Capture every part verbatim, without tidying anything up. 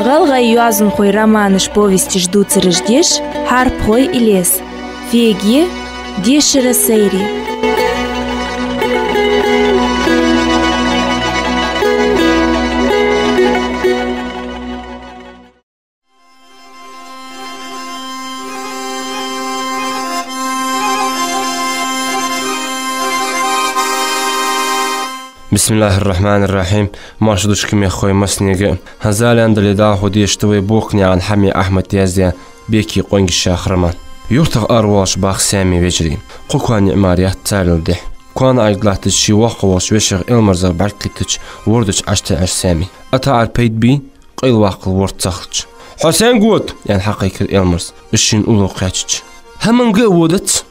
ГӀалгӀай йоазонхой романаш, повесташ дувцараш деш, Хьарпхой Илез. Феге, дешара сайре. بسم الله الرحمن الرحيم. Марша душка мехкахой массанега. ХӀанз лаьнна дале дӀахо дешаргда вай Боккханаькъан Хьамий Ахьмада яздаь «Беке къонгаш» яха роман. Юртах аравоалаш бах Сами вежарий. Кхо коа ниӀ мара яц царел дехьа. Коа наӀарга латтача ший воккхагӀа волча вешех Элмарзах бӀаргакхийттача, ворда чу ӀочутаьӀар Сами. ТӀаккха пайда бий, къайла ваккхал ворда ца хилча. «Хьо сенга вода?» — аьнна хьакхайкар Элмарза, из шийна уллув кхаьчача. «ХӀаманга а водац».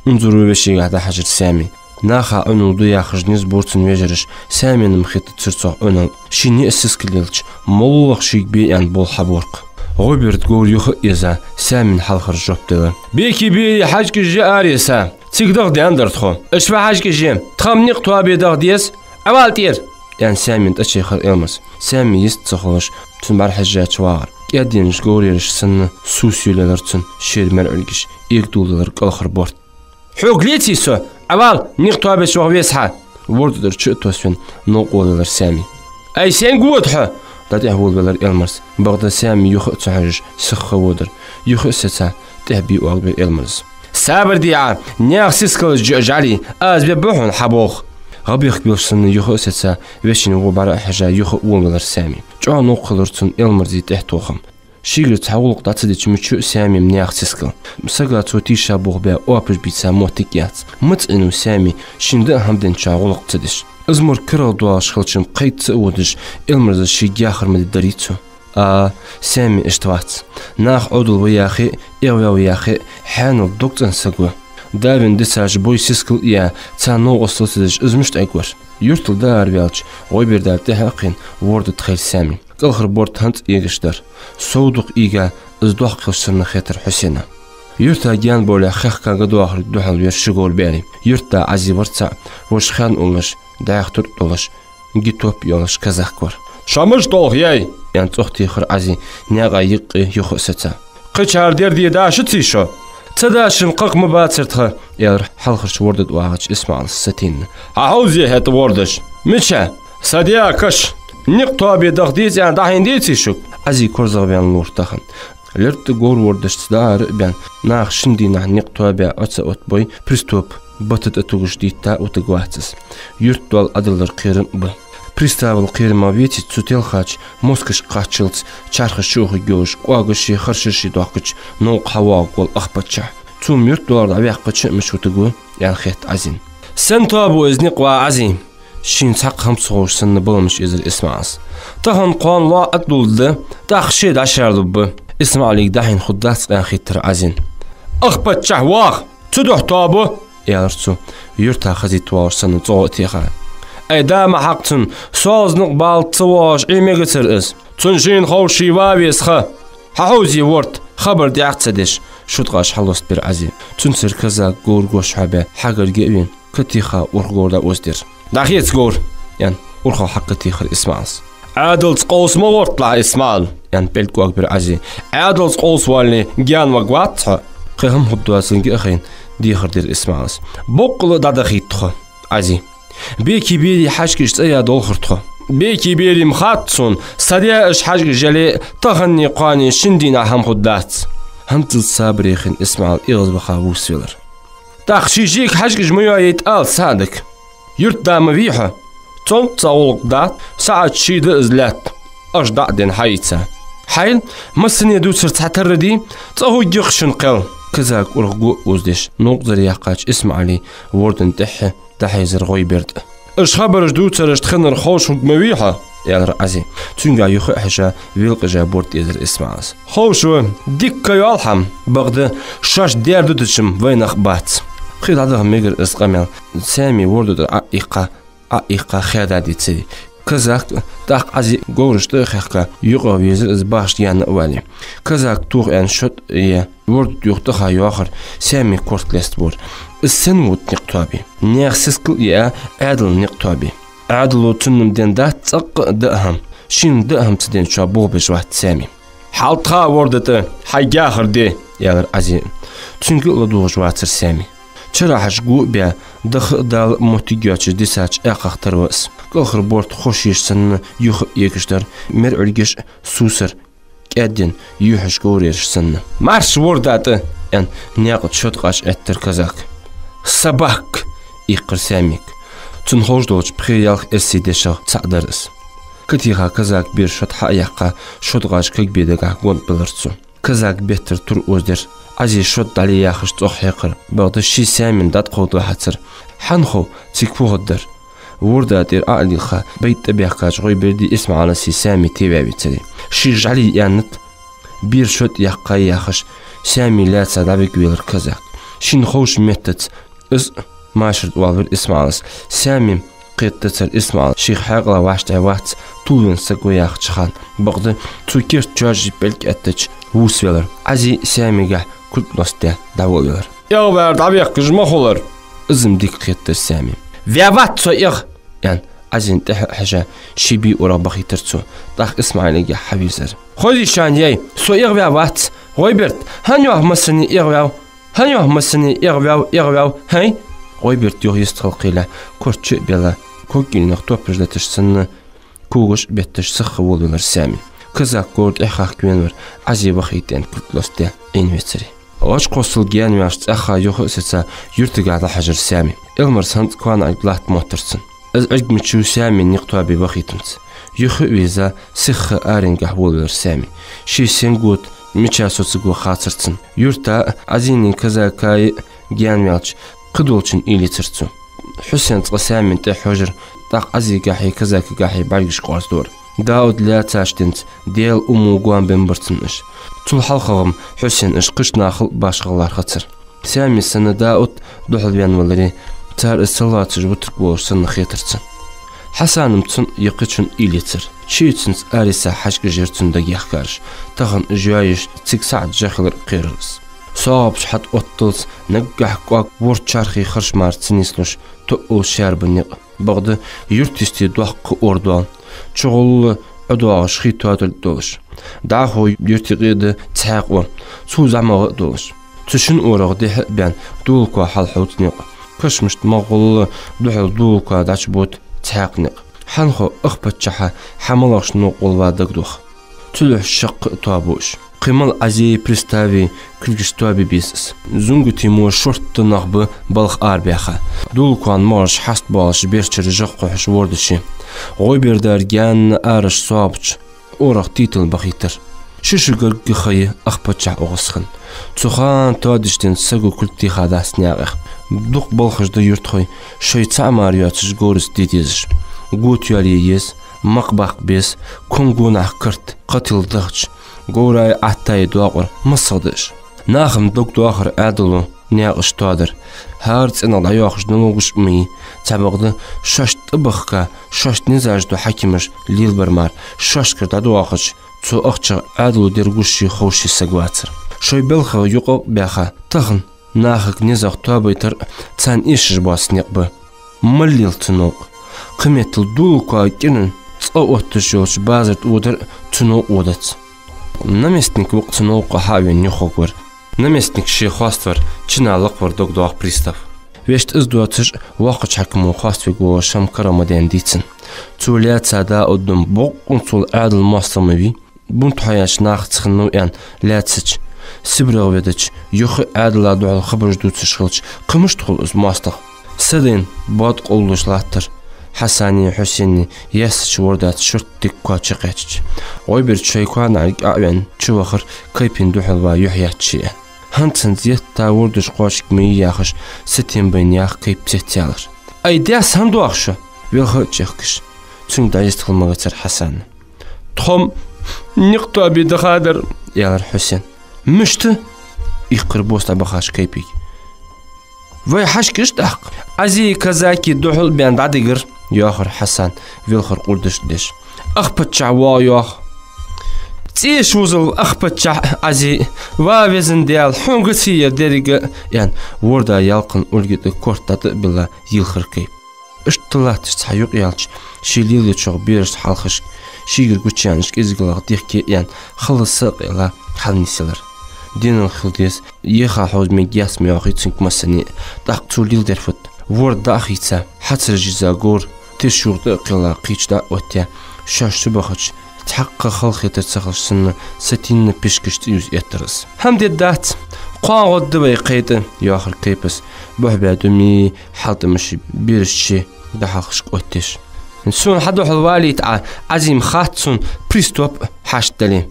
Унзара вешийгахьа дӀахьажар Сами. Наха Ӏунал ду яхаш низ бора цун вежараша, Самина-м хеттацар цох Ӏунал. Ший ниӀ сискал елча, моллагӀа шийга бе аьнна болх хьабора-кх. ГӀойберда говра юха а еза, Самина хьалхара жоп делар: «Беке берий хьажкӀаж я арий са. Цига даха даьннадар тхо». «Эшшо хьажкӀаж я, тха-м никъ тоабе даха деза. Ӏовала тӀера!» — аьнна, Самина тӀачайхар Элмарз. Сами йист ца хулаш, цунна бӀарахьежача вагӀар. КӀаьдденаш говрераш санна, сусойлаелар цун шера мерӀилгаш, эгадоладелар кӀалхара борд. «Хьога леций со? Ӏовала, никъ тоабеш ваха веза хьо!» Ворда тӀара чу а тоссавенна, новкъа волавелар Сами. «Ай, сенга вода хьо?» — дӀатӀехволавелар Элмарз. Бакъда Сами юха а ца хьожаш, сиха водар. Юха а сеца, тӀехьа бе оагӀбир Элмарз. «Сабар де Ӏа, наьха сискалаш жа-, жӀалий, аз бергба хьона хьа болх». ГӀабехк белаш санна, юха а сеца, вешийна во бӀара а хьежа, юха а волавелар Сами. ЧӀоагӀа новкъа хилар цунна Элмарзий тӀехьа тоха-м. Шийгара цхьа гӀулакх дӀа ца дича мича а Самина наьха сискал. Сага цо тийша болх бе оапаш бийца моттиг яц. Маца Ӏийнав Сами, шийна даа хӀама денначоа гӀулакх ца деш? Из морг карагӀдоалаш хилча-м кхайкаца а водаш, Элмарза шийга яхар ма де дарий цо. А, Сами иштта вац. Наха Ӏовдал ва яхе а, эгӀаваь ва яхе а, хьаьнал дог цӀена саг ва. Да вийна дисача бой сискал а яь, царна новкъостал ца деш, из мишта Ӏергвар? Юртал дӀаараваьлча, ГӀойбердара тӀехьа а кхийна, ворда тӀа хайра Сами. КӀалхара борд хӀанз а эгаш дар. Сов дукха ийга, из доккха хилча санна хетар Хьусена. Юрта гаьнабовлехь хехка гадоахарга духьал вера ши говр баьри. Юртда Ӏази вар цаӀ, вож хен уллаш, дӀаьха туртӀа долаш, ги топ йолаш казак вар. «Шо мишта долх яьй?» — аьнна, цӀогӀа техар Ӏази, наькъа юкъе юха а сеца. «Кхычар дер де дашаций шо?» «Ца дашаш-м кхакха ма бацар тха», — аьлар хьалхарча ворда тӀа вагӀача ИсмаӀала сатийна. «Хьахьовзий хӀаьта вордаш?» «Мича?» «Са даь каш. Никъ тоабе даха деза аьнна дӀахьийна деций шуга?» Ӏази корзагӀваьнна ловра тахан. ЛерттӀа говр вордашца дӀаара а баьнна, наха шин дийнахьа никъ тоабе Ӏо ца оттабой, пристав бата тӀатугаш дитта утаргвац из. Юрта доал Ӏодиллар кхерам а ба. Приставал кхерамах вецийта цу телхача, москашка кхаччалца чархаш чу ухаргйолаш, кӀоагаши харшаши доахкача новкъа хьавоагӀаргвола ах паччахь. Цо-м юрта доалара дӀаваьккхача а мича вутаргва, аьнна хетт Ӏазийна. «Сен тоабу из никъ, ва Ӏази?» — шийна цхьаккха хӀама ца ховш санна баламаш эзар ИсмаӀалас. «Тахан кхоана лоӀ тӀадулларгда, тӀаккха ше дӀашаралургба. ИсмаӀалига дӀахьийна хургдац-кх», — аьнна хийттар Ӏазийна. «Ах паччахь, вах! Цудухьа тоабу!» — аьлар цо, юрта хазийта воалаш санна цӀогӀа а теха. «Ай, да ма хьакха цунна, соалза никъ баллалца ца воагӀаш Ӏе мегацар из. Цунна шийна ховш ше ва а веза ха. Хьахьовзий ворда, хабар дӀаьха ца деш», — шуткъаш хьалоацабир Ӏази. Цунцара казак говра гош хьабаь, хьагарга а вена, ка теха урха говр дӀаоздир. «ДӀахеца говр!» — аьнна, урхал хьакъ ка техар ИсмаӀалас. «Ӏаьдалца къовса ма гӀорталахь, ИсмаӀал!» — аьнна, пӀелг кӀоагбир Ӏази. «Ӏаьдалца къовсавалле, гаьнаваргвац хьо». Кхы хӀама хургдоацилга а хайна, дехар дир ИсмаӀалас. «Боккъала а дӀадахийта тхо, Ӏази. Беке берий хьажкӀаж цӀаяь долхар тхо». «Беке берий-м хац сона, са даь уж хьажкӀаж яле а, таханеи кхоанеи шин дийнахьа хӀама хургдац». ХӀанзалца сабаре хинна ИсмаӀал эгӀазваха вувсавелар. «ТӀаккха ший жега хьажкӀаж ма йоайийта ала, СаӀдага. Юртда ма вий хьо. Цунца гӀулакх дац, сахьат ши да из лаьтта, аша дӀа а денна хьаийца. Хьайла, массане дувцар цхьатарра дий, цкъа хӀуггих шун кхел». Казак урха го а оздеш, новкъа зар яьккхача ИсмаӀалий ворда тӀехьа дӀахьийзар ГӀойберда. «Уж хабараш дувцарашта хиннар ховш хург ма вий хьо», — аьлар Ӏази. Цунгахьа юха а хьежа, велакъежа борд эзар ИсмаӀалас. «Ховш ва, дика ка йоал хӀама, бакъда шоашта даьр дутача-м вайнах а бац». Кхы дӀадаха мегар из къамаьл, Сами ворда тӀара Ӏоийккха, Ӏоийккха хаьдадецарий. Казак а, тӀаккха Ӏази а говраш тӀа а хехка, юкъе везар из башха гаьна а вале. Казак тоха аьнна шод а яь, ворда тӀа юха тӀаха йоахар Сами корта лестабора. Из сенна вода никъ тоабе? Наьха сискал а яь, Ӏаьдала никъ тоабе. Ӏаьдало цунна-м денна дац цӀаккха а даа хӀама. Шийна даа хӀама ца денначоа болх беш вац Сами. «ХьалтӀа ха ворда тӀа, хьай яхар де», — аьлар Ӏазе. Цунга а ладувгӀаш вацар Сами. Чарахьаш го а баь, даха а, дала а моттиг йоацаш дисача аькхах тара ва из. КӀалхара борта ховш еш санна юха а эгаш дар, мер Ӏуьргаш а, сусар кӀаьддина юхьаш говрераш санна. «Марш ворда тӀа!» — аьнна, наькъа тӀа шод къаж эттар казак. «Собак!» — иккхар Самига. Цунна ховш долча пхе-ялх эрсий дешах цаӀ дар из. Катиха казака бера шод хьа а яьккха, шод къаж кагбе дагахьа гонтӀабелар цо. Казака беттара тур озадир. Ӏазе шод дӀале яхаш цӀогӀа хьекхар. Бакъда ше Самина дӀатӀакховдавахьацар. Хьанхов цига фу хӀама дар? Ворда тӀера Ӏо а лийха, байтӀа тӀабаьхкача ГӀойбердеи ИсмаӀаласи Сами теваь вецаре. Шийх жӀали аьннад, бера шод яьккхай яхаш, Сами лаьца дӀабигвелар казак. Шийна ховш меттаца из машар тӀа оалавир ИсмаӀалас. Сами кхетадацар ИсмаӀал шийх хьаькъала вӀаштӀехьа вац, тувлавенна саг ва яхача хана. Бакъда цо керта чоажаши пӀелг эттача вувсавелар. Ӏазеи Самигахьа кулг лостадаь дӀаволавелар. «ЭгӀавар дӀабехкаш ма хулар», — из-м дика кхетадаьр Самига. «Ваь вац со эгӀа», — аьнна, Ӏазийна тӀехьа а хьежа, ший бий урагӀа бахийтар цо. ТӀаккха ИсмаӀалигахьа хьавийрзар. «Хозий шоана, яй, со эгӀа ваь вац. ГӀойберд, хӀана йоах массане эгӀа ваьв? ХӀана йоах массане эгӀа ваьв, эгӀа ваьв, хӀай?» ГӀойберд юха йистхила кхийллехь, корта чу а баьлла, ког кӀилнах топаш леташ санна, когаш а бетташ сиха волавелар Сами. Казак говра тӀехьа хахка венавар Ӏазе вахийта аьнна кулг лостадаь Ӏийна вецаре. ГӀож кхоссал гаьнаваьлча цӀаьхха юха а сеца юртагахьа дӀахьежар Сами. Элмарас хӀанз а коа наӀарга латта моттар цунна. Из Ӏиргмачу Самин никъ тоабе вахийтамца. Юха а вийрза, сиха арангахьа волавелар Сами. Ший сенгота мича соцаргва хацар цунна. Юрта а, Ӏазийни казакаи а гаьнаваьлча, кхыдолчун уйла йицар цо. Хьусен цкъа Самина тӀехьа хьожар, тӀаккха Ӏазийгахьеи казакагахьеи бӀаргаш къоастадора. Дауд лаьцача денз Даьла уммо гоама беннабар цунна уж. Цул хьалхагӀа-м Хьусен уж кхыча нахал а башхагӀа лархӀацар. Сами санна Дауд духьалваьнна валаре, цар из са лоацаш вутаргволаш санна хетар цунна. Хьасана-м цун я кхычун уйла йицар. Шийцунца Ариса хьажкӀаш яр цунна дагаяхкараш. Тахан уж йоаеш цига сахьат жа хилар кхерар из. СоагӀапаш хьатӀаотталца наггахьа кӀоаг ворча чархий харш мара ца нийслуш, тоъал шаьрба никъ. Бакъда юрта йисте доккха ора доал. ЧугӀолла ӀодоагӀаш хий тоадалга долаш. ДӀахо юрта юкъе да цхьаькха ора, цул зӀамагӀа а долаш. Цу шин орагӀа дехьа а баьнна, дола коа хьалхьовца никъ. Кашамашта магӀолла духьал дола коа дӀачубода цхьаькха никъ. Хьанхо ах паччахьа хьа малагӀча новкъа гӀолла ва дагадох. Цу лоаьхе шаккха а тоабу уж. Кхы мел Ӏазеи приставеи кулгашца тоабе беза из. Зунгатий мо шортта нах ба балха арабаьха. Дола коан могӀараш хьаст боалаш, берчара жагӀа кхухьаш вордаши. ГӀойбердара гаьна араш соабача орагӀа титал бахийтар. Ши шу гаргга ха я ах паччахьа укхаза хинна. Цу хана тоадеш денз саго кулг тийха дац наькъах. Дукха балхаш да юртахой, шоай цаӀ мара йоацаш говраца де дезаш. Го тоалае еза, макх баккха беза, кон гонахьа карт, кхатилла дахча, говрай Ӏаттаи доакъора массагӀа да уж. Наха-м дог доахар Ӏаьдало наькъаш тоадар. ХӀара цӀенагӀа дӀайоахаш налогаш а ма йий, цхьабакъда шоашта тӀабахка, шоашта низаш дола хьакимаш лелабар мара, шоашкара дӀадоахача, цу ахчах Ӏаьдало дергуши ховши саг вацар. Шоай балхах юкъе а баьха, тахан нахага низах тоабайтар а царна эшаш боаца никъ ба. Мала лел цу новкъа? Кхыметтел дола коа кӀиран цкъа отташ йолча базар тӀа водар а цу новкъа водац. Наместник ва-кх цу новкъа хьавена юхавоагӀар. Наместник ше хоаставар чина лакхвар дог доагӀа пристав. Вешта из доацаш воккхача хьакимо хоаставергволаш хӀама карагӀ ма даьннадий цунна. Цо лаьца Даудо-м бокъонцал Ӏаьдала моастагӀа ма вий. Бунт хьоаяьча нахаца хиннав аьнна лаьцача, СибрегӀа ведача, юха а Ӏаьдала духьал хабараш дувцаш хилча, кхы мишта хул из моастагӀа? Са дайна боад къовлалуш латтар Хьасани Хьусени яьссача вордаца шортта дика коа чукхаьчача. ГӀойберда шоай коа наӀарга Ӏоваьнна чувахар, кайпен духьал ва юхьаяьчча а. ХӀанз-хӀанз етта вордаш кхоачаргья ма йий яхаш, сатем байна яха кайп цецъялар. «Ай, даьсса, хӀана доагӀа шо?» — велха а чехкаш, цунга дӀайистхила ма гацар Хьасана. «Тхо-м никъ тоабе дахадар», — аьлар Хьусена. «Мишта?» — иккхар бос дӀабахача кайпага. «Вай хьажкӀаш тӀаккха?» «Ӏазеи казаки духьал баьнна дӀадигар», — йоахар Хьасана, велхар къурдаш деш. «Ах паччахь воагӀа йоах». «ЦӀеш вузал ах паччахь а, Ӏазе а, ва Везан Даьла, хьона гаций ер деррига а», — аьнна, ворда ялкъан ульга тӀа корта дӀатӀа а билла, йилхар кайп. Иштта латташ цхьа юкъ яьлча, ший лелачох берашта хьалхашка, шийгара гучаяьннача кӀезигалах дехке а яьнна, хала сакъийла хьалнийсъялар. Денал хила деза, еха хьовза мегаргьяц ма йоахий цунга массане а. ТӀаккха цо леладер фуд? Ворда дӀа а хийца, хьацараш йизза говр теш юха тӀа а кхелла, кхыча дӀа а оттаяь, шоаш чубахача, цхьаккха хала хетар ца хилча санна, сатийна пишкаш цӀи юза эттар из. «ХӀама дергдац, кхоана гӀоргда вай кхайтӀа», — йоахар Кайпас, бухь-баь думи, хьалтӀамаши, бераши дӀахьалхашка оттадеш. «Сона хьадухьал валийта Ӏа, Ӏазима хац сона, приступ хьашт дале».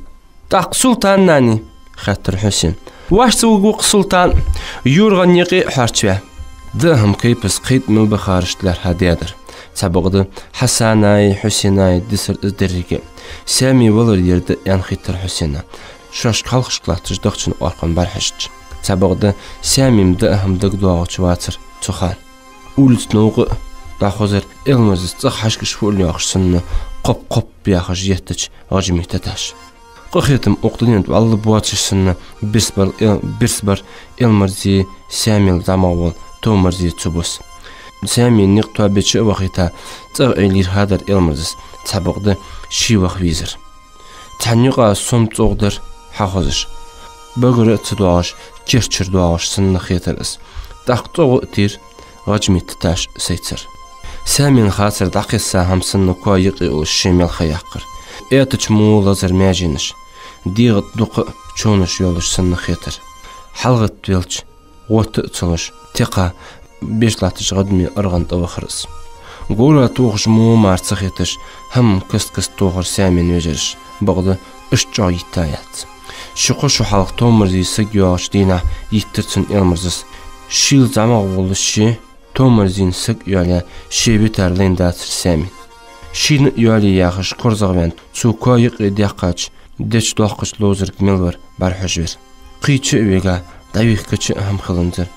«ТӀаккха Султан, нани?» — хаьттар Хьусена. «Воашца вугаргва-кх Султан, юргӀанна юкъе а хьоарчаваь». Даим Кайпас кхайтӀа мел бахарашта лаьрхӀа даьдар. Цхьабакъда Хьасанай, Хьусенай дисар из деррига а. Сами валар ер да аьнна хийттар Хьусена, шоашка хьалхашка латташ дахчан оаркхун бӀарахьежача. Цхьабакъда Сами-м даим дагадоагӀача вацар цу хана. Улица новкъа а дӀахозар Элмарзас, цӀагӀа хьажкӀаш фу а лоьхаш санна, кхоп-кхоп яхаш еттача, ГӀаджимита таш. Къахетам укх дунен тӀа вӀалла боацаш санна, бирса бар Эл-, бирса бар Элмарзи Самел зӀамагӀвола Томарзи цу бус. Сами никъ тоабеча а вахийта, цӀагӀа Ӏе лийрхӀадар Элмарзас, цхьабакъда ший ваха везар. Цхьан юкъа сом цӀогӀа дар хьахозаш, багара а ца доагӀаш, керчара доагӀаш санна хетар из. ТӀаккха цӀогӀа а тир, ГӀаджимита таш сайцар. Самена хацар дӀакхесса хӀама санна коа юкъе уллаш ший мел ха яьккхар. Аьтача мо лазар маьженаш, дегӀа тӀа дукха а човнаш йолаш санна хетар. ХьалгӀатта велча, гӀотта а ца луш, текха беш латтача гӀадаме аргӀан тӀавахар из. Говра тохаш мо мара ца хеташ, хӀама каст-каста тохар Самена вежараша, бакъда иштта чӀоагӀа йиттаяц. Ши-кхо шу хьалха Томарзи саг йоагӀача дийнахьа йиттар цунна Элмарзас. Шийла зӀамагӀа волаш ше, Томарзийна саг йоалаяь, ше витар лайна дацар Самена. Шийна а йоалае яхаш, корзагӀваьнна, цо коа юкъе даьккхача, деча доккхача ловзарга мел вар бӀарахьожавир. Кхыча а вега, дӀавихкача а хӀама хиланзар.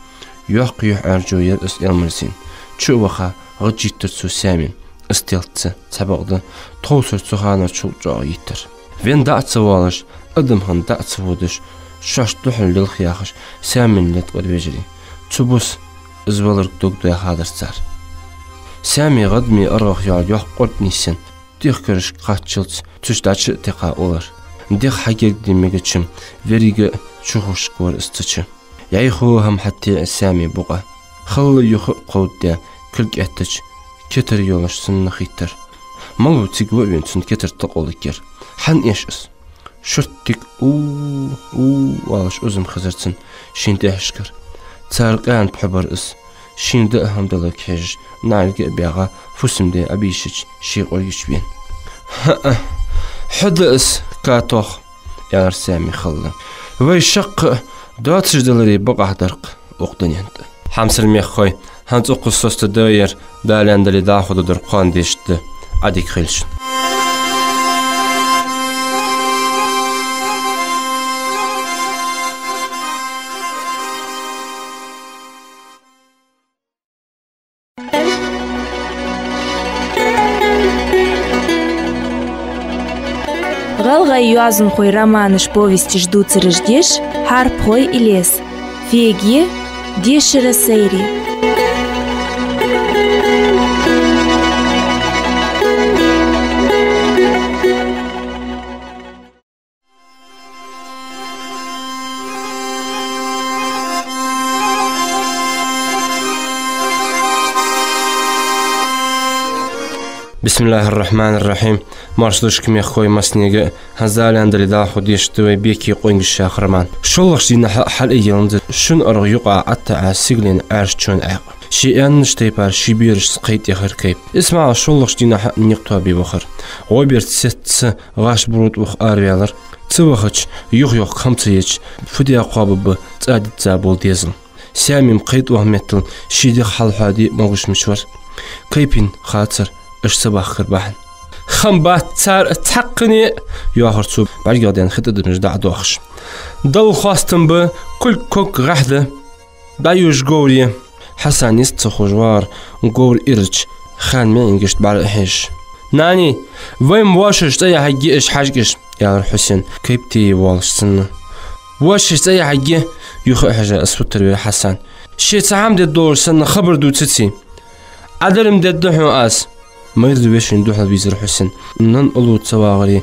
Йоккха юхь Ӏаьржо яр из Элмарзийна. Чу а ваха, гӀадж йиттар цо Самена, из телца, цхьабакъда тховсара цу ханарчул чӀоагӀа йиттар. Венна дӀа а ца воалаш, адам хинна дӀа а ца водаш, шоашта духьал лелха яхаш, Самена лаьтта кӀар вежарий. Цу бус из валарга дог дохадар цар. Сами гӀадаме аргӀах йола йоккха кӀорда нийсъенна, тӀехкарашка кхаччалца цу чу дӀачу а текха уллар. ДегӀ хьагергде мегача-м, веррига а чухушка вар из цу чу. ЙӀайха хӀама хьатӀатеӀа Сами букъа. Хала юха а кховдадаь, кулг эттача, кетар йолаш санна хийттар. Малав цига ва а вена цунна кетар тӀакхолларгьяр. Хьан эш из? Шорттига «у-у» оалаш узам хезар цунна шийна тӀехьашкара. Цар къаьна пхьо бар из. Шийна даа хӀама даларга хьежаш, наӀарга а баьгӀа, фусам-даь Ӏобийшача, ший кӀоргаш вена. «ХӀаа, хьо да из, Катох», — аьлар Сами хала. «Вай шаккха а доацаш даларе бакъахьа дар-кх укх дунен тӀа». Хьамсара мехкахой, хӀанз укхаза соцаду ер, Дала аьнна дале, дӀахо дергдар кхоана дешаш да. Ӏадика хийла шун. ГӀалгӀай йоазонхой романаш, повесташ дувцараш деш «Хьарпхой Илез». Феге, дешара сайре. Бисмиллахьир-рахьманир-рахьим. Марша да шуга, мехкахой, массанега а. ХӀанз Дала аьнна дале, дӀахо дешаш да вай «Беке къонгаш» яха роман. ШоллагӀча дийнахьа а хьалъайиланзар шун аргӀа юкъа ӀотӀатаӀа сигален Ӏаьржачоа Ӏаькъ. Ше аьннача тайпара ший берашца кхайтӀа яхар Кайп. Исмаӏал шоллагӀча дийнахьа а никъ тоабе вахар. ГӀо-берда сетта, гӀаш-бурут ваха араваьлар. Ца вахача, юха-йохка хӀама ца еча, фу де кхоабаргба цӀа дизза бола дезал. Сами-м кхайтӀа ваха меттел ший дегӀ хьалхьоаде а могаш-мегаш вар. Кайпийна хацар уж ца бахкар бахьан. «Хам бац цар цхьаккхене а», — йоахар цо, бӀаргех даьнна хи тӀадамаш дӀа а доахаш. «Далла хоастам ба, кулг ког гӀахь да. ДӀаюж говр е». Хьасан йист ца ховш вагӀар говр ирача, ханна маӀингашта бӀарахьежаш. «Нани, вай-м воашараш цӀа яхьаргья уж хьажкӀаш», — аьлар Хьусена, Кайп тее воалаш санна. «Воашараш цӀа яхьаргья», — юха а хьежа, из футтарвир Хьасан. «Ше цхьа хӀама дергдолаш санна хабар дувцаций?» Ӏадарам дергда хьона аз. Майра вешийна духьал вийзар Хьусен. Нанна уллув ца вагӀаре,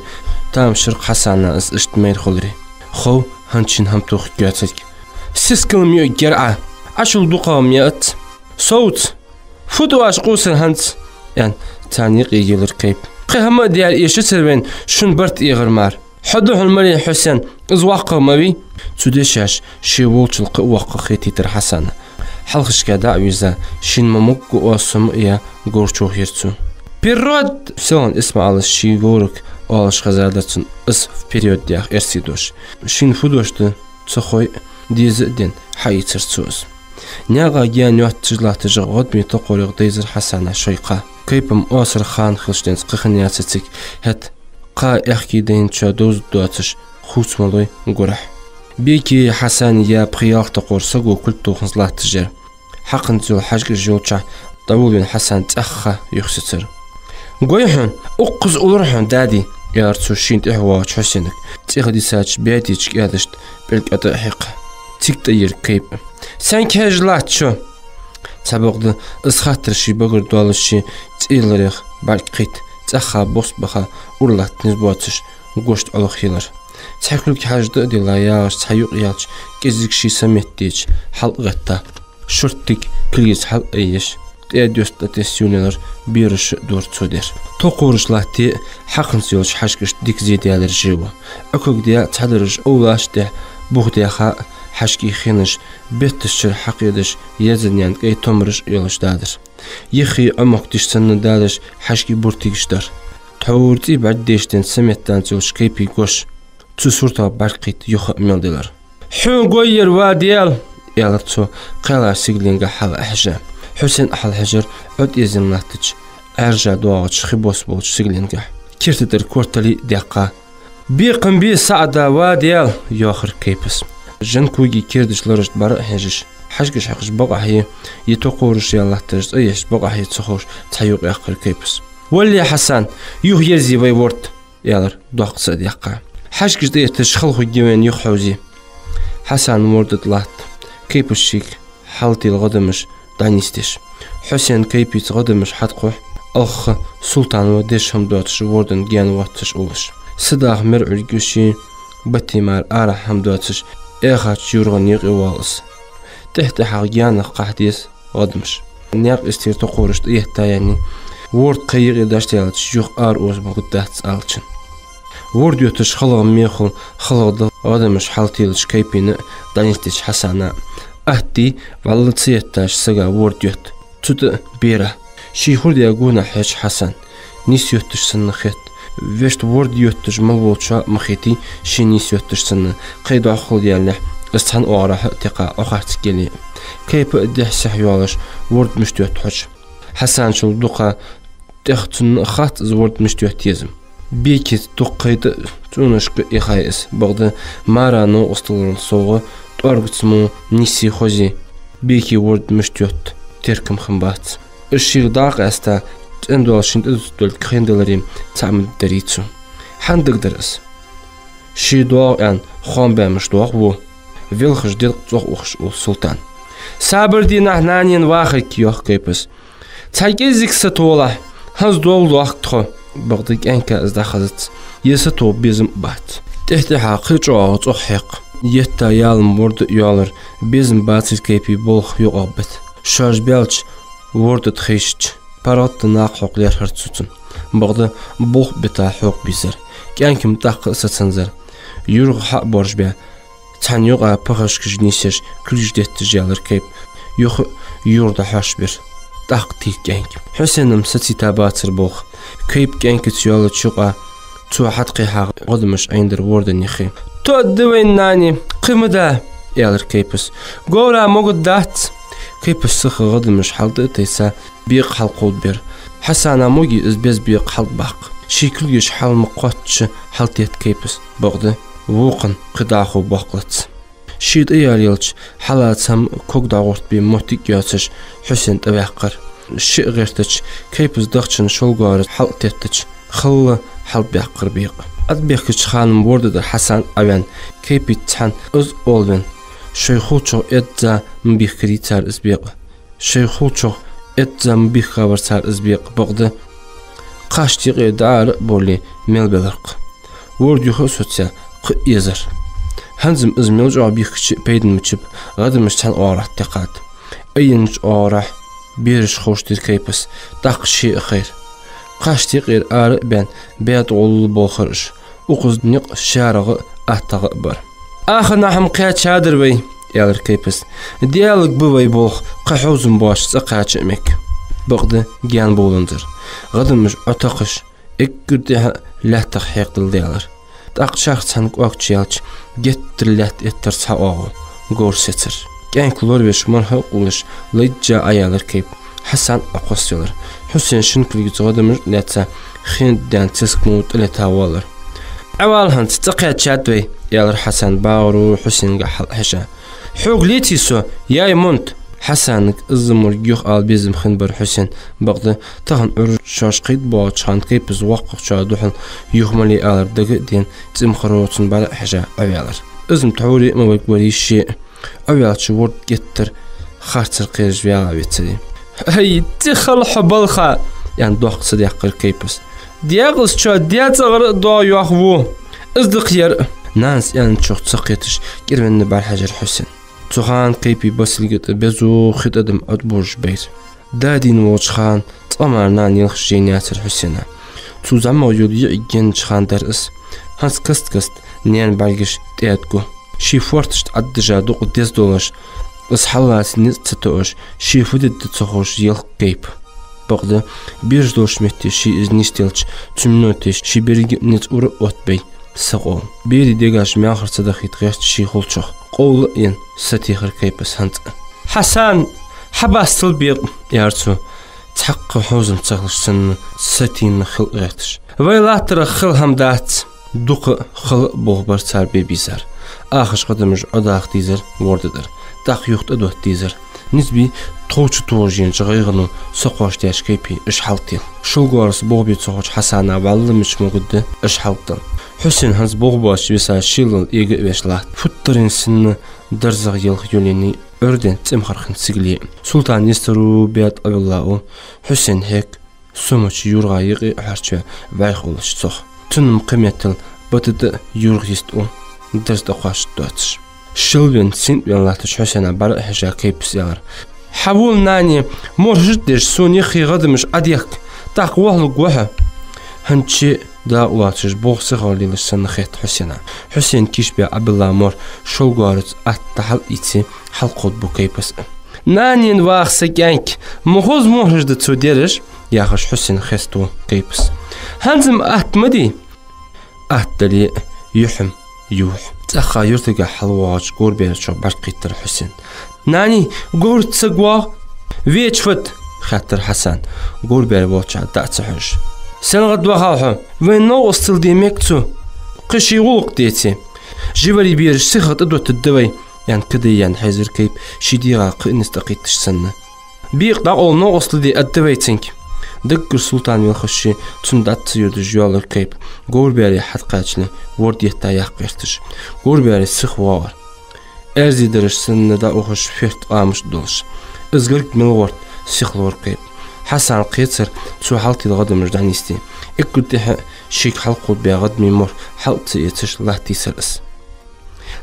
тамашийна Хьасана из иштта майра хулар. Хов, хӀанз шийна хӀама тохаргья царга. Сискал-м йоӀ герга Ӏа. Ӏа шул дукхагӀа-м яц. Совца. Фу ду оаш къувсар хӀанз? — аьнна, царна юкъе йийлар Кайпа. — Кхы хӀама а даьр эшацар вайна, шун барт эгӀар мара. Хьо да хьона мари, Хьусен, из воккхагӀа ма вий. Цу дешаша ше волчул кхы а воккхагӀа хетийтар Хьасана. Хьалхашка дӀа а вийрза, шийна ма могга оаз хӀама а яь, говрачох йир цо. — Вперёд! — селхан ИсмаӀала ший говрага оалаш хезадар цунна, из вперёд яха эрсий дош. — Шийна фу дош да, ца хой, деза а дена, хьаийцар цо из. Наькъа гаьна йотташ латтача гӀадаме токхорех дайзар Хьасана шоай кха. Кайпа-м оасара хана хилча денз кхы хиннаяцар цига, хӀаьта кха аьхки дайначоа довзаргдоацаш, хувцамалой гурахь. Бекий, Хьасаний пхи-ялх токхор саго кулг тоханза латташ яр. Хьакханза йола хьажкӀаш йолчахь дӀаволавенна Хьасан цӀаьхха юхасецар. — Гой хьона, укхаза улар хьона, дади, — аьлар цо шийна тӀехьа воагӀача Хьусенага, цӀагӀа дисача баьтеча кӀаьдашта пӀелг тӀа а хьекха. Цига тӀайийра Кайпа. — Сенга хьежаш латт шо? Цхьабакъда из хаттар ший багара доаллаш, цӀий ларех бӀарг кхийтта, цӀаьхха бос баха, ура латта низ боацаш, гошта Ӏолохийлар. Цхьа кулг хьажа дӀа а дилла, ягӀаш цхьа юкъ яьлча, кӀеззига ший са меттадеча хьал а гӀетта, шорттига кулгаца хьал а айеш, тӀа доьста тӀатесса ювнелар бераша а дора цо дер. Токхораш латте а, хьакханза йолча хьажкӀашта дика зе даьлар живо. Ӏокагдаь цхьадараш овлаш тӀехьа бух даьха а, хьажкӀий хенаш бетташ чура хьакхедаш, ерзанаьнна кӀай томараш а йолаш дадар. Йиххе Ӏомохкаш санна даьдаш хьажкӀий буртигаш дар. Тхьовра цӀий бӀаргадайча денз са меттанза йолча Кайпий гош цу суртах бӀарг кхийтта юха а мел диллар. — Хьона гой ер, ва Даьла! — аьлар цо, кхаьллача сигаленга хьал а хьежа. Хьусен а хьалхьежар, Ӏо тӀезенна латтача, Ӏаьржа доагӀача хи бос болча сигаленгахь. Керта тӀара кортали а даьккха. — Бекхам бе, саӀда, ва Даьла! — йоахар Кайпас. Жан когий кердача ларашта бӀара а хьежаш, хьажкӀаш хьекхаш бакъахьа е, е токхораш яь латташ цӀа еш бакъахьа е ца ховш, цхьа юкъ яьккхар Кайпас. — Валле, Хьасан, юха ерзе вай ворда! — аьлар, доккха са а даьккха. — ХьажкӀаш тӀаэттача хала хургья вайна юхахьовзе. Хьасан ворда тӀа латт, Кайпас шийга хьалтела гӀадамаш дӀанийсдеш. Хьусен Кайпийца гӀадамаш хьатӀакхухь, алхха Султан ва деш хӀама доацаш вордан гаьна воацаш уллаш. Са даха мер Ӏуьрг ю ший, батий мара арахьа хӀама доацаш, эхача юргӀан юкъе воал из. ТӀехьа-тӀехьагӀа гаьнах кхахьа деза гӀадамаш. Наькъа эстера токхораш тӀаэтта яьннай, ворда кхы юкъе дӀаштаьлча, юха ара оза могаргдац алчун. Ворда йотташ халагӀа мехал халагӀа да гӀадамаш хьалтелача Кайпийна а, дӀанийсдеча Хьасана а. Атта, вӀалла ца етташ сага ворда йотт. Цу тӀа а бера. Ший хурдаь гонахьа хьежача Хьасан нийсйотташ санна хет. Вешта ворда йотташ мел волчоа а ма хетий ше нийсйотташ санна, кхы дӀахо хала даьллехь, из цхьан оагӀорахьа а текха Ӏохарцаргья. Кайпа а дехьа-сехьа йоалаш ворда мишта йотт хьожаш. Хьасанчул дукха тӀех цунна а хац из ворда мишта йотта еза. Бекийца дукха кхайтӀа а цӀонашка яхай из, бакъда мара новкъосталарал совгӀа тӀоаргаца мо нийссе хозий, Бекий ворда мишта йотт теркам хиннабац. Из шийга дӀа а къаьста, цӀендоал шийна тӀадувцаш долга хендаларе цхьа ма дарий цо. ХӀана дагадар из? Ший доагӀа аьнна хоам баьннаб доагӀа во. Велхаш дерг цӀогӀа ухаш улл Султан. — Сабар де нах нанена вахарга, — йоах Кайпас. — Цхьа кӀеззига сатолахь, хӀанз доал доахк тхо. Бакъда кӀаьнка из дӀахазац, е сатоха безам а бац. ТӀехьа-тӀехьа кхы чӀоагӀа цӀогӀа хьекх. Етта яла-м ворда а йоалар, безам бацар Кайпий болх юкъагӀа бита. Шоаш баьлча, ворда тӀа хайшача, паргӀата накха хьокха лаьрхӀар цо цунна. Бакъда болх бита хьокха бийзар. КӀаьнк-м тӀаккха а сацанзар. ЮргӀа хьа а боаржабаь, цхьан юкъа пахашкаш нийсъеш, кулгаш детташ яьлар Кайпа. Юха а юргӀа дӀахьош бир. ТӀаккха тийра кӀаьнк. Хьусена-м сацийта бацар болх. Кайпа кӀаьнкаца йоалача юкъа цо хьатӀакхихьа гӀадамаш Ӏийнадар вордан юххе. — Тоъаргда вайна, нани, кхы ма да, — аьлар Кайпас. — Говра могаргдац. Кайпас сиха гӀадамаш хьалтӀа а тайса, бекъа хьалкховдабир. Хьасана моги из беза бекъа хьалтӀабаккха. Ший кулгаш хьал ма кхоаччача хьалтӀаетт Кайпас, бакъда вокханна кхы дӀахо боккхалац. Ший тӀаялаелча, хьалаца хӀама ког дӀагӀортабе моттиг а йоацаш, Хьусен тӀаваьккхар. Шиъ гӀертача, Кайпас дахчан шоллагӀа хьалтӀатеттача, халла хьалтӀабаьккхар бекъа. ТӀабехкача хана-м ворда тӀара Хьасан Ӏоваьнна, Кайпийца цхьана из а олавенна, шоай хулачох эзза ма бийхкарий цар из бекъа. Шоай хулачох Эзза ма бийхкабар цар из бекъа, бакъда кхашта юкъера дӀаара а боллий, мел белар-кх. Ворда юха а соцаяь кхы а эзар. ХӀанз-м из мел чӀоагӀа бийхкача а, пайда мичаб, гӀадамаш цхьан оагӀорахьа тӀакхаьчад. Айенача оагӀорахьа бераш ховшадир Кайпас, тӀаккха ше а хайра. Кхашта юкъера ара а баьнна, баьтта гӀолла болхар уж. Укхаза никъ шаьрагӀа а, аттагӀа а бар. «Аханахьа-м кхаьчадар вай, — аьлар Кайпас. — Даьлага ба вай болх, кхы хьовзам боацаш цӀа кхаьча а мег». Бакъда гаьна бовланзар. ГӀадамаш Ӏотакхаш, эггара тӀехьа лаьттах хьекхадала даьлар. ТӀаккха чарх цхьан кӀоаг чу яьлча, геттара лаьтта эттар цхьа оагӀув, говр сецар. КӀаьнк лоравеш, мархӀа а къувлаш, лайджа Ӏояьлар Кайп. Хьасан Ӏокхоссавелар. Хьусен шин кулгаца гӀадамаш а лаьца, хен даьнна цецка мо тӀалетта воаллар. «Ӏовала хӀанз, цӀа кхаьчад вай», — аьлар Хьасана, багӀаро Хьусенга хьал а хьежа. «Хьога леций со, яй монт?» Хьасанага иззаморг юха ала безам хиннабар Хьусена, бакъда тахан Ӏуйрийна шоаш кхийттабоагӀача хана Кайпас воккхагӀчоа духьал юха ма ле алар дага а дена, цӀимхаро цун бӀарга а хьежа Ӏоваьлар. Из-м тхьовра а ма варгварий ше а. Ӏоваьлча ворда геттара харцар кхераш ваьгӀа вецарий. «Ай, цӀи хала хьо балха!» — аьнна, дохк ца даьккхар Кайпас. «Декъаза чо даь цӀагӀара а доагӀа йоах во. Из да-кх ер а». Нанас аьнначох ца кхеташ, кӀирвенна бӀарахьежар Хьусен. Цу хана Кайпий басилга тӀа безо хи тӀадам Ӏотбожаш байра. Дадийна волча хана цкъа мара нана елхаш жейна яцар Хьусена. Цо зӀамагӀа йола йиӀиг еннача хана дар из. ХӀанз каст-каста наьна бӀаргаш тӀаьдго. Ший фоарташта Ӏаддажа дукха деза долаш, из хьаллаца низ ца тоъаш, ше фу дергда ца ховш елх Кайпа. Бакъда бераш долча метте ше из нийсделча, цу минуте ший беррига а низ ура а оттабай сакъо. Берий дегаш маьлхара ца дахийта гӀерташ ший хулчох, къовла а ена, сатийхар Кайпас хӀанз а. «Хьасан, хьабастал бекъа», — аьлар цо, цхьаккха хьовзам ца хилаш санна, сатийна хила гӀерташ. «Вай латтарах хала хӀама дац». Дукха а, хала а болх бар цар бе бийзар. Ахаш гӀадамаш Ӏодаха дийзар ворда тӀара, тӀаккха юха тӀадотта дийзар. Низ бий тхов чу тохаш енча гӀайгӀано сакхош деш Кайпе уж хьалтел. ШоллагӀарца болх бе ца ховча Хьасана вӀалла мича могаргда уж хьалтдала. Хьусен хӀанз болх боацаш виса шийлалла эга а веш латт. Футтарен сенна дарзагӀа елха йолаеннай Ӏуйрийна цӀимхара хинна сигале а. Султан-Нестору баьтта Ӏовелла ва Хьусен хьег, сомача юргӀа юкъе а хьарчаваь, вӀаьхий уллаш цох. Цунна-м кхыметтел бата тӀа а юргӀа йистӀа ва, дарз тӀакхоачаш доацаш. Шелвенна, синтӀавенна латтача Хьусена бӀарга а хьежа, Кайпас аьлар: «Хьавола, нане, морхӀаш а деш, сона юххе гӀадамаш Ӏодехка, тӀаккха вахалургва хьо». ХӀанз ше дакъа лоацаш, болх сихагӀа лелаш санна хет Хьусена. Хьусена кийчбаь Ӏобилла морхӀ шоллагӀарца атта хьалъийце, хьалкховдабу Кайпас а. «Нанен ваха са кӀаьнк, ма хоза морхӀаш да цо дераш», — яхаш, Хьусен хеставу Кайпас. «ХӀанз-м атта ма дий». «Атта дале а, юхь-м юхь». ЦӀаьхха юртаргахьа хьалвоагӀача говрабаьрачох бӀаргакхийттар Хьусен. «Нани, говраца саг воагӀа?» «Веча фуд?» — хаьттар Хьасана, говрабаьри волча дӀа а ца хьожаш. «Сенна гӀадвахав хьо?» «Вайна новкъостал де мег цо, кхы ший гӀулакх деце. Живари бераш сихагӀа тӀадоттаргда вай», — аьнна, кадайенна хьайзар Кайпа, ший дегӀа кхы а низ тӀакхийтташ санна. «Бекъа дӀакъовла, новкъостал де аргда вай цунга». Даггара Султан велхаш, ше цунна дӀа ца йодаш йоаллар Кайпа, говрабаьри хьатӀакхаьчале, ворда етта яккха гӀерташ. Говрабаьри сиха воагӀар. Аьрзи дараш санна дӀаухаш, ферта къамаш а долаш. Из гаргга мел гӀерт сиха лора Кайпа. Хьасана кхецар цо хьалтела гӀадамаш дӀанийсде. Эггара тӀехьа шийга хьалкховдабаь гӀадамий морхӀ хьал а ца эцаш латтийсар из.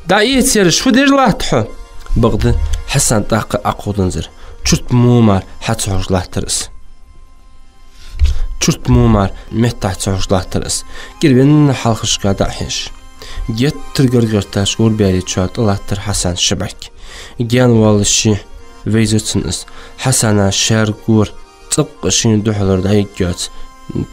«ДӀаэца ераш, фу деш латт хьо?» Бакъда Хьасан тӀаккха Ӏокховданзар. Чурт мо мара хьа ца хьожаш латтар из. Чурт мо мара меттахьа ца хьожаш латтар из, кӀирвенна хьалхашка дӀа а хьежаш. Геттара гаргагӀертача говрабаьрий чоа тӀалаттар Хьасана ши бӀарг. Гаьна воаллаш ше вайзар цунна из. Хьасана шаьргара цӀаккха шийна духьалара дӀайига йоаца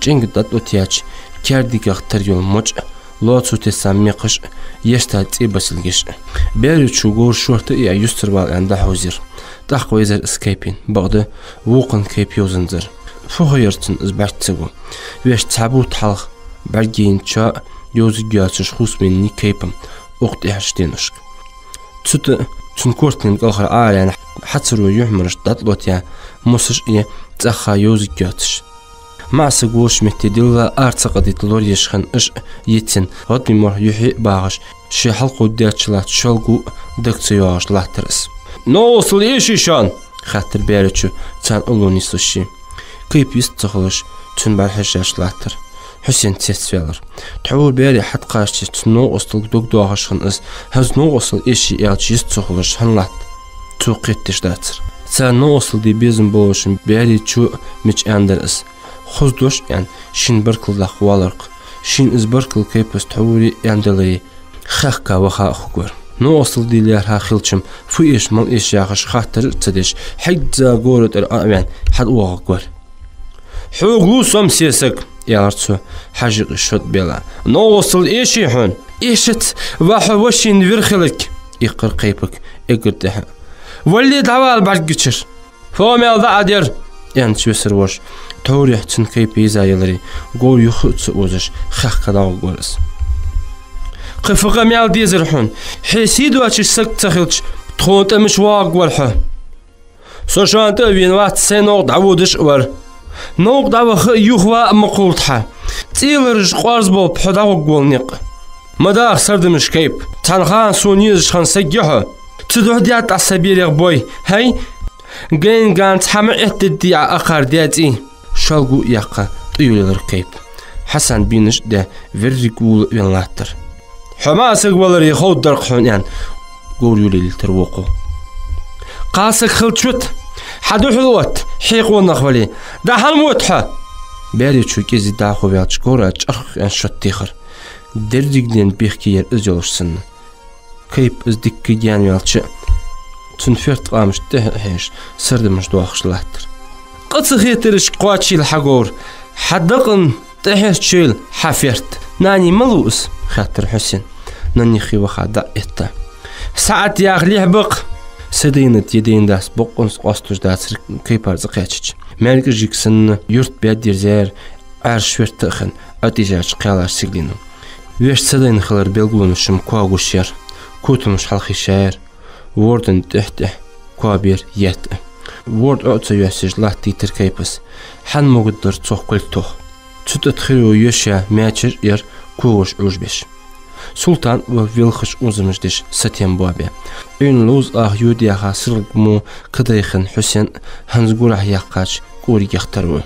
чӀинг дӀатӀаоттаяьча, каьрдигах тара йола моча а, лоацо тесса мекхаш а, ерста цӀе басилгаш а. Баьрачо говр шортта а яь, юстара вала аьнна дӀахьовзийра. ТӀаккха вайзар из Кайпена. Бакъда вокхан Кайпа йовзанзар. Фу хьо яр цунна из бӀарга ца го. Вешта цхьа бутт хьалха бӀаргаяйначоа йовзаргйоацаш хувцамийнай Кайпа-м укх тӀехьарча деношка. Цу тӀа цун кортан кӀалхара Ӏоараенна, хьацаро юхьмараш дӀатӀалоаттаяь, мосаш а яь, цӀаьхха йовзаргйоацаш. МаӀа саг волча метте дилла ара ца къадийта лораеш хинна уж а йицъенна, гӀадамий морхӀ юххе а багӀаш, ше хьалкховдадаьча латта шоллагӀа а дага ца йоагӀаш латтар из. «Новкъостал эший шоана?» хаьттар Баьрийчо, царна уллув нийслуш. Кайп йист ца хулаш, цунна бӀарахьежаш латтар. Хьусен цецваьлар. Тхьовра Баьри хьатӀакхаччалца цун новкъосталга дог доахаш хиннав из. ХӀанз новкъостал эший аьлча йист ца хулаш хӀана латт, цо кхетадеш дацар. Царна новкъостал де безам болаш Баьрийчо мича аьннадар из. Хоза дош аьнна, шийна баркал даккха воаллар-кх. Шийна из баркал Кайпас тхьовра аьннадаларе, хехка ваха а хургвар. Новкъостал де лаьрхӀа хилча-м, фу эш, мала эш яхаш хаттар а ца деш, хьегза говра тӀара Ӏо а ваьнна, хьатӀавоагӀаргвар. «Хьога лув со-м, сесаг», — аьлар цо, хьажкъе шод а белла. «Новкъостал эший хьона?» «Эшац, ва хьо вӀаший вир хиларга», — иккхар Кайпага эггара тӀехьа. «Валле, дӀавала бӀаргагучара». «Фу мел дӀа а дер», — аьнна, висар воша. Тхьовра цун Кайпа йиза яларе, говр юха а ца озаш, хехка дӀагӀоргвар из. «Кхы фу къамаьл дезар хьона? Хье сий доацаш саг ца хилча, тхона тӀа мича воагӀаргвар хьо?» «Со шоана тӀа а вена вац, сай новкъа дӀаводаш а вар». «Новкъа дӀаваха а, юхаваха а ма кхувл хьо. ЦӀийлараш къоарза болба хьо дӀагӀоргвола никъ». «Ма даха сардамаш, Кайп. Цхьан хана сона езаш хинна саг я хьо. Цудухьа даьд Ӏа са берех бой, хӀай?» Гайнга цхьа ма эттадий Ӏа акхар даьций. Шолгу а яьккха, тӀаюлаелар Кайп. Хьасан бийнаш а даь, веррига вула а венна латтар. «Хьо ма саг валаре ховргдар-кх хьона», — аьнна, говр юлаелийтар вокхо. «Кхалсаг хилча вита, хьа духьал отт, хьекъонах вале. ДӀа хӀана вода хьо?» Баьрийчо кӀезига дӀахо ваьлча, говра чӀарх аьнна шод техар. Деррига ден бехке яр из йолаш санна. Кайп из дикка гаьнаваьлча а, цун ферта къамашта тӀехьа а хьежаш, сардамаш доахаш латтар. «Къа ца хетарашка кхоачийла хьа говр, хьа дакъа тӀехьа чуйла хьа ферта». «Нани малув из?» — хаьттар Хьусена, нанна юххе ваха дӀа а этта. «СаӀат яха лихь ба-кх». Са дайнад е дайнадац бокъонца къоасташ дацар Кайпара цӀи кхаьчача. МаьркӀажига санна юрт баьд ерзаяьр, Ӏаьржа шверта а хинна, ӀотӀаежача кхаьллача сигалено. Вешта са дайна хилара белгалонаш-м коа гуш яр, котамаш хьалхашъяьяр, вордан тӀехь-тӀехьа коа бер етт а. Ворда Ӏо а ца йоссаш латтийтар Кайпас. Хьан могаргдар цох кулг тоха. Цу тӀа тхиро йоша маьчеш а яр, когаш Ӏужбеш. Султан а ва велхаш узамаш деш сатем боабе. Ӏуйна ловза аха йодаьха сиргӀаг мо кадайха Хьусен а хӀанз гурахьа яьккхача кӀоригех тара ва.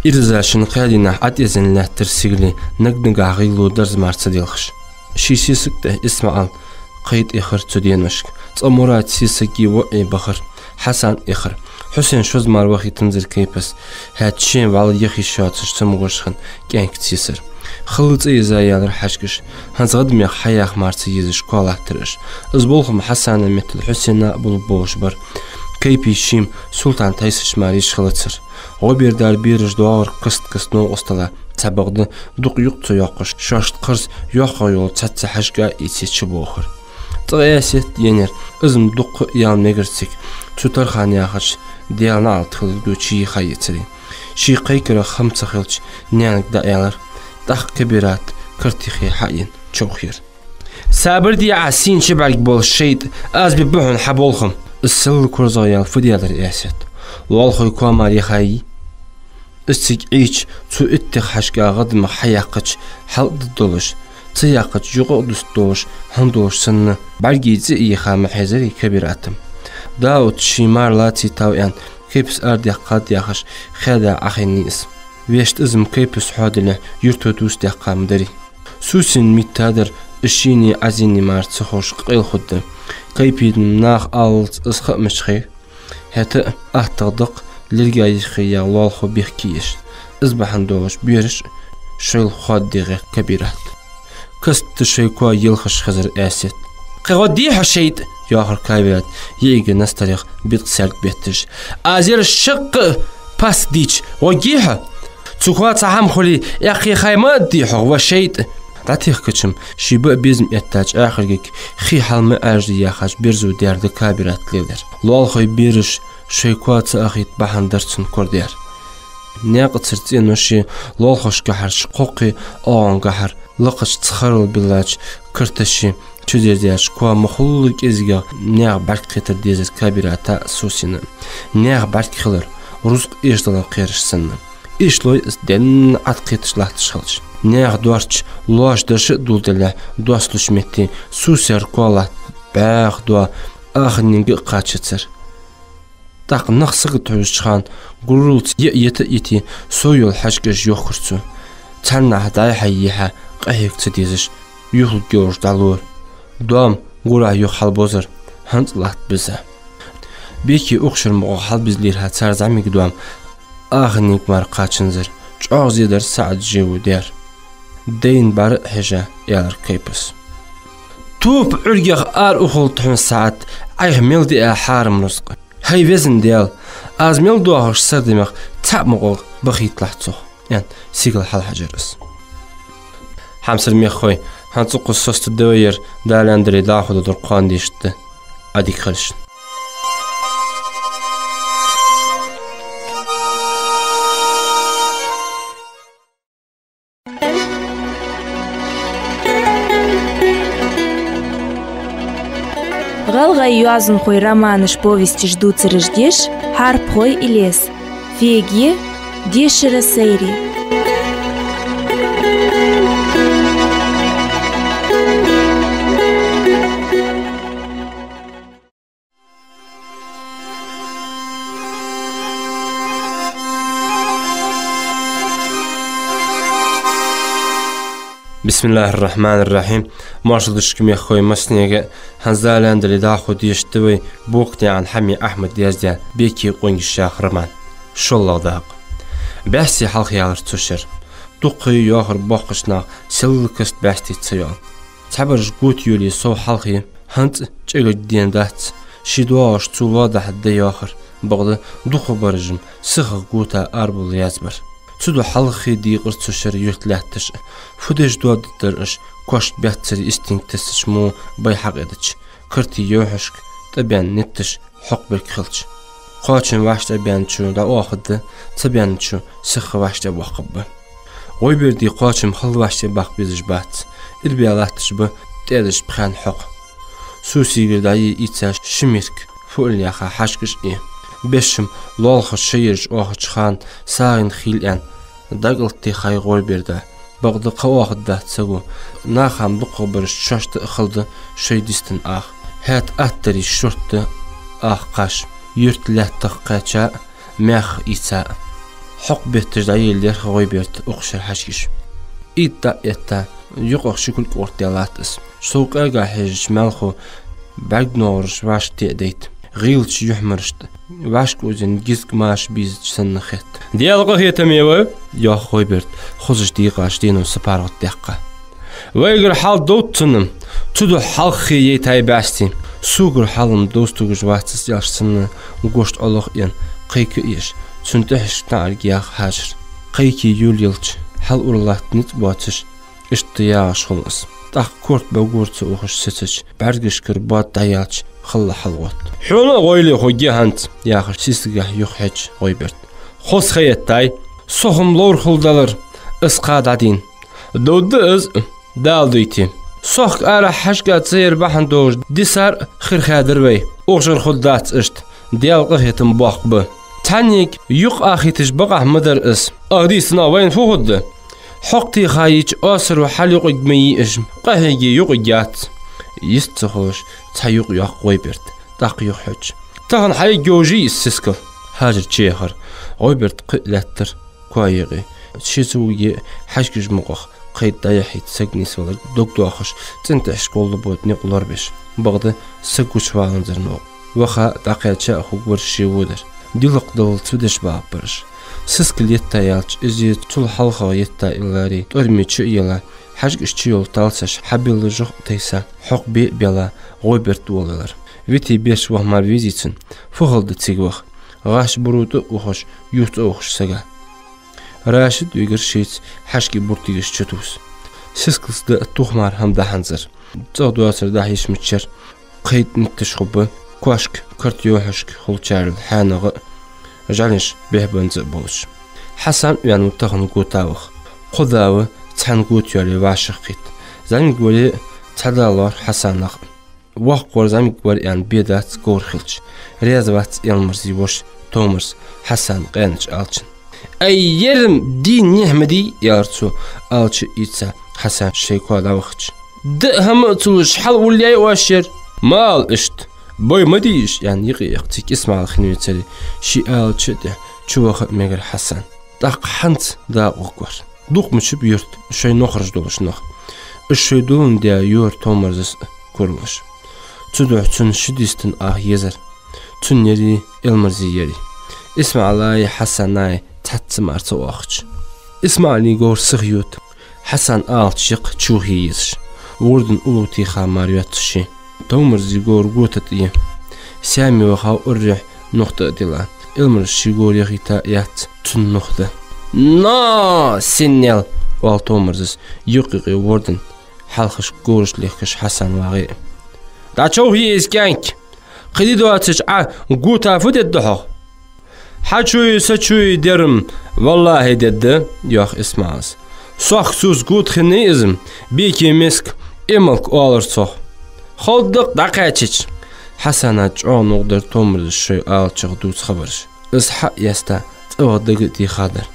Ирза шин кхаь дийнахьа ӀотӀаеза лаьттар сигале, наг-нагахьа гӀийло дарз мара ца делхаш. Ший сесаг тӀа Исмаӏал кхайта эхар цу деношка. Цкъа Мурад сесаги воӀи бахар, Хьасан а эхар. Хьусен шозза мара вахийтанзар Кайпас, хӀаьта шен вӀалла яха йиш йоацаш цамогаш хинна кӀаьнк сесар. Хала цӀи еза яьлар хьажкӀаш. ХӀанз гӀадамех хьаяха мара ца езаш коа латтар уж. Из болх-м Хьасана меттел Хьусена а болаболаш бар. Кайпий ший-м Султан тайсача мара йиш хилацар. ГӀо бер дар бераш доагӀар каст-каста новкъостала. Цхьабакъда дукха юкъ ца йоаккхаш, шоашта кхарза йоккхагӀа йола цхьацца хьажкӀа а ийце чубохар. Цкъа Ӏаьсет енаяр, из-м дукха ял мегар цига. Цу тархана яхача, Даьла наӀалт хиларгда, чуйийха ецаре. Ший кхайкарах хӀама ца хилча, наьнага дӀааьлар. ТӀаккха Кабират карта юххе хьаена човхаяр. «Сабар де Ӏа, сийна чубарг болаш шайтӀа, аз бе ба хьона хьа болх-м». Из селла корзагӀъяьлла фу даьлар Ӏаьсет? Лоалахой коа мара яхай? Из цига Ӏийча, цу иттех хьажкӀа гӀадамах хьаяьккхача хьал а дӀадолаш, ца яьккхача юкъа а дустадолаш, хӀама долаш санна, бӀаргий цӀи а йийха ма хьежарий Кабирата-м. Дауд ший мар лацийтав аьнна, Кайпас арадаьккхад яхаш, хаьда Ӏохайнай из. Вешта из-м Кайпас хьоадалехь юрто дувца даьккха ма дарий. Сусина меттадар из шийна Ӏазийна мара ца ховш къайлахургда. Кайпийна-м наха аллалца из ха а мичахьа, хӀаьта а аттагӀа да-кх лерга йиххе яха лоалахо бехке еш. Из бахьан долаш бераш а шоайла хоададергда Кабират. Каста шоай коа елхаш хезар Ӏаьсет. «Кхы гӀо дий хьо, шайтӀа?» — йоахар Кабират, йиӀига настарех биткъа саьрг бетташ. «Аз ер шаккха а пас дийча, гӀо гий хьо? Цу коа цхьа хӀама хуле, эккхий хай ма аддий хьогӀ, ва шайтӀа?» ДӀатехкача-м, ший ба а безам эттача, ахаргага хий хьал ма Ӏаьржадий яхача берзо даьр да Кабирата леладер. Лоалахой бераш шоай коа ца ахийта бахьан дар цун корадер. Наькъацара цӀенош, лоалахошкахьара кхоккхе оагӀонгахьара, лакхача цхарал биллача карташ чудерзаьча коа ма хулла кӀезигагӀа наьха бӀарг кхетар дезар Кабирата а, Сусина а. Наьха бӀарг хилар рузкъа эшадала кхераш санна. Иштта лой из денна Ӏад кхеташ латташ хилча. Наьха доарча лоаш даша а дулделлехь, доасталуча метте Сусера коа латта бӀаьха доа аханнинга а кхачацар. ТӀаккха нах сагота хьежача хана гурулца йиъ йита а йите, сов йола хьажкӀаш йохкар цо. Цхьаннахьа дӀай-хьай йихьа, къахьега ца дезаш, юхалург йолаш дӀалора. Доам гурахьа юха хьалбозар, хӀанз а латта беза. Беке укх шера мукъагӀа хьалбизлийрхӀа цар зӀамига доам аханега мара кхачанзар, чӀоагӀа зе дар саӀад живо дер. Дайна бӀара а хьежа, аьлар Кайпас. Топа Ӏуьргех ара ухалда хьона, саӀад, Ӏайха мел диа хьарам рузкъа. ХӀай везан Даьла, аз мел доахаш сардамех цхьа мукъагӀа бахийталахь цох, аьнна, сигала хьалхьажар из. Хьамсара мехкахой, хӀанз укхаза соцаде вай ер Дала аьнна дале дӀахо дергдар кхоана дешаргда. Ӏадика хийла шун. ГӀалгӀай йоазонхой романаш, повесташ дувцараш деш Хьарпхой Илез. Феге, дешара сайре. Бисмиллахьир-рахьманир-рахьим. Моаршал да шуга, мехкахой, массанега. ХӀанз Дала аьнна дале дӀахо дешаргда вай Бокнаькъан Хьамий Ахьмада яздаь «Беке къонгаш» яха роман. ШоллагӀа дакъа. БӀаьсти хьалха ялар цу шера. Дукха ха йоахар боккхача наха селла каста бӀаьсти ца йоал. Цхьабараш гота йолае сов хьалхе, хӀанз а чӀегача дена дац, ший доагӀаш цо лоа дахьа да йоахар, бакъда дукхагӀбараш-м сихагӀа гота арабовла язбар. Цудухьа хьалххе дийкъар цу шера юрта лаьтташ а. Фу деш доададар уж, коаш баьццара истинг тесача мо бай хьакъедача, картий йовхьашка тӀабаьнна нитташ хьокхаберг хилча. Кхоачам вӀаштӀехьабаьнначо дӀаоахаргда, ца баьнначо сиха вӀаштӀехьабоаккхаргба. ГӀойбердий кхоачам хала вӀаштӀехьабаккха безаш бац, ирбе латташ ба тӀаьдаш пхаьнна хьокха. Сусигара дӀаийца ши миска фуъал яха хьажкӀаш а, беш-м лоалахаш шоайераш оахача хана сагӀийна хийла аьнна, дӀакӀалтӀехьай ГӀойберда. Бакъда кхы оахаргдац саго, наха-м дукхагӀбараш шоашта а хала да шоай дистан аха. ХӀаьта аттари шортта аха кхаш, юрта лаьттах кхаьча а, маьхах ийца а. Хьокхабетташ дӀаелла лерхӀ ГӀойберда укх шера хьажкӀаш. Ийд дӀа а этта, юкъах ши кулг къордаь латт из. Сов къаьга хьежача маьлхо бӀаргногӀараш вӀашагӀтеӀадайта, гӀийлача юхьмарашта вӀашкаозийна гизг маша бийзача санна хет. «Даьла къахетаме ва, — йоах ГӀойберда, хозача декъача дено сапаргӀата даьккха. — Вайгара хьал довз цунна, цудухьа хьалххе яйтай бӀаьсти. Согара хьал-м довз тугаш вац из, — аьлча санна, гошт Ӏолохаенна, кхайка а еш, цун тӀехьашка наӀарга яха хьажар. Кхайке йолаелча, хьал-ура латта ницкъ боацаш, иштта ягӀаш хул из. ТӀаккха корта бӀугара ца ухаш сецача, бӀаргашкара бод дӀаяьлча, халла хьалгӀотт. — Хьона а гӀойла хургья хӀанз, — яхаш, сискагахьа юхахьеж ГӀойберд. — Хоза ха эттай, сох-м ловра хул далар, из кхы дӀадийна. Довргда из, Дала дойте. Сохка арахьа хьажкӀа ца яра бахьан долаш дисар а хир хадир вай. Укх шера хургдац иштта, Даьла къахетам боккха ба. Цхьаннега юкъ ахийташ бакъахьа ма дар из. Ах дийца нах вайна фу хургда? Хьокх теха йича, оасаро хьалюкъерг ма йий уж, къахьийге юкъерг яц. Йист ца хулаш, цхьа юкъ йоаккх ГӀойберда, тӀаккха юхахьеж. — Тахан хьайга йовжий из сискал? — хьажар чуяхар. ГӀойберд кхы а лаьттар коа юкъе. Ше ца вуге а, хьажкӀаш мукъагӀа кхайда дӀаяхьийта саг нийсвелар дог доахаш, цӀен тӀехьашка гӀолла бода никъ лорабеш. Бакъда саг гучаваланзар новкъа. Ваха а, дӀакхаьча а хургвар ше водар. Дилакх даллалца деш багӀаб бараш. Сискал етта яьлча, из цул хьалхагӀа етта иллари тӀорми чу а елла, хьажкӀаш чуйола талсаш хьабилла жох а тайса, хьокх бе а белла, ГӀойберд волавелар. Вити беш ваха мара везий цунна, фу хала да цига ваха? ГӀаш буро тӀа а ухаш, юха цӀа ухаш сага. Рашид вигар шийца хьажкӀий буртигаш чутувса. Сискалца да а тух мара хӀама дахьанзар. ЦӀагӀа доацар дахьа йиш миччар. Кхайда нитташ хургба, коашка, карта йовхьашка хулачарел хьаьнагӀа а, жӀалеш бехбанза а болаш. Хьасан а ваьннав тахан гота ваха. Кхо да ва, цхьан гота йоалае вӀашагӀкхийтта. ЗӀамига вале а, цхьа да лоархӀ Хьасанах. Воккхавар зӀамига вар аьнна бе дац говр хилча. Раьза вац Элмарзий воша Томарс Хьасана къаьнача алчан. — Ай, ер-м дийна нихь ма дий, — аьлар цо, алча ийца Хьасан шоай коа дӀавахача. — Даа хӀама а ца луш, хьал уллаяй оаш ер? — Ма ала иштта. «Бой ма дий уж», — аьнна, юкъе эккхар цига ИсмаӀал хинна вецаре, ший алача тӀехьа чуваха а мегар Хьасан. ТӀаккха хӀанз дакъа гӀоргвар. Дукха ма дац ба юрт шоай нохараш долаш нах. Уж шоай дулун де йора Томарзас куралаш. Цудухьа цунна ши дистан ах езар. Цун яри, Элмарзий яри. ИсмаӀалаи Хьасанаи цхьацца мара ца оахача. ИсмаӀалий говр сиха йода. Хьасан алача яккха чухе езаш. Вордан уллув теха мара йоацаш я. Томарзий говр гота тӀа я. Саьма вахав уррехьа нух тӀа а дилла. Элмарза ший говр яхийта яц цунна нух да. «Но, синел!» — оал Томарзас, юкъ-юкъе вордан хьалхашка говраш лехкаш Хьасан вагӀе а. «ДӀачовхае из кӀаьнк! Кхы ди доацача Ӏа гота фу дергда хьох?» «Хьа чуи са чуи дер-м, валлахӀи, дергда», — йоах ИсмаӀалас. «Сох цус гота хиннай из-м, беке миска, Эмалк оалар цох. Ховргда-кх дӀакхаьчача». Хьасана чӀоагӀа новкъа дар Томарзас шоай алачех дувца хабараш. Из хьа а эста, цӀаваха дага а техадар.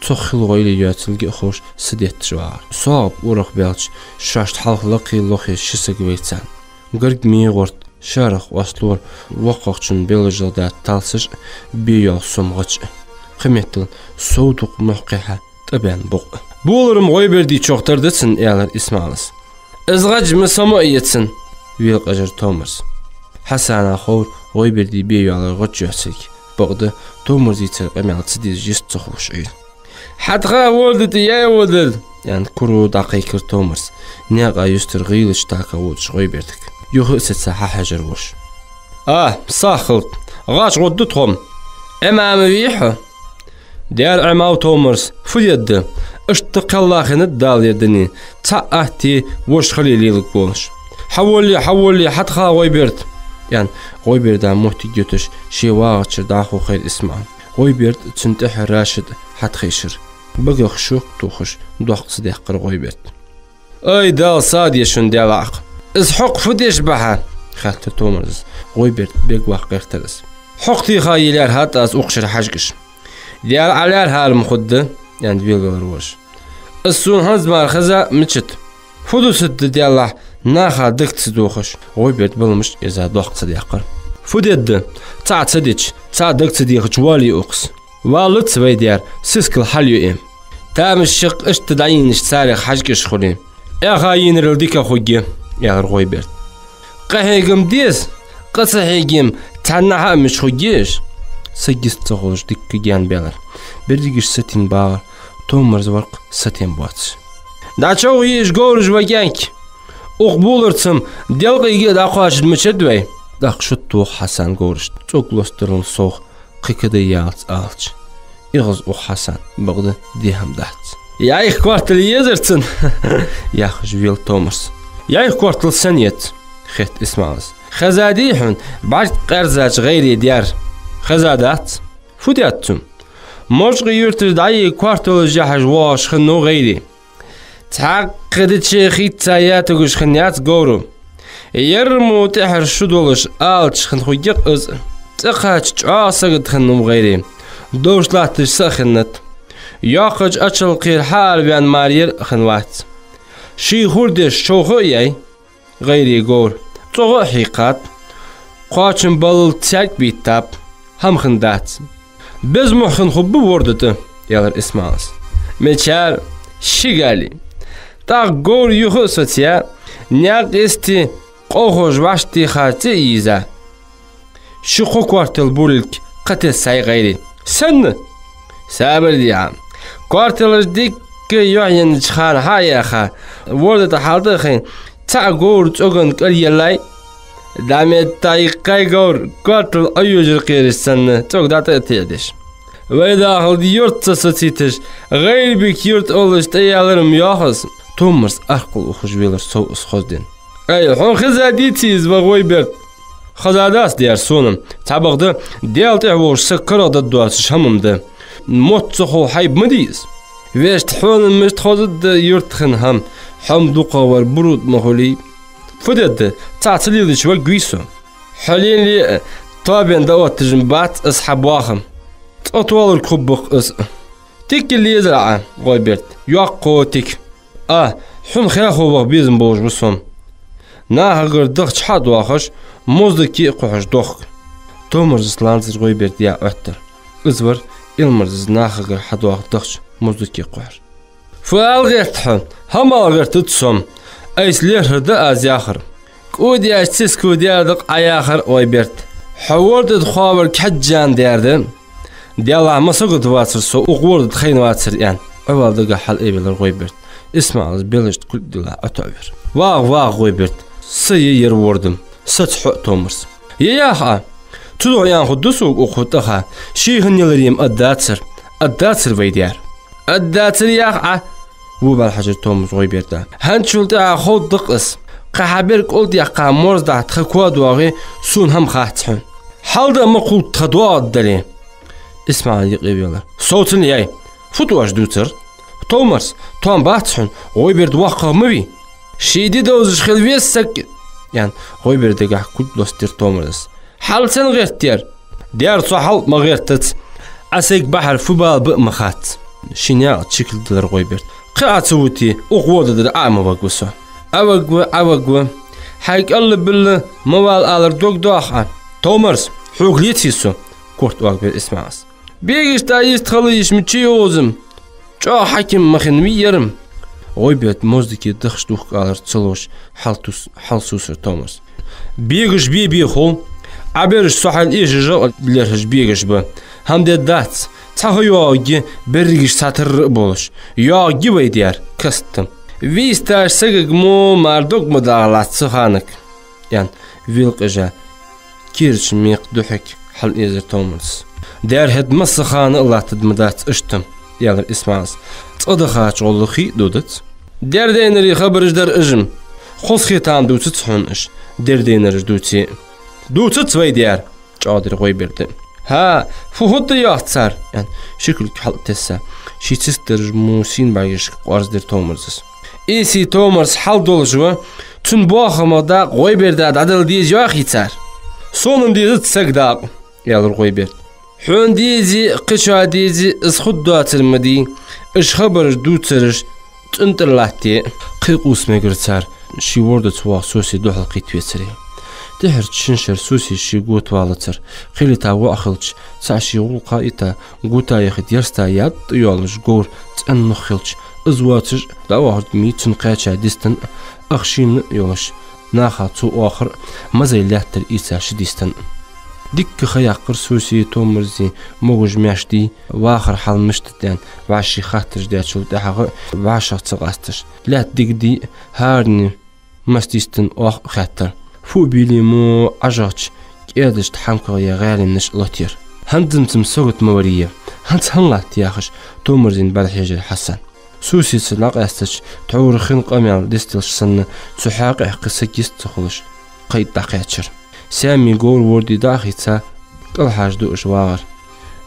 Цох хила гӀойли йоацилга а ховш, са детташ вагӀар. СогӀапа урагӀа баьлча, шоашта хьалха лакхе а лохе ши саг вай царна. Гаргга мегӀорт шарах къоасталора воккхагӀчун белажал даьтта талсаш а, бе йола сом гӀаж а. Кхыметтел сов дукха мохькхехьа тӀабаьнна букъ а. «Болар-м ГӀойбердий чох тара да цунна», — аьлар ИсмаӀалас. «Из гӀаж ма сама а я цун», — велакъажар Томарза. Хьасана ховра ГӀойбердий бе йоаллар гӀаж йоацилга. Бакъда Томарзийцара къамаьл ца дезаш йист ца хулаш Ӏийра. «Хьатха ворда тӀа яй водар», — аьнна, кура дӀакхайкар Томарза, наькъа юстара гӀийлача така водаш ГӀойбердага. Юха а сеца хьахьежар воша. «А, сагӀа хилда, гӀаж гӀоргда тхо-м. Ӏимам вий хьо?» «Дера Ӏимав, Томарза, фу дергда? Иштта кхелла хиннад Дала ер дуне, цхьа атта воша хила леларгволаш». «Хьаволле, хьаволле, хьатха, ГӀойберд», — аьнна, ГӀойберда моттиг йиташ, ше вагӀачара дӀахо хайра ИсмаӀал. ГӀойберд а, цунна тӀехьа Рашид а хьатхайшар. Багах шок а тохаш, доккха ца даьккхар ГӀойберд. «Ай, Дала сагӀа де шун, Даьла Ӏакха! Из хьокха фу деш ба хьа?» — хаьттар Томарзас. ГӀойберд бегваккха гӀертар из. «Хьокха теха елаяр хӀаьта аз укх шера хьажкӀаш». «Даьра Ӏалар хӀара ма хургда», — аьнна, велавелар воша. «Из сона хӀанз мара хеза а мичад. Фу дусаргда, Даьллахь, наха дага ца дохаш?» ГӀойберда баламаш а эза, доккха ца даьккхар. «Фу дергда? Цхьа ца дича, цхьа дага ца дехача, вале укхаза». «Валлац вай, дера, сискал хьалъю им. Тамашийна иштта дӀаеннача царех хьажкӀаш хуле. Эхь а енарал дика хургья», — аьлар ГӀойберда. «Къахьега-м деза, къа ца хьеге-м, цхьаннахьа а мича хургья уж?» Саг йист ца хулаш дикка гаьнабаьлар. Берригаш сатийна багӀар, Томарза вар-кх сатийна боацаш. «ДӀачовхае уж говраш, ва кӀаьнк! Укх боларца-м делкъийга а дӀакхоачаргда мичад вай?» ТӀаккха шуд тоха Хьасан говрашта, цӀог лостадалал совгӀа кхы кадай ялац алча. ИгӀаз ух Хьасан, бакъда дехьа-м дац. «ЙӀайха коартал езар цунна?» — яхаш вел Томарза. «ЙӀайха коартал сенна еза?» — хетт ИсмаӀалас. «Хезадий хьона бӀарг къаьрзача гӀайре дер?» «Хезадац». «Фу даьд цунна?» «Моржкъий-Юртара дӀайига коарталаш яхьаш воагӀаш хиннав гӀайре. Цхьаккха дича хийца ятагуш хиннаяц говро. Ер мо тӀехьара шу долаш алача хинна хургья-кх из. ЦӀи кхача чӀоагӀа сагота хиннав гӀайре. Довш латташ са а хиннад. Йоккхача Ачалкхера хьаараваьнна мара ер а хиннавац. Ший хургдеш човха а яьй гӀайре говр. ЦӀогӀа а хьийкхад. Кхоачам баллалца цаьрга биттаб. ХӀама хиннадац. Беза мухь хинна хургба ворда тӀа», — аьлар ИсмаӀалас. «Мичара? Ши гали. ТӀаккха говр юха а соцаяь, наькъа йисте къовхоша вӀаштӀехьа цӀи а йийза, ши-кхо коартал буллилга кхы тесса яьй гӀайре». «Сенна?» «Сабар де Ӏа. Коарталаш дикка юхьеннача хана хьа а яьха, ворда тӀа хьалтӀа а хайна, цхьаъ говра цӀоган кӀал еллай. ДӀа меттахь йийккхай говр, коартал Ӏойожар кхераш санна, цӀог дӀатӀа а теӀдеш. Вай дахалда юрт ца социйташ, ГӀайрбик-Юрт олаш тӀаяьлар-м, йоах из». Томарза аркъал ухаш велар сов из хоздена. «Ай, хьона хезадеций из, ва ГӀойберд?» «Хезадац, дера, сона. Цхьабакъда, Даьла тӀехьа волаш саг карагӀдоацаш хӀама-м да. Мотт ца хуле, хьайба ма дий из. Вешта, хьона мишта хозаргда юрта хинна хӀама, хьо-м дукхагӀвар буруд ма хулий. Фу дергда, цхьаъ ца лелача варгвий со? Хьо лелае а, тоабенна дӀаотташ-м бац из хьа бохам. ЦӀотолларг хургба-кх из». «Тика лелаяр Ӏа, ГӀойберд, йоккха тика». «А, хьона хьехо ваха безам болаш ва со-м. Нахагара дахча хьа а доахаш, Моздаке кхухьаш дохк. Томарзас ланзар ГӀойберда яь Ӏоттар. Из вар Илмарзас нахагара хьадоагӀа дахча моздаке кхухьаш. «Фу ала гӀерт хьо?» «ХӀама ала гӀертац сона. Айса лерхӀар да аз яхар. КӀодаьча цискал дер да-кх Ӏа яхар, ГӀойберда. Хьо ворда тӀа хоавар кхаьжжан дер да. Деллахь, ма сагота вацар со, укх ворда тӀа хайна вацар», — аьнна, Ӏовала дагахьа хьалъайвелар ГӀойберд. ИсмаӀалас белашта кулг дилла ӀотоӀавир. «ВагӀа, вагӀа, ГӀойберд, са я ер ворда, саца хьо а, Томарз». «Я, ях Ӏа. Цудухьа аьнна хургда сога укхо тӀаха, ше хӀана яларий-м аргдацар, аргдацар вай даьра». «Аргдацар, ях Ӏа», — во бӀарахьежар Томарза ГӀойберда. «ХӀанзчул тӀехьагӀа ховргда-кх из. Кхы хьа бер кӀолтӀехьа морз дахьа тха коа доагӀе, сона хӀама хац хьона. Хьал да а ма кхувтта тха доагӀаргдале». ИсмаӀал юкъе велар. «Совцале яй. Фу тӀа оаш дувцар? Томарз, тоам бац хьона, ГӀойберд воккхагӀа ма вий». «Ший ди довзаш хила веза саг», — аьнна, ГӀойберда дагахьа кулг лостадир Томарзас. «Хьал сенна гӀерт ер?» «Дера, со хьал ма гӀертац. Ӏа сайга бахьар фу бала ба а ма хац». Ший наькъа чикалдилар ГӀойберд. «Кхы Ӏа ца вите, укх ворда тӀара Ӏа а ма варгва со». «Ӏаваргва, Ӏаваргва. Хьай кӀалла-билла ма вала алар дог доах Ӏа». «Томарз, хьога леций со?» — корта оагабир ИсмаӀалас. «Бегашта йистхила йиш ма йий укхаза. ЧӀоагӀа хьаким ма хиннавий ер-м». ГӀойберд моздаке дахча духкалар ца ловш хьалтус-, хьалсусар Томарз. «Бегаш бе-бе хул. Ӏа бераш со хьайна эшаш а лерхӀаш бегаш ба. ХӀама дергдац. Цхьа ха йоагӀаргья, берригаш цхьатарра а болаш. ЙоагӀаргья вай даьра каста. Висташ сагага мо мара дог ма дагӀалац цу ханага», — аьнна, вил къежа, керача мекха духьега хьалъайзар Томарзас. «Дера, хӀаьта масса хана а латтаргда ма дац иштта», — аьлар ИсмаӀалас. «Цкъа дахача гӀолла хий а додац». «Дердайнарий хабараш дар уж-м. Хоза хетам дувцац хьона уж, дердайнараш дувце». «Дувцац вай даьра», — чӀоагӀдир ГӀойберда. «ХӀа, фу хӀунда йоах цар?» — аьнна, ши кулг хьалтесса, ший цистераш мо сийна бӀаргашка къоарздир Томарзас. «Ийсий Томарз хьал долаш ва, цун боахамах дакъа ГӀойберда дӀадала деза йоахий цар?» «Сона-м дезац сага дакъа», — аьлар ГӀойберда. «Хьона дезе, кхычоа дезе, из хургдоацар ма дий, уж хабараш дувцараш цӀен тӀара латте». Кхы къувса мегар цар ший вордаца воагӀа Сосе духьалкхийтта вецаре. ТӀеххьарча шин шера Сосе ше готавалацар, кхелийтта воӀ хилча, цхьа ший гӀулакха а йита, гута яхийта ярста ятӀа йоаллаш говр цӀен нух хилча, из воацаш дӀаоахаргья-м цунна кхаьча дистан, ах шийна а йолаш, наха цо оахар а, мазай лаьттар а ийца ши дистан. Дикка ха яьккхар Сосе Томарзий могаш маьш дий, вахара хьал мишта да аьнна, вӀаший хаттараш дечул тӀехьагӀа а вӀашагӀ ца къасташ, лаьтта дигадий а, хӀаране масса дистан оаха а хаьттар. Фу а бийле мо, ӀажагӀча кӀедашта хьамкагӀа я гӀаьленаш а лотаяр. «ХӀанззамца-м сагота ма варий ер. ХӀанз хӀана латт?» — яхаш, Томарзийна бӀарахьежар Хьасан. Сосеца дӀакъаьстача, тхьовра хин къамаьл дисталаш санна, цу хьакъехьа кхы саг йист ца хулаш, кхайдда дӀакхаьчар. Сами говра ворде дӀа а хийца, кӀалхьажа дуаш вагӀар.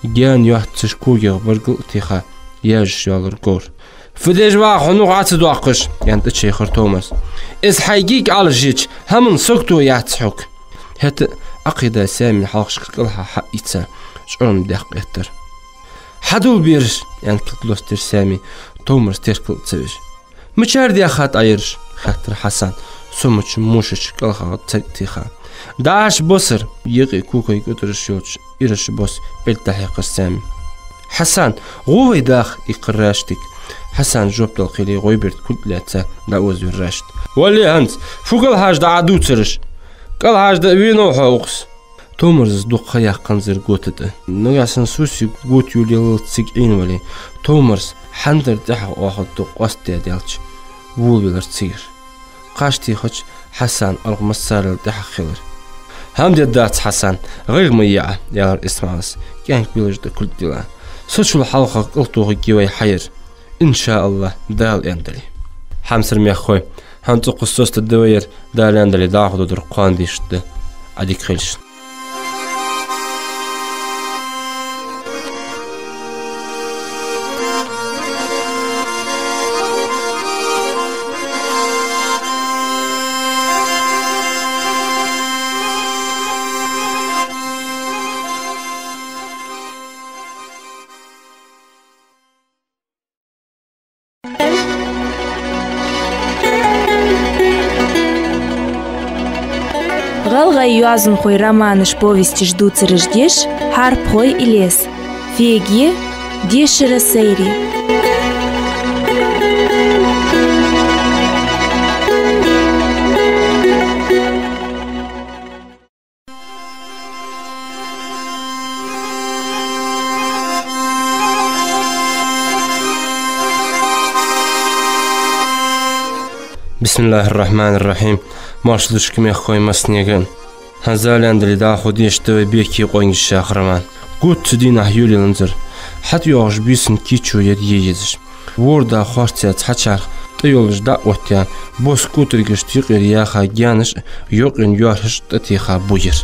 Гаьна йоаццаш когех баргал а теха, яжаш йоаллар говр. «Фу деш ва хьо, нух Ӏа ца доаккхаш?» — аьнна, тӀачайхар Томарз. «Из хьай гиг Ӏалашйича, хӀаман сагото яц хьога». ХӀаьта а Ӏокхийда Сами хьалхашкара кӀалха хьа а ийца, чӀорна дехк эттар. «Хьадувла бераш!» — аьнна, кулг лостадир Сами, Томарз теркал а ца веш. «Мичара даьха Ӏа ераш?» — хаьттар Хьасан, сомача мошача кӀалхагӀа царг а теха. «ДӀа Ӏаш босар!» — юкъе кукай кӀутӀараш йолча ирача бос белд дӀахьекхар Сами. «Хьасан, гӀо вай даха!» — иккхар Раштига. Хьасана жоп дала кхеле, ГӀойберда кулг лаьца дӀаозавир Рашт. «Вале хӀанз, фу кӀалхьажа да Ӏа дувцараш? КӀалхьажа да а венав хьо укхаза?» Томарзас дукха ха яьккханзар гота тӀа. Нагахьа санна Сосе гота йолаялалца цига Ӏийна вале, Томарз хьандар тӀехьагӀа оахаргда къоастадаь даьлча, волавелар цигара. Кхаж техача, Хьасан аргӀа массарел тӀехьагӀа хилар. «ХӀама дергдац, Хьасан, гӀайгӀа ма е Ӏа», — аьлар ИсмаӀалас, кӀаьнк белажа тӀа кулг дилла. «Сачул хьалха кӀалтохаргья вай хьаер, иншааллахӀ, Дала аьнна дале». Хьамсара мехкахой, хӀанз цӀоккха соцадергда вай ер, Дала аьнна дале, дӀахо доадар кхоана дешаргда. Ӏадика хийла шун. ГӀалгӀай Йоазонхой романаш, повесташ дувцараш деш, «Хьарпхой Илез». Феге, дешара сайре. بسم الله الرحمن الرحيم. Моаршал да шуга, мехкахой, массанега. ХӀанз, Дала аьнна дале, дӀахо дешаргда вай «Беке къонгаш» яха роман. Гуттара дийнахьа йолаеланзар. ХьатӀайоагӀаш бийсан кийчо яр е езаш. ВорхӀ да харцахьа цхьа чарх тӀайолаш дӀаоттаяь, бос кӀотаргашта юкъера яьха гаьнаш а, йокъийна йоархӀаш а тӀатеха буйра.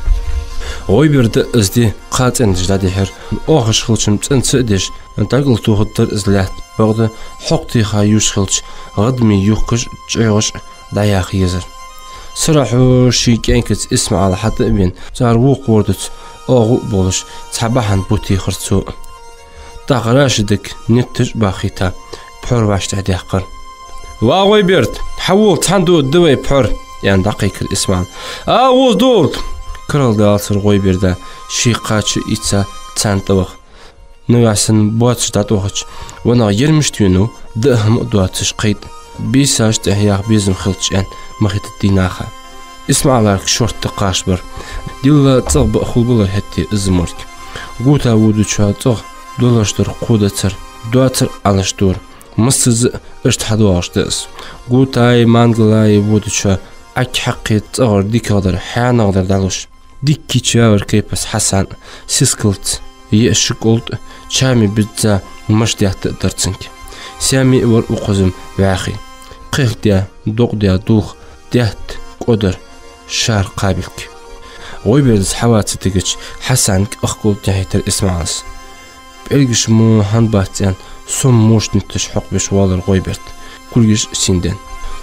ГӀойберда из ди кхоачаш дӀадихьар. Оахаш хилча-м цӀенца а деш, дӀакӀалтохаргдар из лаьтта. Бакъда хьокха теха юш хилча, гӀадаме юхкаш а, чӀоагӀаш а дӀаяха езар. Сарахьо ший кӀаьнкаца ИсмаӀал хьатӀа а вена, цар вокх ворхӀазза оагӀув а болаш, цхьа бахьан бутийхар цо. ТӀаккха Рашидага нитташ а бахийта, пхьор вӀаштӀехьадаьккхар. «Ва ГӀойберда, хьавола, цхьана доадергда вай пхьор», — аьнна, дӀакхайкар ИсмаӀала. «А, гӀоза доагӀалда!» — карладалацар ГӀойберда, ше кхача а ийца, царна тӀаваха. Нагахьа санна боацаш дӀатӀавахача, ванах ер мишта венав, даа хӀама а доацаш кхайда, бийсаш тӀехьа яха безам хилча аьнна, ма хетадий наха. ИсмаӀалага шортта кхаш бар. Дилла цӀагӀа баа хулбалар хӀаьта из морг. Гута водачоа цӀагӀа долаш дар кхо дацар, доацар Ӏалашдора. Массаза а иштта хьадоагӀаш да из. Гутаи Мангалаи водачоа Ӏаг хьакхе цӀагӀара дикагӀдар, хьаьнагӀдар дӀалуш. Дика кийча вар кепас Хьасан, сискалца йиъ ши кӀолд а, чами бизза машдаьтта а дар цунга. Саьми а вар укхаза-м вӀаьхий. Кхехкадаь, докъадаь дулх, даьтта кӀодар, шар кхабилг. ГӀойбердас хьава ца тегача, Хьасанга ах кӀолд яхьийтар ИсмаӀалас. ПӀелгаш мо хӀана бац аьнна, сом мошнитташ хьокхабеш воаллар ГӀойберд. Кулгаш сийна даьнна.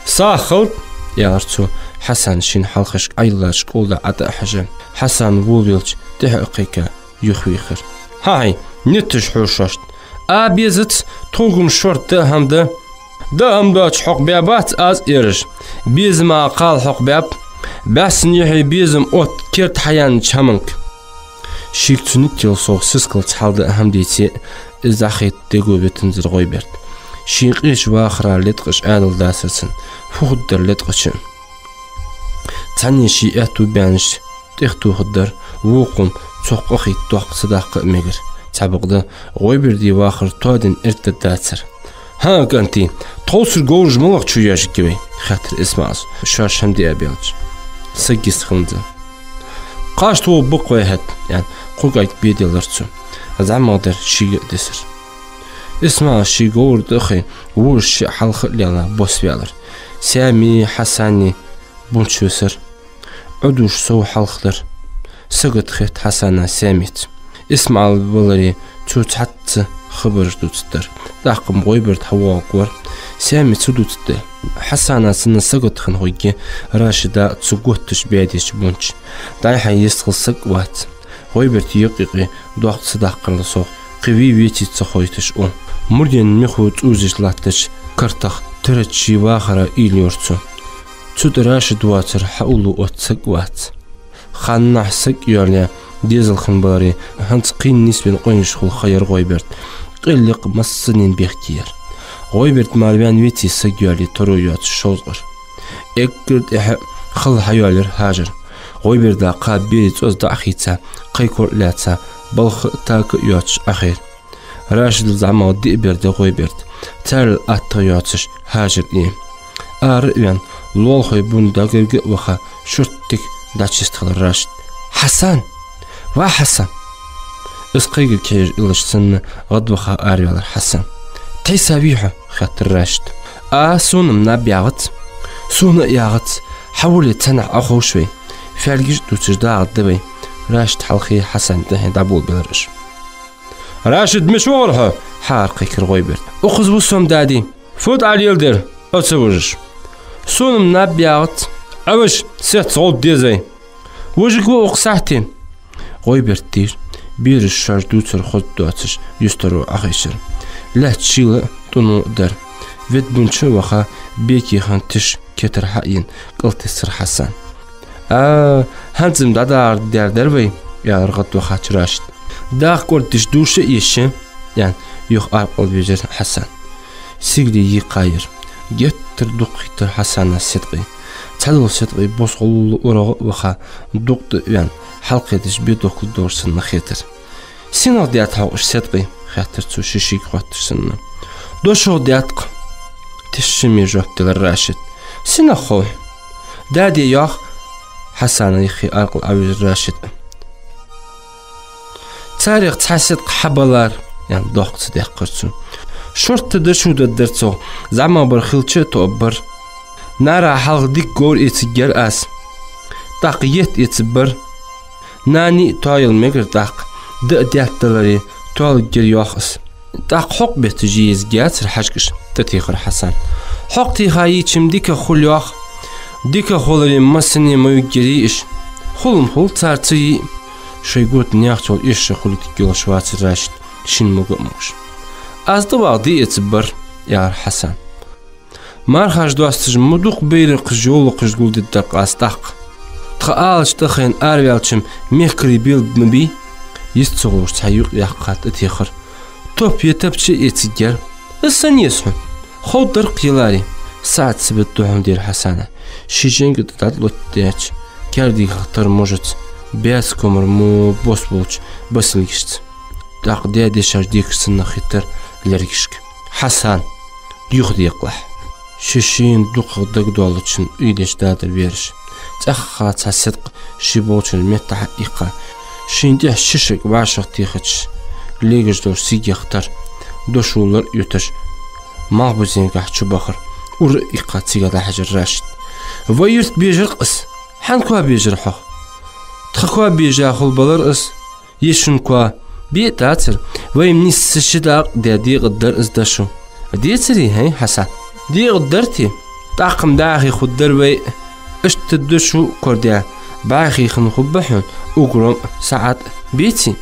«Сагах хилда», — аьлар цо, Хьасан шийна хьалхашка Ӏайиллача кӀолда ӀотӀа а хьежа. Хьасан волавелча, тӀехьа а кхайка, юхавийхар. «ХӀаа-хьаа, нитташ хьожа шоашта. А, безац, тхога-м шортта даа хӀама да. Даа хӀама доацаш хьокхабаьбац аз а ераш. Безама кхал хьокхабаьб. Баьссанна юхье безам отт керда хьаяьннача хӀаманга». Шийга цу ниттал совгӀа сискалца хьалдаа хӀама деце а, из дӀахайта дего витанзар ГӀойберд. Ший къеча вахара леткъаш Ӏаьдал дацар цунна, фу хургдар леткъача. Цхьанне ший аьттув баьннача тӀехтохаргдар, вокхо-м цох къахийта доккха цадаккха а мегар. Цхьабакъда ГӀойберда вахар тоаденна эртаргдацар. «ХӀаа, кӀантий, тховсара говраш малагӀчо йоажаргья вай?» — хаьттар ИсмаӀалас, шоаш хӀама диа баьлча. Саг йистхиланзар. «Кхашта воагӀа бакъ вай хӀаьта», — аьнна, кхо кӀаьнк бе деллар цо. ЗӀамагӀдар шийга а дисар. ИсмаӀалас ший говра тӀа а хай, вожаш шиъ хьалха а лела, бос ваьлар. Саьми, Хьасани бунча висар. Ӏодувш сов хьалха дар. Сагота хет Хьасана Саьмица. ИсмаӀал валаре, цо цхьацца хабараш дувцаргдар. ТӀаккха-м ГӀойберд хьавоагӀаргвар. Саьми ца дувцаргда. Хьасана санна сагота хинна хургья Рашида цу готтача баьдеча бунча. ДӀай-хьай йистхила саг а вац. ГӀойберда юкъе-юкъе доккха цадаккхарал совгӀа кхы вий-веций ца хойташ ун. Мурден михо цӀувзаш латтача картах тараьча ший вахара уйла йора цо. Цу тӀа Рашид воацар хьаулло отта саг а вац. Ханнахьа саг йоалаяь дезал хинна баларе, хӀанз кхийна нийсвенна къонгаш хул ха яр ГӀойберда. Къел-лекх массанена бехке яр. ГӀойберд мара ваьнна веце, саг йоалае таро йоацаш шовзткъа дар. Эггара тӀехьа хала хьайоалаяьр Хьажар. ГӀойберда кхаба берий цӀоз дӀа а хийца, кхайкар а лаьца, балха а, така а йоацаш Ӏохайра. Рашидал зӀамагӀа диъ бер да ГӀойберда. Царел аттагӀа йоацаш Хьажар а. Ара а ваьнна, лоалахой бунна дӀагарга а ваха, шорттига дӀачуйистхилар Рашид. «Хьасан! Ва Хьасан!» Из кхайгар кхьежа иллаш санна, гӀадваха араваьлар Хьасан. «Тхьайса вий хьо?» — хаьттар Рашида. «А, сона-м наб ягӀац». «Сона а ягӀац. Хьавола, цхьаннахьа Ӏоховш вай. Фаьлгаш а дувцаш дагӀаргда вай». Рашида хьалхе, Хьасана тӀехье дӀаболабелар уж. «Рашид, мича вахар хьо?» — хьааракхайкар ГӀойберда. «Укхаза ва со-м, дади». «Фуд Ӏа леладер, Ӏо ца вужаш?» «Сона-м наб ягӀац». «Ӏа вижа, сецца гӀовда деза вай». «Вижаргва укх сахьте». ГӀойберд тийра, бераш шоаш дувцар хоза доацаш юстаро Ӏохайшар. Лаьтта шийла а, тӀуно а дар. Ведда бунча а ваха, Бекехан тиша кетар хьаийна, кӀалтессар Хьасан. «А, хӀанз-м дӀадахар дер дар вай», — аьлар гӀадвахача Рашида. «ДӀахо кӀордаш душа а еш», — аьнна, юха аркъал вежар Хьасан. Сигале йийкъаяр. Геттара дукха хийттар Хьасана седкъий. Цхьадола седкъий бос гӀолла урагӀа а ваха, дукха тӀа а ваьнна, хьалкхеташ бе дохкал долаш санна хетар. «Сенах даьд хьогӀ уж седкъий?» — хаьттар цо, ший-шийга хоатташ санна. «Дошох даьд-кх», — тишаме жоп делар Рашида. «Сенах хов хьона?» «Даде йоах», — Хьасана юххе аркъал Ӏовежар Рашида. «Царех цхьа седкъа хьабалар», — аьнна, дохк ца даьккхар цо. «Шортта дошо дергдар цох, зӀамагӀбар хилча а тоъаргбар. Нана хьалха дика говр эцаргьяр аз. ТӀаккха етт эцаргбар. Нана а тоаяла мегар тӀаккха, даа детта даларе, тоалургьяр йоах аз. ТӀаккха хьокх бетта жи езаргьяцар хьажкӀаш», — тӀатехар Хьасан. «Хьокх теха йича-м дика хул йоах. Дика хуларе, массане ма юггерий уж. Хул-м хул, цар ца йий». Шоай гуттара наьха чул эшаш хулийтаргйолаш вацар Рашид, шийна мога а могаш. «Аз тӀавагӀа де эцаргбар», — аьлар Хьасан. «Мархаш доасташ ма дукха байракхаш, йовлакхаш гулдергдар-кх аз тӀаккха. Тха алача тӀа хайна араваьлча-м мехкарий белгала ма бий». Йист ца гӀуш цхьа юкъ яьккха тӀатехар. «Топ е тапча эцаргьяр. Из сенна еза хьона? Ховргдар-кх яларе». СаӀат сибат духьал дера Хьасана. Ший жинга тӀа дӀалоттадаьча, каьрдийгах тара можаца, баьца комар мо бос болча басилгашца. ТӀаккха даь-дешаш декаш санна хетар лергашка. Хьасан юхадекъалахь. Ший-шийна дукхагӀа дагадоалачун уйдеш дадар бераш. ЦӀаьхха цхьа седкъа ший болчара метта хьаийккха, шийна тӀехьа ши шаг вӀашагӀ техача легаш долча сигех тара, дошо лар а юташ, малхбузенгахьа чубахар. Ура а ийккха, цига дӀахьежар Рашид. «Вай юрта бежар-кх из. Хьан коа бежар хьох?» «Тха коа бежа хулбалар из. Е шун коа. Бе а дацар. Вай-м нийсса ши дакъа даь декъаргдар из дошо». «Децарий, хӀай, Хьасан?» «Декъаргдар-те. ТӀаккха-м бӀаьхий хургдар вай а. Иштта дошо а корадаь, бӀаьхий хинна хургба хьона угром а, саӀат а. Беций?»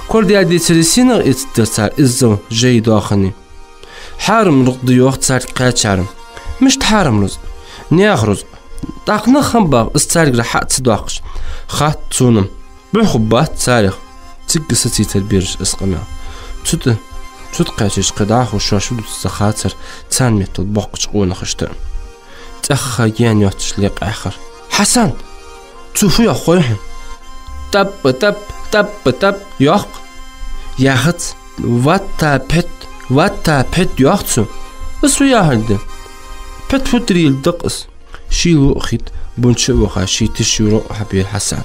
«Корадаь децаре, сенах эцаргдар цар иззал жай доахане?» «Хьарам рузкъа да йоах царга кхаьчар». «Мишта хьарам рузкъа?» «Наьха рузкъа». «ТӀаккха нах хӀана бах из царгара хьа а ца доаккхаш?» «Хатта сона-м. Бухь хургбац царех». Цигга сацийцар бераш из къамаьл. Цу тӀа, цу тӀа кхаьчача кхы дӀахо шоаш фу дувц ца хацар, царна меттел боккхача къонахашта. ЦӀаьхха гаьна йоацаш лекъаьхар. «Хьасан, цо фу йоах хой хьона?» «ТӀап-тӀап, тӀап-тӀап йоах-кх». «Яхац». «Ватта пхьет, ватта пхьет йоах цо». «Из фу яхилга да?» «Пхьет фу тара йилга да-кх из». Ший лоӀа хитта, бунча а ваха, ший тиша юргӀа а хьабера Хьасан.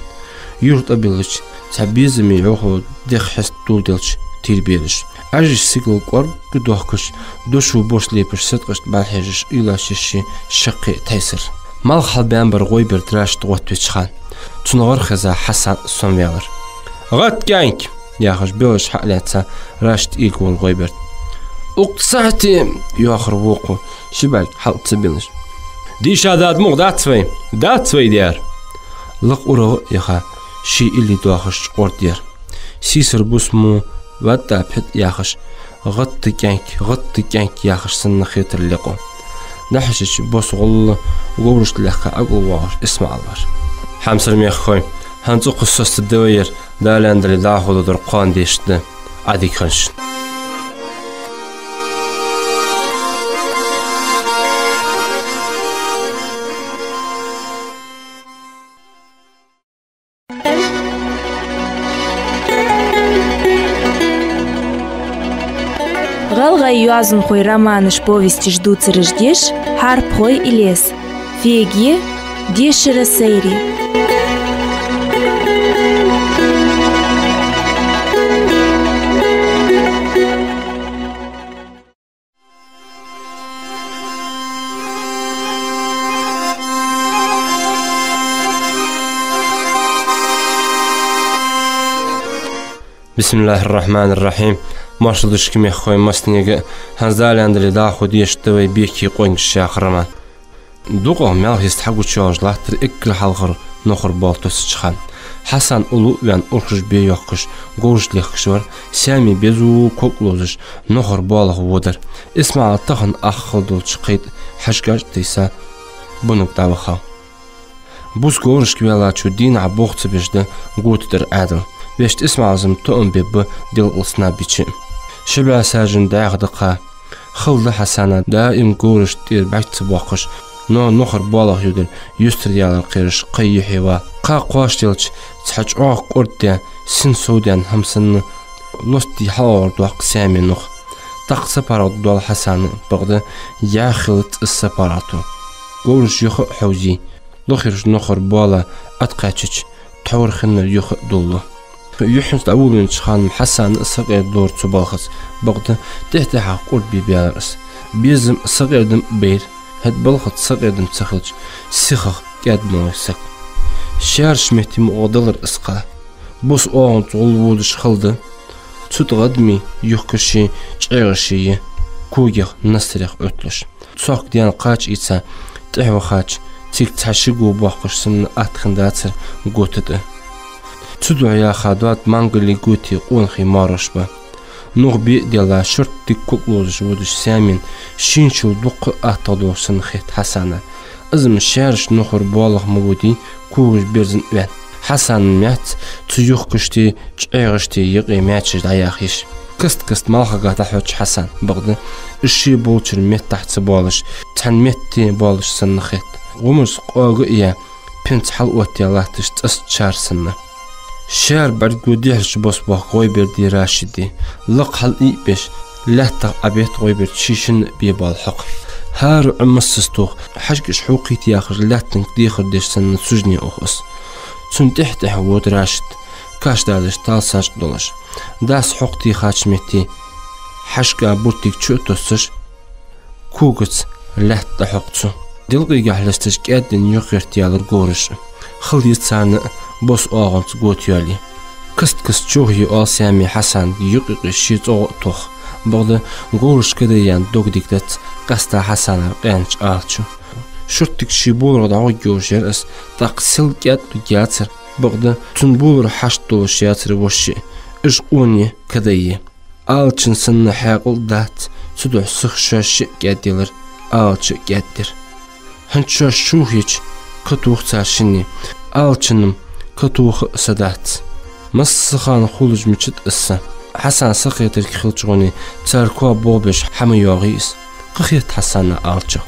Юрта тӀабиллача, цхьа безаме йӀовхал дегӀ хьеста доладелча, тийра бераш. Ӏажаш сигала кӀоарга дохкаш, дошо бос лепаш седкъашта бӀарахьежаш уйлаш йиш я шаккхе а тайсар. Малх хьалбаьнна бар гӀойберда Рашид гӀоттавеча хана. Цун гӀар хеза Хьасан сомаваьлар. «ГӀатта, кӀаьнк!» — яхаш, белаш хьа а лаьца, Рашида ийга вола гӀойберда. «Укх сахьате!» — йоахар вокхо, ши бӀарг хьалъа ца биллаш. «Дийша дада мугӀ дац вай, дац вай дер!» Лакха урагӀа а яха, ший илли доахаш чкъор дер. Сийсара бус мо «ватта пхьет» яхаш, «гӀатта, кӀаьнк, гӀатта, кӀаьнк» яхаш санна хетар лекъо. ДӀахьежача, бос гӀолла говрашта лаьхка ӀокӀал воагӀаш ИсмаӀал вар. Хьамсара мехкахой, хӀанз укхаза соцаргда вай ер, Дала аьнна дале, дӀахо доадар кхоана дешаргда. Ӏадика хилда шун. ГӀалгӀай йоазонхой романаш, повесташ дувцараш деш «Хьарпхой Илез». Феге, дешара сайре. Бисмиллахьир-рахьманир-рахьим. Моаршал да шуга, мехкахой, массанега а. ХӀанз Дала аьнна дале, дӀахо дешаргда вай «Беке къонгаш» яха роман. ДукхагӀа маьлха йист хьагучаяьлча латтар эггара хьалхара нохар бола тосача хана. Хьасан уллув а ваьнна, урхаш бе йоахкаш, говраш лехкаш вар, саьме безу ког ловзаш, нохар болах водар. ИсмаӀал тахан ах хала долча кхайда хьажкӀаш а тайса, бунага дӀавахав. Бус говрашка ваьллачо дийнахьа болх ца беш да гота тӀара Ӏаьдал. Вешта ИсмаӀала зама тоам бе ба делкъал сна бича. Ши бӀаь сажен дӀаьха да кхы. Хала да Хьасана даим говрашта тӀера бӀарг ца боаккхаш, но нухара болх йодаш, юстара ялар кхераш кхы юхье вала. Кхы кхоачаш делча, цхьа чӀоагӀа кӀордадаь, син сов даьнна хӀама санна, лостий хьалгӀовр доаккх Саьме нух. ТӀаккха сапаргӀата доал Хьасана, бакъда яхилац из сапаргӀато. Говраш юха а хьовзий, лохераш нухара бола Ӏаткхаьчача, тхьовра хиннар юха а дуллу. Юххьанца дӀаволавеннача хана Хьасана а сакъердалора цу балхаца, бакъда тӀехьа-тӀехьа кӀордабе баьлар из. Безам а, сакъердам а байра. ХӀаьта балхаца сакъердам ца хилча, сихагӀа кӀаьда ма вой саг. Шаьрача метте мукъагӀа далар из кхы. Бус оагӀонца гӀолла водаш хала да. Цу тӀа гӀадамий, юхкаши чӀегӀаши я, когех, нассарех Ӏотталуш. Цхьоаккха даьнна кхача ийца тӀехьа вахача, цига цхьа ши го боаккхаш санна атта хиннадацар гота тӀа. Цудухьа яха доад мангалий, готий къонахий марош ба. Нух бе а делла, шортта дика ког лозаш водаш Саьмена шийначул дуккха а аттагӀа долаш санна хет Хьасана. Из-м шаьрача нухара болх ма водий, когаш берзан а ваьнна. Хьасана маьц цу юхкаштеи чӀегӀаштеи юкъе маьчеш дӀаяха йиш. Каст-каста малхагахьа дӀахьош Хьасан, бакъда из ше болчара меттахьа ца боалаш, цхьан метте боалаш санна хет. ГӀумарца къога а яь, пенца хьалоттаяь латташ цӀаста шар санна. Шаьра бӀаргаго дехьарча бос боахк ГӀойбердеи Рашиди. Лакха хьалъийбеш, лаьттах Ӏобетта ГӀойберда ший шинна а бе боал хьокха. ХӀара Ӏо массаза тоха, хьажкӀаш хьокхийта яхаш, лаьттанга дехар деш санна суждане ух из. Цунна тӀехьа-тӀехьа вода Рашид, кашдадеш, талсачкъа долаш. Дас хьокха техача метте хьажкӀа буртиг чу а тоссаш, когаца лаьтта тӀахьокх цо. Делкъигахьа лесташ кӀаьдвенна юхагӀертаяьлар говраш. Хала я царна а бос оагӀонца гота йоалае. Каст-каста човхае оал Саьме Хьасанга юкъ-юкъе ший цӀогӀа а тох. Бакъда говраш кадайяьнна дог дика дац, къаьстта Хьасанара къаьнача алачо. Шортта дика ший боларах дӀагӀоргйолаш яр из, тӀаккха сел кӀаьда дуг яцар, бакъда цун болар хьашт долаш яцар вошше. Уж къоне кадайе. Алачун санна хьаькъал а дац, цудухьа сиха шоаш шиъ кӀаьдъялар, алача а кӀаьддир. ХӀанз шоаш човхайича, катох цар шинне, алачун-м катоха а са дац. Массахана хулаш мичад из са. Хьасан сакхетарг хилча гӀоне, цар коа болх беш хьа ма йоагӀий из. Кхы хет Хьасана алачах.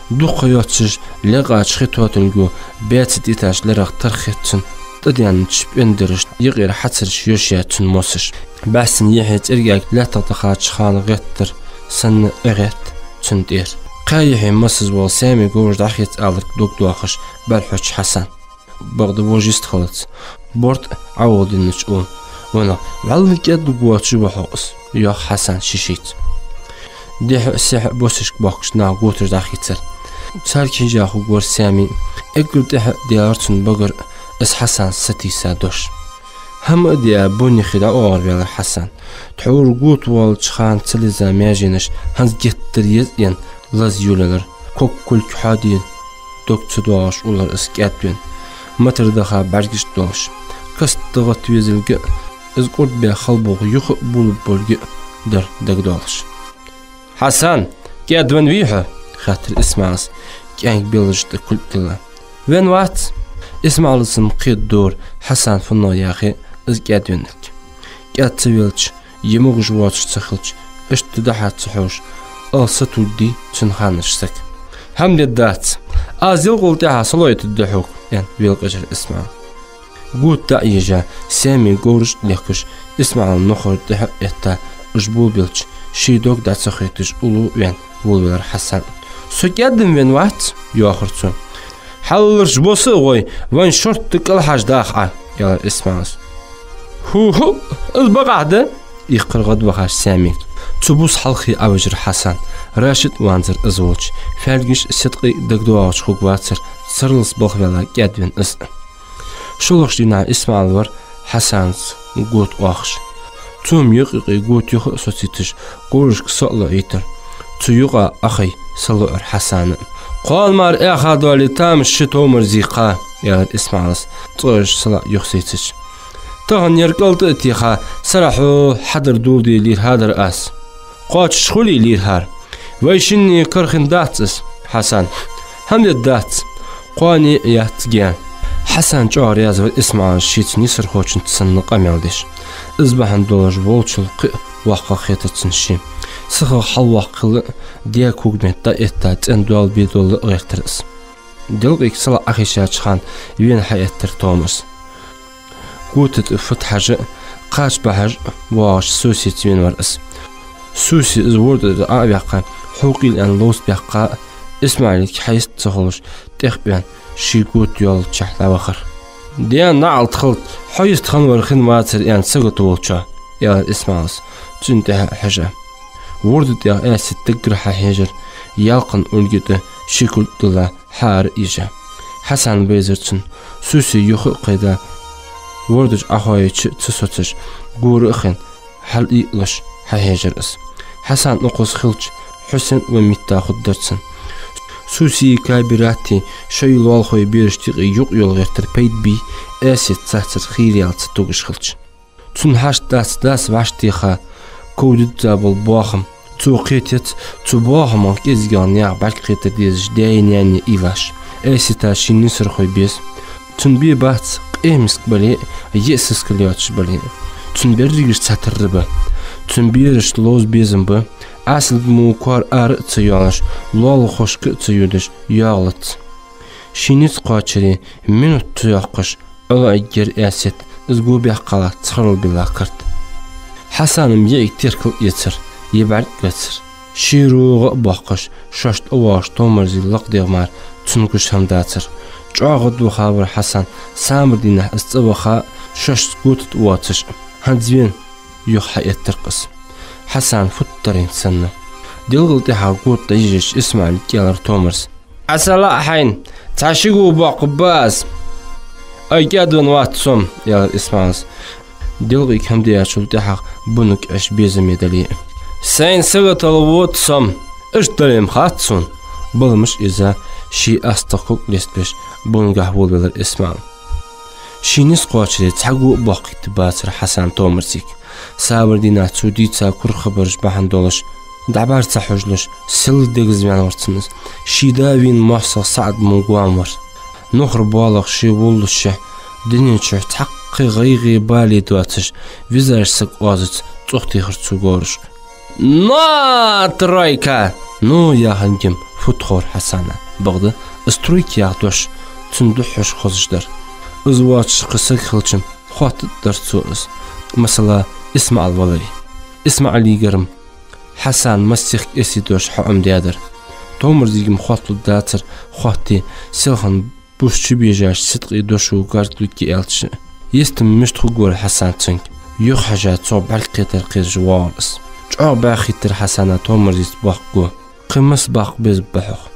Дукха ха йоацаш, лаьккъача хи тоаталга баьца тӀатеттача лерах тара хет цунна, тӀаденнача пӀендарашта юкъера хьацараш йош яь цун мосаш. БӀаьстан яхье цӀергаьг лаьттах дахача хана гӀеттар санна Ӏе гӀетт цунна тӀера. Кхаь яхье массаза вола Саьме говраш дӀахеца аларга дог доахаш бӀарахьош Хьасан. Бакъда вож йистхилац. Борт Ӏовала диннача улла. Ванах, вӀалла кӀаьда дуг воацаш ва хьо из, йоах Хьасан ший-шийца. Дехьа а, сехьа а босашка боахкаш нах готаш дӀахийцар. Цар кийча хургвар Саьме. Эггара тӀехьа а даьлар цун багара из Хьасан сатийса дош. ХӀама а даь, бунне хи дӀаоагӀарваьлар Хьасан. Тхьовра гота воалача хана ца лизза маьженаш хӀанз геттара еза а енна лаза йолаелар. Ког кулг хьоаде, дог ца доагӀаш уллар из кӀаьдвенна, матар даха бӀаргаш долаш. Каста гӀатта везалга а, из кӀордабаь хала болх юха а болабалга а дар дагадоалаш. «Хьасан, кӀаьдвенна вий хьо?» — хаьттар ИсмаӀалас, кӀаьнк белажа тӀа кулг тилла. «Венна вац». ИсмаӀалас-м кхетадора, Хьасан фуннагӀа яхе из кӀаьдвенналга. КӀаьда ца велча, е могаш воацаш ца хилча, иштта дахьа ца хьожаш, ала сатувргдий цун ханаш саг. «ХӀама дергдац. Аз делкъал тӀехьа салойтаргда хьога», — аьнна, велакъежар ИсмаӀал. Гота дӀа а ежа, Саьме говраш а лехкаш, ИсмаӀала нухара тӀехьа а этта, уж болабелча, ший дог дӀа ца хойташ уллув а ваьнна, волавелар Хьасан. «Со кӀаьдам венна вац», — йоахар цо. «Хьалхарча боса а гӀой, вайна шортта кӀалхьажа даха Ӏа», — аьлар ИсмаӀалас. «ХӀу-хӀу, из бакъахьа да», — ийккхар гӀадвахача Саьмега. Цу бус хьалххе Ӏовижар Хьасан. Рашид а ванзар из волча, фаьлгаш а, седкъий а дагадоагӀаш хургвацар, сарралца балха ваьлла кӀаьдвенна из. ШоллагӀча дийнахьа ИсмаӀал вар Хьасанца гота оахаш. Цо-м юкъ-юкъе гота юха а социйташ, говрашка со а лоӀийтар. Цу юкъа Ӏохайна салоӀар Хьасана. «Кхоана мара Ӏеха доале, тамаш ши товмар зийкха», — аьлар ИсмаӀалас, цкъа уж салаӀа юхасийцача. «Тахан ер кӀалтӀа а теха, сарахьа хьадар доладе лийрхӀадар аз». «Кхоачаш хулий лийрхӀар?» «Вай шинне кара хиннадац из, Хьасан». «ХӀама дергдац. Кхоане а яц гаьна». Хьасан чӀоагӀа раьза вар ИсмаӀала шийца нийсархочунца санна къамаьл деш. Из бахьан долаш волчул кхы а воккхагӀа хетар цунна ше. Сихагӏа хьалвоккха хилла а, даь когаметта дӀаэтта, цӀен доал бе доалла а гӀертар из. Делкъега салаӀа Ӏохайшача хана вена хьаэттар Томарз. Гота тӀа фуд хьажа а, кхача бахьаш а воагӀаш Сусица вена вар из. Суси из ворда тӀара Ӏо а ваьккха, хьокхийла аьнна ловца баьккха а, ИсмаӀалига хьайста ца хулаш, тӀехбаьнна, ший гота йолччахьа дӀавахар. «Даьна наӀалт хилда, хьо йистхинна вар хинна вацар аьнна сагота волчоа», — аьлар ИсмаӀалас, цунна тӀехьа а хьежа. Ворда тӀех Аьсет даггара хьахьежар, ялкъан урга тӀа ши кулг дилла хьаара а ежа. Хьасан вайзар цунна. Суси юха а кхайда, ворда чу Ӏохоаеча а ца соцаш, гора а хинна, хьалъийккхалуш хьахьежар из. Хьасан укхаза хилча, Хьусен а вай метта хургдар цунна. Сусеи Кабирати шоай лоалахой берашта юкъе юкъ-йола гӀертар пайда бий, Аьсет царцара хийра ялца тугаш хилча. Цунна хьашт дац дас вӀаштӀехьа ков дидза бола боахам. Цо кхетац, цу боахамах кӀезигагӀа наьха бӀаргакхетар дезаш даьи наьнеи уйлаш. Аьсета ший нийсархой беза. Цун бе бац къемск бале а, йиъ сискал йоацаш бале а. Цун берригаш цхьатарра ба. Цун берашта ловза безам ба. Ӏаьсалга мо кор ара а ца йоалаш, лоалахошка а ца йодаш, йоагӀлац. Ший низ кхоачаре минут ца йоаккхаш, Ӏо а эггара Аьсет, из го баьккхалахь цхьарал билла карт. Хьасана-м йиӀиг теркал а эцар, е бӀарг а гацар. Ший рогӀа а боаккхаш, шоашта воагӀаш Томарзи лакхдегӀа мара цунна гуш хӀама дацар. ЧӀоагӀа гӀадваха вар Хьасан, самар дийнахьа из цӀаваха а, шоашца гота тӀа воацаш а. ХӀанз вена юха хьаэттар-кх из. Хьасан футтарийна санна. Делгала тӀехьа гота дӀаежача ИсмаӀалига аьлар Томарза: «Ӏа салаӀа хьайна, цхьа-ши го боаккхаргба аз». «Ай, кӀаьдвенна вац со-м», — аьлар ИсмаӀалас, делкъега хӀама даьчул тӀехьагӀа бунга Ӏеш безаме дале а. «Сайна саготал вода со-м, иштта дале-м хац сона», — баламаш а еза, ший астагӀа ког лестабеш, бунгахьа волавелар ИсмаӀал. Ший низ кхоачаре цхьа го а боаккхийта бацар Хьасана Томарзига. Сабар дийнахьа цо дийца кура хабараш бахьан долаш, дӀабӀарга ца хьожалуш, сел дегаза ваьнна вар цунна из. Ший да вийна моастагӀа СаӀад мо гоама вар. Нухара боалах ше волалушшехь, дунен чухь цхьаккха гӀайгӀа-бале доацаш, визаж саг оазаца цӀогӀа техар цо говрашка. «Но, тройка!» «Но» яха гем фуд ховра Хьасана, бакъда из тройка яха дош цунна духхьашха хозаш дар. Из воацаш кхы саг хилча-м, хоаттаргдар цо из. Масала, ИсмаӀал валаре. ИсмаӀалигара-м Хьасана массехк эсе дош хьаӀомадаьдар. Томарзига-м хоатталургдацар, хоатте, селхан бус чубежаш, ситкъеи дошои гаргалургья аьлча а. Йистам мишта хургвар Хьасан цунга? Юхахьежа, цох бӀаргакхетар кхераш воагӀар из. ЧӀоагӀа бӀаьхийттар Хьасана Томарзица боаккха го. Кхы масса баккха безам ба хьох.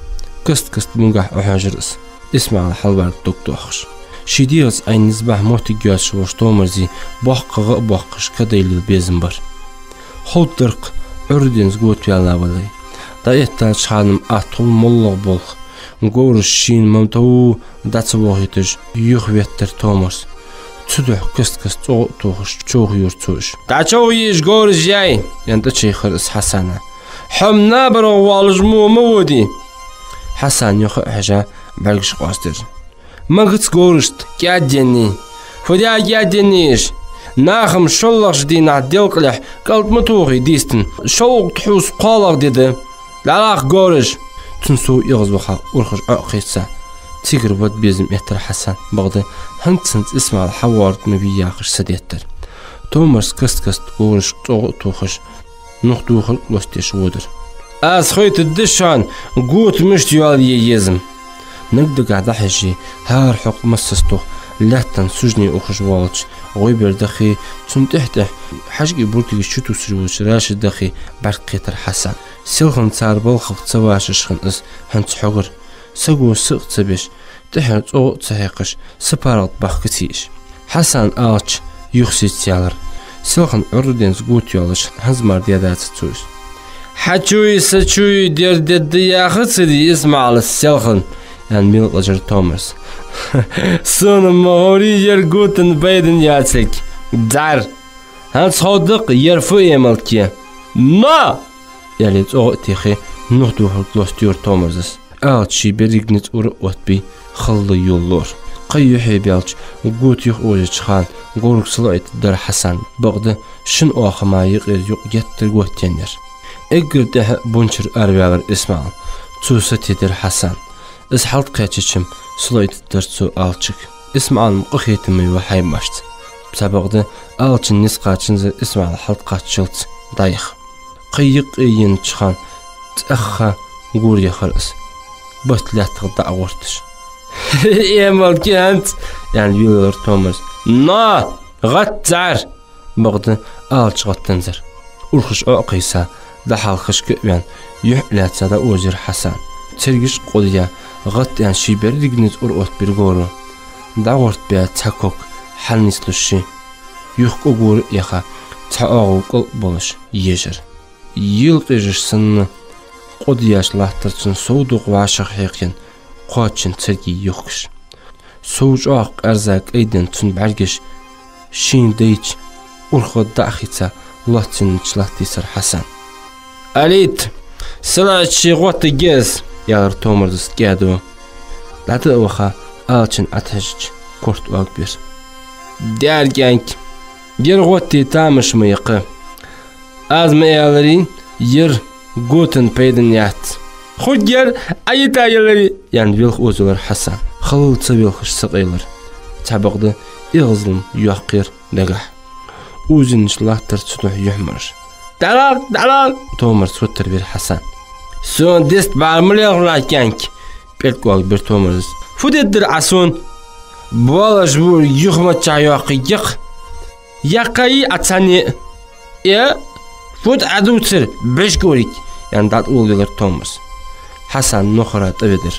Каст-каста бунгахьа Ӏохьожар из, ИсмаӀала хьалварга дог тоахаш. Ший дегӀаца Ӏайна низ бахьа моттиг йоацаш волча Томарзи боккхагӀа а боаккхаш, кадайлийла безам бар. Ховргдар-кх, Ӏурра денз гота ваьнна валаре. ДӀаэттача хана-м атта хул моллагӀа болх. Говраш шийна ма тов дӀа ца вохийташ, юхаветтар Томарз. Цудухьа каст-каста цӀогӀа а тохаш, човхайора цо уж. «ДӀачовхайийша, говраш яьй!» — аьнна, тӀачайхар из Хьасана. «Хьо-м набарагӀа воаллаш мо ма водий!» Хьасан юха а хьежа, бӀаргаш къоастадир. «Магац говрашта кӀаьденний? Фу даьд кӀаьденний уж? Наха-м шоллагӀча дийнахьа делкъалехь кӀалтӀа ма тохий дийстина, шоллагӀа тхьовса кхоалагӀа ди да. ДӀалакха, говраш!» Цун сов эгӀазваха, урхаш Ӏо а кхайса, цигара вада безам эттар Хьасана, бакъда хӀанз-хӀанз ИсмаӀал хьавоагӀарга ма вий яхаш садеттар. Томарз каст-каста говрашка цӀогӀа а тохаш, нух духарг лостадеш водар. «Аз хойтаргда шоана, гота мишта йоалае еза-м». Наггахьа дӀахьежжа, хӀара хьокха массаза тоха лаьттан сужне ухаш воаллача гӀой бер дахе, цунна тӀехь-тӀехьа хьажкӀий буртигаш чутувсаш волча Рашида дахе, бӀаргакхетар Хьасан. Селхан цар балхах ца вашаш хинна из хӀанз хьогара. Саго са а ца беш, тӀехьара цӀогӀа а ца хьекхаш, са паргӀата бахкаций уж. Хьасана алча, юха сецаяьлар. Селхан Ӏурра денз гота йоаллаш хӀанз мара даьдацар цо из. «Хьачуи сачуи дер дергда яхацарий ИсмаӀалас селхан?» — аьнна, мелкъажар Томарз. «Сона-м ма гӀорий ер готан байден яцилга. ДӀар! ХӀанз ховргда-кх ер фу эмалк я». «Но!» — аьле, цӀогӀа а техе, нух духарг лостайора Томарзас. Алча ший беррига низ ура а оттабий, хала йолалора. Кхы юххе баьлча, гота юха озача хана говрага салоӀийтаргдар Хьасан, бакъда шин оаха мара юкъера юкъ геттара готтаеннаяр. Эггара тӀехьа бунчара араваьлар ИсмаӀал. Цо сатийдар Хьасан. Из хьалтӀакхаьчача-м салоӀийтаргдар цо Алчага. ИсмаӀал-м къахетаме ва хьайбашца. Цхьабакъда Алчан низ кхаьчанзар ИсмаӀал хьалтӀакхаччалца дӀаяха. Кхы юкъ енача хана цӀаьхха гора яхар из, барт лаьттах дӀа а гӀорташ. «Эмал кӀант!» — аьнна велаелар Томарза. «Но! ГӀатта цар!» Бакъда Алча гӀаттанзар. Урхаш Ӏо а кхийса, дӀахьалхашка а ваьнна, юхь а лаьца дӀаозаяр Хьасан. Цергаш а къодадаь, гӀатта аьнна ший берригача низ ура оттабир говро. ДӀагӀорта баь цхьа ког хьалнислуш ший, юха кӀо гора а яха, цхьа оагӀув кӀал а болаш ежар. Елакъежаш санна къодаеш латтар цун сов дукха вӀашагӀкхийттача кхоачача цергий юхкаш. Сов чӀоагӀа къаьрза кӀайденна цун бӀаргаш шийна дайча, урхалда дӀа а хийца, лоацъеннача латтийсар Хьасан. «Алийта, салаӀача ший гӀоттаргья из!» — аьлар Томарзас кӀаьдо. ДӀатӀа а ваха, Алчанна ӀотӀахьежача, корта оагабир. «Даьра кӀаьнк, ер гӀоттае тамаш ма я-кх. Аз ма аьларий, ер готан пайдана яц». «Хургьяр, Ӏайита яларе!» — аьнна велха озаелар Хьасан. Халла ца велхаш сакъайлар. Цхьабакъда эгӀазал-м йоаккхар дагахьа. Озаеннача латтар цудухьа юхьмараш. «ДӀавала, дӀавала!» — Томарза хоттарвир Хьасан. «Сона дист бӀарга ма лелхалахь, кӀаьнк!» — пӀелг оагабир Томарзас. «Фу дергдар Ӏа сона?» «Болаш бу, юха мичахьа йоаккхаргья-кх. Яьккхай Ӏа цхьанне а». «Э, фуд Ӏа дувцар, бӀешкариг?» — аьнна дӀатӀаволавелар Томарз. Хьасан нохара тӀаведар.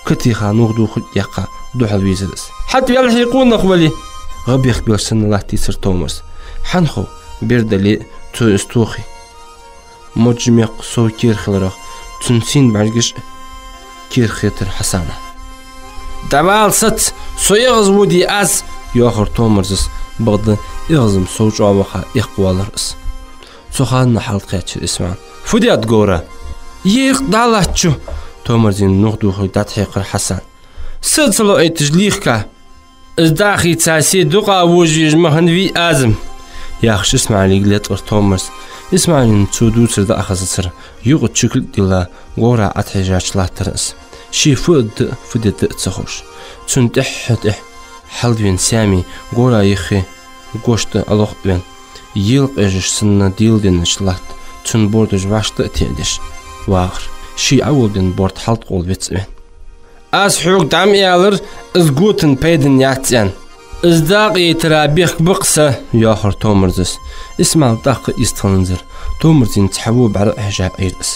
Катеха нухдухарг яьккха духьалвийзар из. «ХӀаьта велхий къонах вале!» — гӀа бехк белча санна латтийсар Томарз. Хьан хов, бер дале а, цо из тохе. Моджа мекх сов кера хиларах, цун сийна бӀаргаш а кера хетар Хьасана. «ДӀавала саца, со эгӀазводе аз!» — йоахар Томарзас, бакъда эгӀаз-м сов чӀоагӀа ваха эккхавоалар из. Цу хана хьалтӀакхаьчар ИсмаӀал. «Фу даьд говра?» «Ер-кх дӀалаьцача!» — Томарзийна нухдухарг дӀатӀахьекхар Хьасан. «Са а ца лоӀийташ лийхка, из дӀа а хийца, се дукха вожавеш ма хиннавий аз-м», — яхаш ИсмаӀалга латкъар Томарз. ИсмаӀалийна цо дувцар дӀа а хазацар, юкъе чукл а дилла, говра ӀотӀахьежача латтар из. Ше фу аргда а, фу дергда а ца ховш. Цун тӀехьа-тӀехьа хьалвена Саьми говра юххе гошта Ӏолохвенна, елакъежаш санна деладеннача латта цун бордаш вӀаштӀа а теӀадеш вагӀар. Ший Ӏоволаденна борд хьалтӀакъовла вицвенна. «Аз хьога дӀа ма аьлар, из готан пайдана яц аьнна. Из дакъа яйтара бехк ба-кх са», — йоахар Томарзас. ИсмаӀал тӀаккха йистхиланзар. Томарзийна цхьа во бӀарга а хьежа Ӏийра из.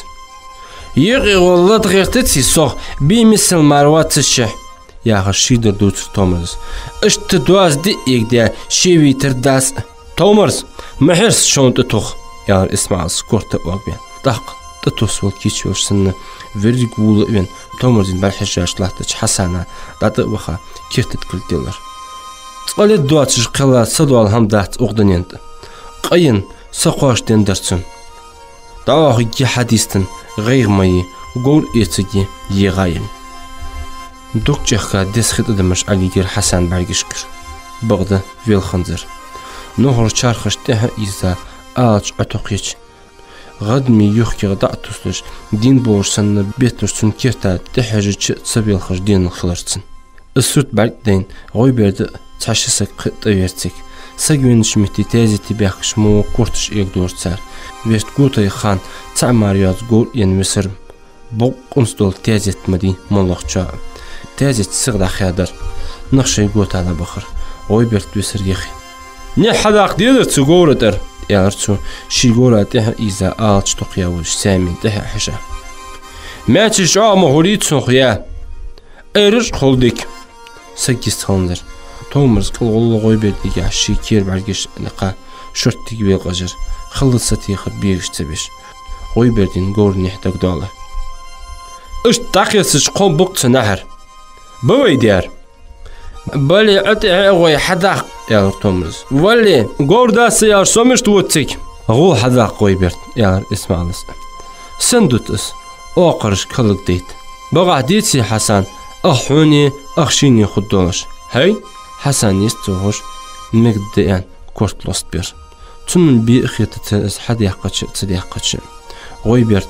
«Юкъе гӀолла лата гӀертаций сох, бий миссел мара ваццашехь?» — яхаш шийдар дувцар Томарзас. «Иштта доаза диъ эгадаь, ше вийтар дас а». «Томарз, ма хьерса, шовна тӀатох!» — аьлар ИсмаӀалас корта а оагабаь. ТӀаккха тӀатоссавала кийчвелаш санна, верриг вула а венна, Томарзийна бӀарахьежача латтача Хьасана дӀатӀа а ваха, керта тӀа кулг деллар. Цкъа ледоацаш кхелла са дола хӀама дац укх дунен тӀа. Къаенна са кхоачашденна дар цунна. ДӀаоахаргья хьадистан, гӀайгӀа ма е, говр эцаргья, е гӀа яле. Дог чӀехка деза хи тӀадамаш Ӏолийгар Хьасана бӀаргашкара. Бакъда велханзар. Нохара чархаш тӀехьа а ийза, Алча Ӏотокхача, гӀадаме юхкех дӀа а туслуш, дийна болаш санна бетташ цун керта тӀехьежача а ца велхаш денал хилар цун. Из сурт бӀаргадайна, ГӀойберда а, цхьа-ши саг кхы а тӀавера цига. Саг венача метте тезете баьхкача мо корташ эгадора цар. Вешта готай хана цаӀ мара йоаца говр а енна висар-м, бокъонца дола тезет ма дий моллагӀчоа. Тезет сиха дӀахаьдар. Нах шоай гота дӀабахар. ГӀойберд висар яхе. «Нехь хьадаккха дезар цу говра тӀара», — аьлар цо, ший говра тӀехьа а ийза, Алча токхаяь волча Саьмина тӀехьа а хьежа. «Маьчеш чӀоагӀа ма хургья цунах яь. Айраш а хул дика». Саг йистхиланзар. Томарз кӀалгӀолла ГӀойбердагахьа ший кера бӀаргаш никха шорттига велкъажар, халла сатеха бегаш ца беш. ГӀойбердийна говра нехь дагадоалар. «Иштта дӀакхерсача кхоам ба-кх цу наьхьара. Ба вай дер». «Бале, Ӏа тӀехьа а гӀой хьадаккха», — аьлар Томарза. «Валле, говр дас ца яьлча, со мишта вода цига?» «ГӀо хьадаккха, ГӀойберд», — аьлар ИсмаӀалас. «Сенна дут из? Оакхарашка хӀаллакдайта. Бакъахьа деций, Хьасан, ах хьона, ах шийна хургдолаш». «ХӀай!» Хьасан йистхургволаш мегаргда аьнна корта лостабир. Цунна бе а хетацар из хьадаьккхача а, ца даьккхача а. ГӀой берд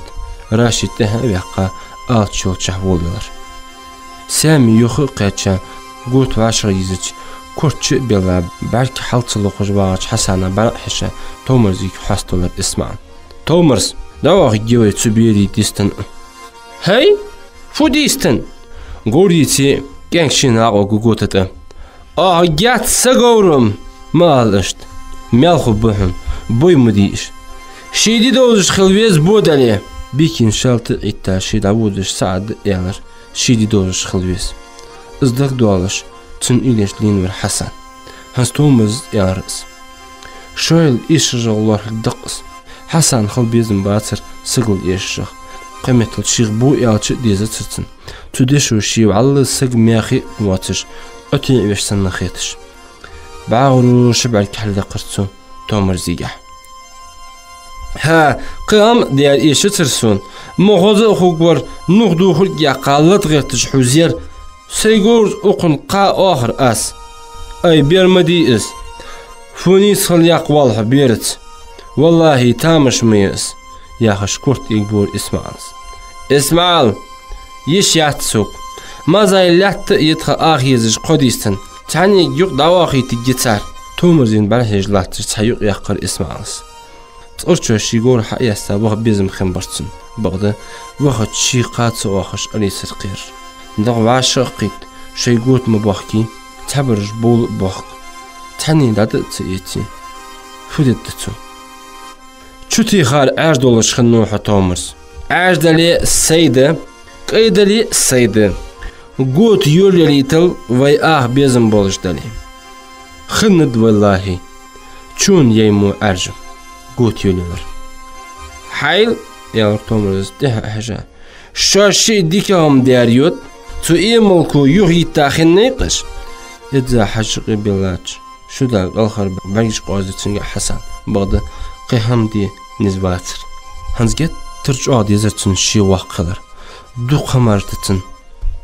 Рашид тӀехьа а ваьккха, алча йолччахьа волавелар. Сами юха а кхаьча, гота вӀашагӀъезача, корта чу а белла, бӀарг хьал ца лохаш вагӀача Хьасана бӀаргӀа хьежа, Томарзига хьоаставелар ИсмаӀал. «Томарз, дӀавахаргья вай цу берий дистан а». «ХӀай, фу дистан?» «Говр дийце, кӀаьнк шийна гӀо гу гота тӀа». «Ах, гӀац са говрам! Ма ала иштта. Маьл хургба хьона, бой ма дий уж. Ший ди довзаш хила веза бо дале». Бекийна шалта а Ӏитта, ше дӀаводаш СаӀда аьлар: «Ший ди довзаш хила веза». Из дагадоалаш, цун уйлаш лийнавир Хьасан. ХӀанз Томарза аьлар из. Шоайла эшаргӀа лоархӀаргда-кх из. Хьасана хила безам бацар сагал эшаргӀа. Кхыметтел шийх бо аьлча а дезацар цунна. Цу дешо ше вӀалла саг мехий а воацаш, Ӏотеавеш санна хеташ. БӀаргӀароша бӀарг хьалдаьккхар цо Томарзигахьа. «ХӀа, кхы хӀама а дер эшацар сона. Ма хоза а хургвар, нух духург яьккха лата гӀерташ хьо зер. Сай говраз укхунна кхы оахар аз». «Ай, бер ма дий из. Фу нийса хила яккха воал хьо бераца. ВаллахӀи, тамаш ма я из», — яхаш, корта эгабора ИсмаӀала. «ИсмаӀал, йиш яц сога. Мазай лаьтта а я тха аха езаш кхо дистан. Цхьаннега юкъ дӀаоахийтаргья цар». Томарзийна бӀарахьежа латташ цхьа юкъ яьккхар ИсмаӀала. Цкъарчоа ший говр хьаэцна ваха безам хиннабар цунна. Бакъда, вахача ше кхы ца оахаш Ӏолийцар кхерар. ДагӀа вӀашагӀкхийтта, шоай гота ма бохкий, цхьабараш бовла а бохк. Цхьанне дӀатӀа а ца эций, фу дергда цо? «Чу техар Ӏаьржа долаш хиннав хьо, Томарз. Ӏаьржа дале а сай да, кӀай дале а сай да. Гота йолаялийтал вай аха безам болаш дале». «Хиннад, валлахӀи. Чун яй мо Ӏаьржа гота йолаялар». «Хьайла, — аьлар Томарза тӀехьа а хьежа, — шоаш шиъ дикагӀа ма дер йода, цу эмалко юхайитта хиннай-кх уж». Эзза хьажа къебеллача, шу дагӀа кӀалхара бӀаргаш къоазадир цунга Хьасана. Бакъда, кхы хӀама де низ вацар. ХӀанз геттара чӀоагӀа дезар цунна ше воккха хилар. Дукха хӀамаш да цунна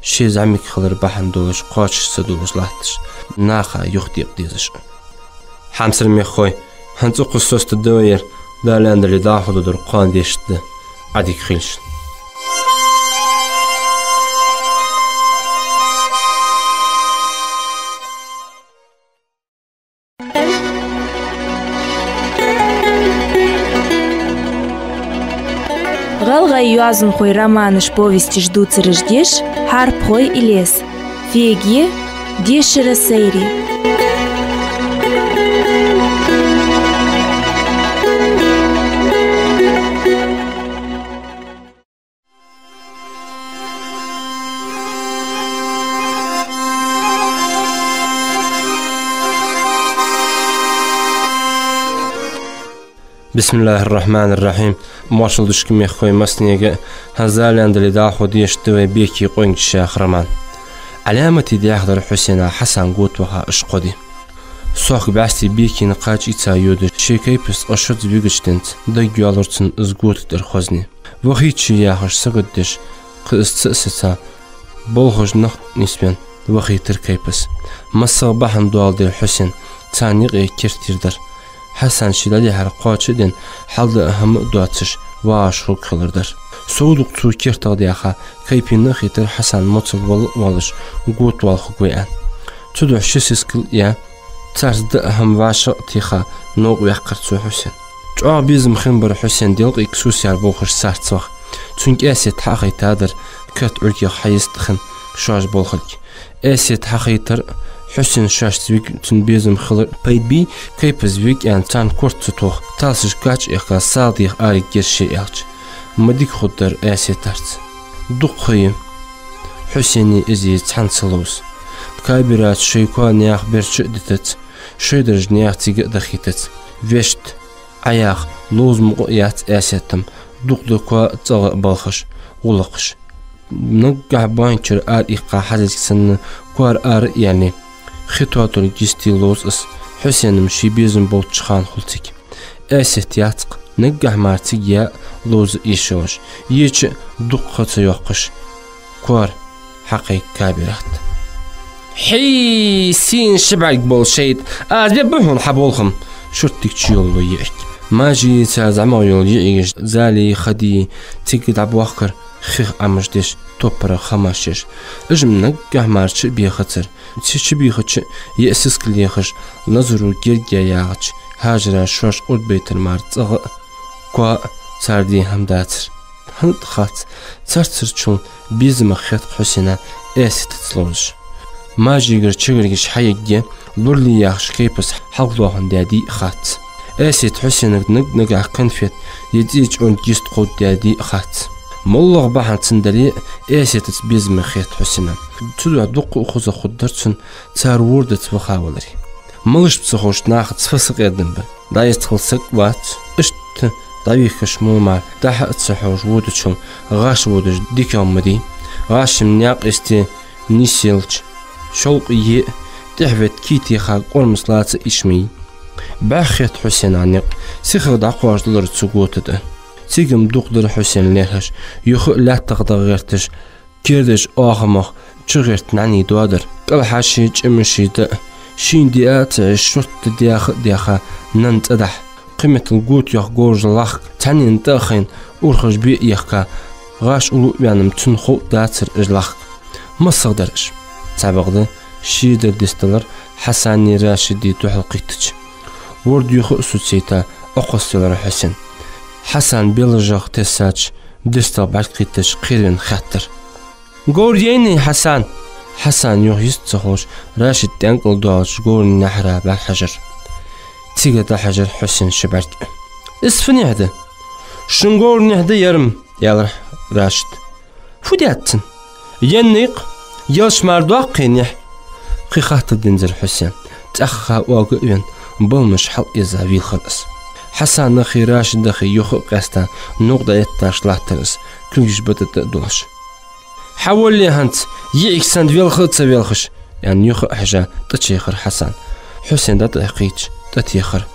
ше зӀамига хилар бахьан долаш, кхоачаш ца долаш латташ, наха юхадекъа дезаш. Хьамсара мехкахой, хӀанз укхаза соцаду вай ер, Дала аьнна дале, дӀахо доаладу кхоана дешаргда. Ӏадика хийла шун. ГӀалгӀай йоазонхой романаш, повесташ дувцараш деш «Хьарпхой Илез». Феге, дешара сайре. Бисмиллахир-рахманир-рахим. Моаршал да шуга, мехкахой, массанега а. ХӀанз Дала аьнна дале, дӀахо дешаргда вай «Беке къонгаш» яха роман. Ӏаламате даьхадар Хьусена Хьасан гота ваха уж кхо ди. Сохка бӀаьсти Бекена кхача ийца йодаш, ший кайпас цкъа шозза вигача денз, дагайоалар цунна из гота тӀара хозне. Вахийта ше яхаш сагот деш, кхы из ца а сеца, болхаш нах нийсвенна, вахийтар кайпас. МассагӀа бахьан доаладир Хьусен, царна юкъе керттера дар. Хьасан ше дӀадихьар кхоачаш а денна, хьал даа хӀама а доацаш, вагӀаш хургхилар дар. Сов дукха цо кертагӀа даьха, кайпена а хийтар Хьасан моцал вала а воалаш, гота вала хургвий аьнна. Цудухьа ши сискал а яь, царца даа хӀама вӀашагӀтеха, новкъа ваьккхар цо Хьусен. ЧӀоагӀа безам хиннабар Хьусена делкъийга сусар болхаш царца ваха. Цунга Эсет хьахайтадар, кат Ӏургех хьайистхинна шоаш болхалга. Эсет хьахайтар, Хьусен шоашца вига цунна безам хилар пайда бий, кайпаза вига аьнна царна корта ца тоха, талсаш кач а эхка, сагӀа деха арагӀа герз ше аьлча. Ма дика хургдар Эсетарца. Дукха ха я Хьусене из еза цхьана ца ловза. Кабирата шоай коа наьха берча а дитац, шоай дарж наьха цига а дахийтац. Вешта, Ӏаяха, ловза мукъа а яц Эсетам, дукха да коа цӀагӀа а балхаш, гӀулакхаш. Наггахьа боанчара ара иккха хьазилга санна, коара ара а яьле, хи тоаталга йисте ловз из, Хьусенам ший безам болча хана хул цига. Эсет яц-кх, наггахьа мара цига яа а, ловза а йиш йолаш, еча а дукха ха ца йоаккхаш, коара хьакхайк Кабират. Хьий, сийна ши бӀарг бола шайтӀа, аз бе ба хьона хьа болх-м. Шуртига чуйолалу йиӀиг. Мажий цар зӀамагӀа йола йиӀигаш, зали, хади, цига дӀабоахкар хих Ӏамаш деш, топпарах хамаш еш. Уж-м наггахьа мара чу а бехацар. Цу чу бийхача а, йиӀ сискал ехаш, лазаро герга яьгӀача, хьажара шоаш урдбайтар мара цӀагӀа а, коа а цар де хӀама дацар. ХӀанз а хац, царцарчул безамах хет Хьусена Эсетаца ловзаш. Мажийгара чагӀаргаш хьаергья, лорале яхаш кайпас хьалхалоахандаь дий а хац. Эсета Хьусенага наг-нагахьа конфет е цӀий чӀонд йист кховдадаь дий а хац. МоллагӀа бахьан цун дале а, Эсетаца безамах хет Хьусена. Цудухьа дуккха а хоза хургдар цунна цар вордаца вахаваларе. Малашб ца ховш, нахаца фу сакъердам бар. ДӀаэцхала саг а вац. Иштта дӀавихкаш мо мара, дӀа-хьа а ца хьожаш водачул гӀаш водаш дикагӀа ма дий. ГӀаш-м наькъа йисте нийсъелча, шовкъе а, тӀехьа ветта кий теха кӀормаца лаца йиш ма йий. БӀаьха хет Хьусена никъ, сихагӀа дӀакхоачаш далар цу гота тӀа. Цига-м дукха дар Хьусен лерхӀаш, юха а лаьттах дагӀа гӀерташ, кердача оахамах чугӀерта нӀаьний доадар, кӀалхьаши чӀимаши да а, шийна диа а ца Ӏеш, шортта даьха а даьха, нанна цӀадахьа, кхыметтел гота йоах говраш лахка, цхьаннена тӀа а хайна, урхаш бе а ехка, гӀаш уллув а ваьнна-м, цунна хов а дацар уж лахка. МассагӀа дар уж. Цхьабакъда ши дар дисталар Хьасани Рашиди духьал кхийттача. Ворда юха а сацийта, Ӏокхоссаелар Хьусен. Хьасан белажах тессача, дистагӀа бӀарг кхийттача, кхеравенна хаьттар: «Говр яйнай, Хьасан?» Хьасан юха йист ца ховш, Рашид тӀенкӀал доалача говран наьхьара бӀарахьежар. Цига дӀахьежар Хьусена ши бӀарг. «Из фу нихь да?» «Шун говра нихь да ер-м», — аьлар Рашида. «Фу даьд цун?» «Еннай-кх, елш мара доккхий нихь». Кхы хаттар динзар Хьусена. ЦӀаьхха оага а венна, баламаш хьалъэза вийлхар из. Хьасанахи Рашидахи юха а къаьста, новкъа дӀаэтташ латтар из, кулгаш бата тӀа а долаш. «Хьаволале хӀанз, йиӀиг санна велха а ца велхаш», — аьнна, юха а хьежа, тӀачайхар Хьасан. Хьусен дӀатӀакхийча, тӀатехар.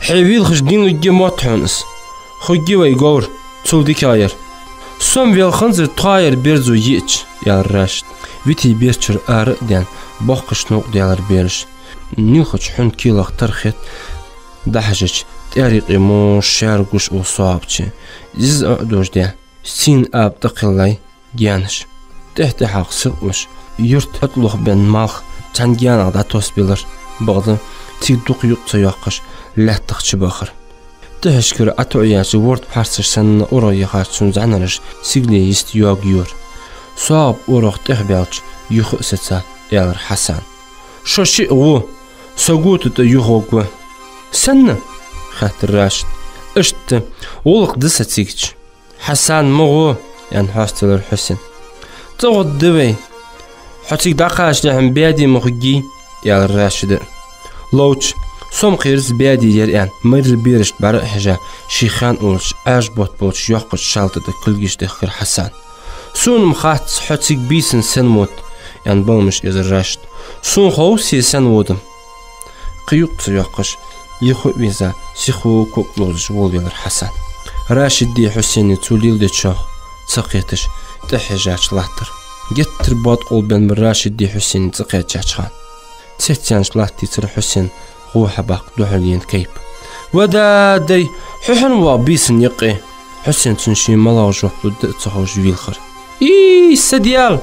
«Хье вийлхаш дийнлургья мотт хьона из. Хургья вай говр, цул дикагӀа яр». «Со-м велха ханзар тхоаяр берзо йиӀача», — аьлар Рашида. Витий берчура ара а даьнна, бохкаш новкъа даьлар бераш. Нилхача хьун килах тара хет, дӀахьежача, тӀаьрий къе мо шаьра гуш ул соабаче. Зиза Ӏо а дожадаь, сийна аба тӀакхеллай гаьнаш. ТӀехьа-тӀехьагӀа сикъалаш, юрта хьатӀалохбенна малх цхьан гаьнах дӀатоссабелар. Бакъда цига дукха юкъ ца йоаккхаш, лаьттах чубахар. ТӀехьашкара ӀотоӀаяьча ворда пхьарсаш санна урагӀа яхача цун зӀанараш сигале йист йоагайора. СоагӀа урагӀа тӀехбаьлча, юха а сеца, аьлар Хьасана: «Шо шиъ гӀо, со гота тӀа юхагӀоргва». «Сенна?» — хаьттар Рашида. «Иштта, гӀулакх да са цигача». «Хьасан, ма гӀо», — аьнна, хьоастаделар Хьусен. «ЦӀагӀа да вай. Хьо цига дӀакхачалехьа баьде ма хургьий», — аьлар Рашида. «Ловча, со-м кхераш баьде яр», — аьнна, майрра берашта бӀара а хьежа, ший хен уллаш, Ӏаьржа бутт болча йоккхача шалта тӀа кулгаш дехкар Хьасан. «Сона-м хац, хьо цига бийсан сенна вода», — аьнна, баламаш эзар Рашида. «Сона хов се сенна вода». Кхы юкъ ца йоаккхаш, юха а вийза, сихо ког ловзаш волавелар Хьасан. Рашиди Хьусени цо леладечох ца кхеташ, тӀехьежача латтар. Геттара боадкъалбенна бар Рашиди Хьусени цӀакхаьчача хана. Цецъяьннача латтийцар Хьусена гӀо хьабаккха духьалъена кайпа. «Ва дадай, хьо хьан воагӀа бийсан юкъе?» Хьусена цунна ший малагӀа жоп лургда а ца ховш вийлхар. «Ий, са Даьла!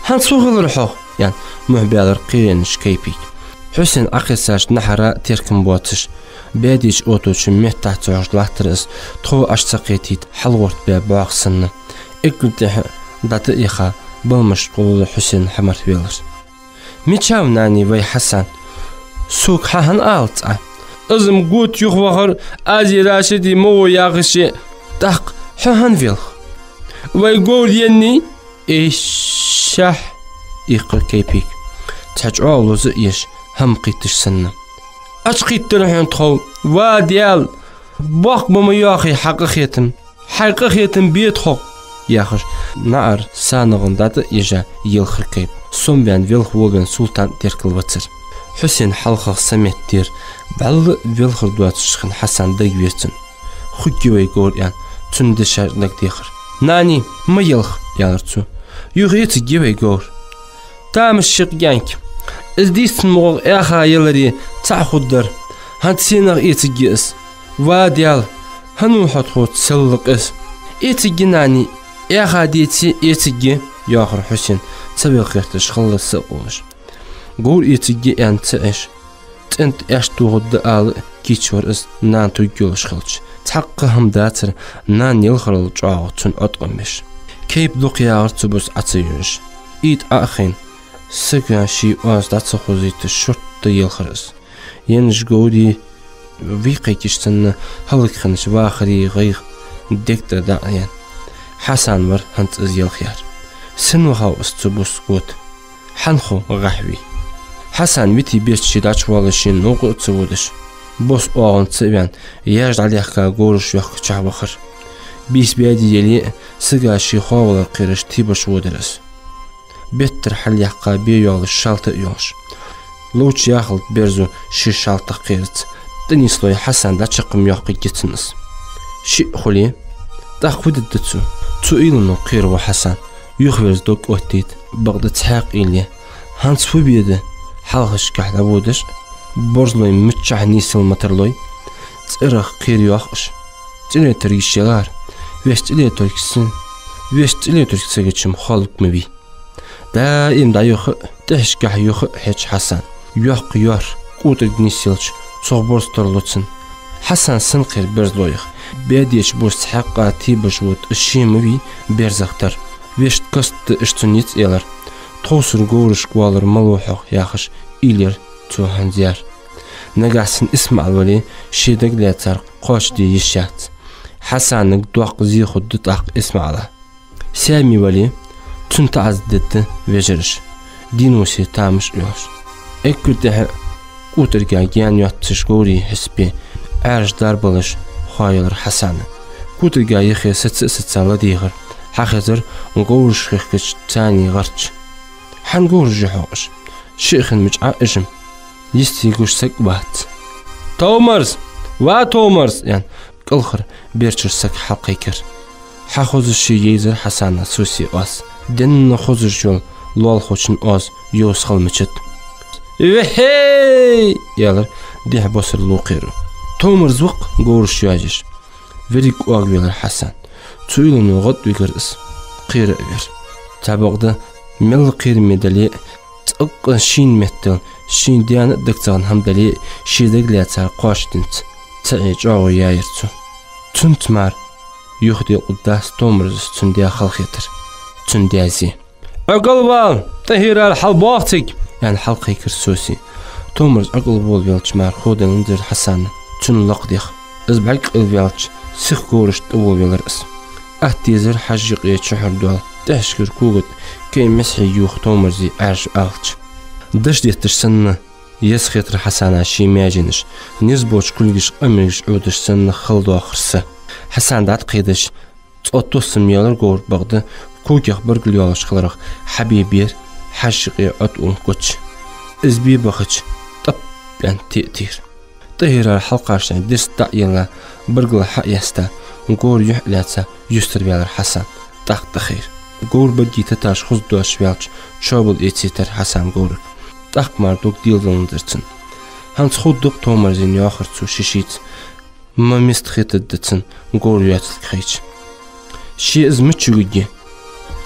ХӀанз фу хилар хьох?» — аьнна, мухь баьлар кхеравеннача кайпага. Хьусен Ӏокхессача наьхьара теркам боацаш, баьдеча оточун меттахьа ца хьожаш латтар из, тхов Ӏаш ца кхетийта, хьалгӀортабаь бӀоагӀа санна. Эггара тӀехьа дӀатӀа а яха, баламашта гӀолла Хьусен хьамархвелар. «Мичав, нани, вай Хьасан? Сога хьа хӀана алац Ӏа?» «Из-м гота юхавахар, аз-м Рашиди ма гӀо яхаше. ТӀаккха хьо хӀана велх?» «Вай говр еннай». «Ишшахь», — ийккхар кайпага, цхьа чӀоагӀа лоза а еш, хӀама кхийтташ санна. «Ӏочукхийттар хьона тхов, ва Даьла! Боккха ба ма йоахий хьа къахетам. Хьай къахетам бе тхох», — яхаш, наӀара санагӀа дӀатӀа а ежа, елхар кайпа. Сомаваьнна велха волавенна Султан а теркалвацар. Хьусена хьалхагӀа са меттера, бӀаьлла а велхар доацаш хинна Хьасан дагавера цунна. «Хургья вай говр», — аьнна, цунна дешаш дагадехар. «Нани, ма елха», — аьлар цо. «Юха эцаргья вай говр». «Тамаш ши кӀаьнк. Из дийцача мугӀах эхь яларе цхьа хургдар. ХӀанз сенах эцаргья из? Ва Даьла, хӀана ва хьо тхоца селлакъес? Эцаргья, нани, эхь деце, эцаргья, — йоахар Хьусена, ца ваха гӀерташ, хала са а къовлаш. Говр эцаргья аьнна ца Ӏеш, цӀен тӀа аьшк тохаргда ала кийча вар из, нана туг йолаш хилча. Цхьаккха хӀама дацар нана ялхарал чӀоагӀа цунна Ӏоткъам беш. Кепа дукха яхар цу бус Ӏо ца йоалаш. Итт Ӏо а хайна, сага ший оаз дӀа ца хозийташ, шортта елхар из. Енаш говри вий кхайкаш санна, хӀалакхиннача вахаре гӀайгӀа дег тӀара дӀа а яьнна, Хьасан вар хӀанз из елхаяьр. Сенна вахав из цу бус гота? Хьанхо гӀахьвий? Хьасан вити берччи дӀачувоалаш шийна новкъа а ца водаш, бос оагӀонца а ваьнна, яж дӀалехка говраш йохкача вахар. Бийса баьде яле а, сага ший ховалар кхераш тийбаш водар из. Беттара хьалъяьккха бе йоалаш, шалта а йоалаш. Ловча яхалда берзо ший шалтах кхерац. ТӀанислой Хьасан дӀачакхам йоаккхаргья цунна из. Шиъ хуле, тӀаккха фу дергда цо? Цу уйлано кхера ва Хьасан. Юхаверза дог оттийта, бакъда цхьаькха уйла я. ХӀанз фу бе да? Хьалхашкахьа дӀаводаш, борзлой миччахьа нийсъяла ма тарлой, цӀерах кхера йоахаш. ЦӀиле тург йиш ялар. Вешта цӀиле тург са, вешта цӀиле тург сагачам холк ма вий. Даим дӀаюха а, тӀехьашкахьа юха а хьеч Хьасан. Йоккха йоарх кӀотӀарга нийсъелча, цох борз тарлу цунна. Хьасан санна кхер берзлойх. Баьдеча бус цхьаькха тийбаш вода из ше ма вий берзах тар. Вешта каста да уж цунна йиц аьлар. Тховсара говрашка воалар мала ва хьох, яхаш, уйла яр цо хӀанз яр. Нагахьа санна ИсмаӀал вале, ший дагалаьцар кхоачашде йиш яц. Хьасанага доккха зе хургда тӀаккха ИсмаӀала. Сами вале, цунна таӀазар дергда вежараша, дийна вусе тамаш а йоалаш. Эггара тӀехьа кӀотӀарга гаьна йоацаш говрий хьисапе Ӏаьржа дарбалаш хоаялар Хьасана. КӀотӀарга юхе саца а саца ладийгӀар. Хьахезар говраш хехкача царний гӀарч. Хьан говраш я хьокхаш? Шиъ хиннача Ӏо а ижам. Йисте гуш саг а вац. Томарз! Ва Томарз! — аьнна, кӀалхара берчара саг хьалкхайкар. Хьахозаш ше йайзар Хьасана Сосе оаз. Денна хозаш йола лоалахочун оаз йовса хала мичад. «Вехей!» — аьлар дехьа босар лукхера. Томарз ва-кх говраш йоажаш. Верриг кӀоагавелар Хьасан. Цу уйлано гӀад вигар из. Кхера а вер. Цхьабакъда, мел кхераме дале а, цӀаккха шийна меттел, ший даьна а дагца хӀама дале а, ший дагалаьцар кхоачашденца, цхьа Ӏе чӀоагӀо яьяр цо. Цунца мара юхаделкъаргдац Томарзас цун даь халахетар, цун даь зе. «ӀокӀалвала, ТӀахӀирар хьалбоагӀа цига!» — аьнна, хьалкхайкар Сосе. Томарз ӀокӀалволавелча мара хоаделанзар Хьасана цун лакхадех. Из бӀарг къайлаваьлча, сиха говрашта тӀаволавелар из. Атта дезар хьажа юкъе чухьара дола тӀехьашкара кога тӀа кӀай мисхье юха Томарзий Ӏаьржа алча. Даш детташ санна, еза хетар Хьасана ший маьженаш, низ болча кулгаш къамаргаш Ӏодаш санна хала доахар са. Хьасан дӀатӀакхийдаш, цкъа тоссам елар говра, бакъда когех баргал йолаш хиларах хьабе бер хьажа юкъе Ӏота ун коча. Из бе бахача, тӀап аьнна тӀа а тийра. ТӀахӀирар хьалкхашта дирст дӀа а елла, баргал хьа а яьста, говра юхь а лаьца, юстара ваьлар Хьасан. ТӀаккха тӀахайра. Говра баргий таташ хоза доацаш ваьлча, чоабал эцийтар Хьасана говрага. ТӀаккха мара дог делдаланзар цун. ХӀанз ховргда-кх Томарзийна, йоахар цо ший-шийца. Ма миста хетаргда цунна говр йоацилга хайча. Ше из мича юргья?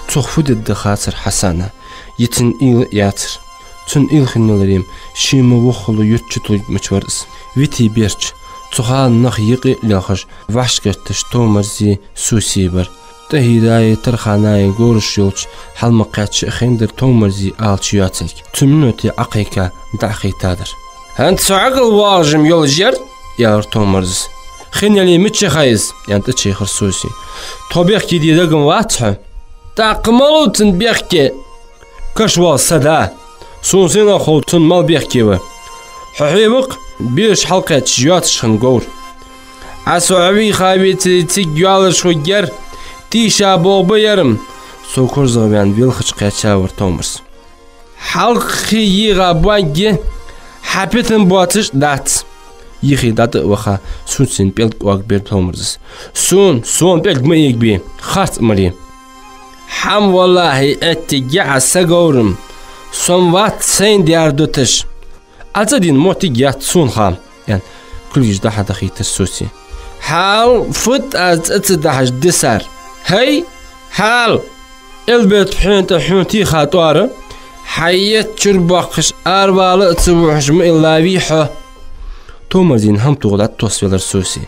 Цох фу дергда хацар Хьасана. Йицин уйла а яцар. Цун уйла хинна яларе-м, ше ма воххало юрта чутулларгмача вар из. Вити берча, цу хана нах юкъе а лелхаш, вӀашагӀкхеташ Томарзи Соси бар. ТӀахӀираи Тарханаи говраш йолча хьалмакхаьчча а хайнадар Томарзи алча йоацилга. Цу минуте Ӏокхайка дӀа а хайтадар. «ХӀанз со ӀокӀалвоагӀаш-м йолаш яр», — аьлар Томарзас. «Хинна яле мича яхай из?» — аьнна тӀачайхар Соси. «Тхо бехке де дагам вац хьо». «ТӀаккха малув цун бехке?» «Каша вола са да. Сона сенах хов, цунна мала бехке ва. Хьо хье ва-кх, бераш хьалкхаьчача йоацаш хинна говр. Ӏа со Ӏовийха вецаре цига йоалаш хургьяр, тийша богӀа ба яр-м». Сов корзагӀваьнна велхача кхаьча вар Томарз. «Хьалкхе йийгӀа боагге, хьа питам боацаш а дац». Юхе дӀатӀа а ваха, Сосина пӀелг кӀоагабер Томарзас. «Сона, сона пӀелг ма эгабе, харц а ма ле». «ХӀама, валлахӀи, эттиг я Ӏа са говрам. Со-м вац сайна дер дуташ. Ӏа цӀа дина моттиг яц сона ха, аьнна, кулгаш дӀа-хьа дахийтар Сусе. Хьал, фуд аз цӀа ца дахьаш дисар? ХӀай, хьал! Элбет хьона тӀа хьона тийха тӀоара, хьаетта чура боаккхаш, аравала а ца вухьаш ма иллавий хьо. Томарзийна хӀама тоха дӀатоссавелар Сусе.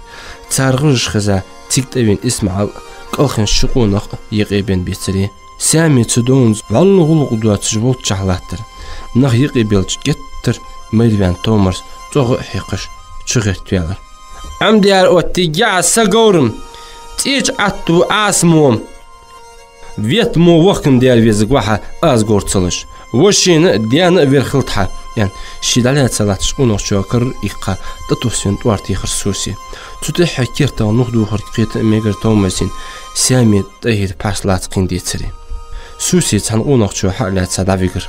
Цар гӀажаш хеза, цига тӀавена ИсмаӀал а, кӀалхарча ши къонах а юкъе бенна бецаре. Саьме цу довназа вӀалла гӀулакх доацаш волччахьа латтар. Нах юкъе белча, геттара майра ваьнна Томарз, цӀогӀа а хьекхаш, чугӀертаваьлар. Ӏомадаьр оттаергья Ӏа са говрам, цӀеча Ӏатто Ӏаса мо. Ветта мо вахкам дер везаргва хьо, аз говр ца луш. Вошийна а, даьна а вер хилда хьо, аьнна, ше дӀалаьца латтача къонахчоа карара иккха, тӀатоссавенна тӀоара техар Сусе. Цу тӀехьа кертах нух дохарг кхета а мегар Томарзийна, Саьме тӀехьара пхьарс лаца кхийна децаре. Сусе цхьан къонахчо хьа а лаьца дӀавигар.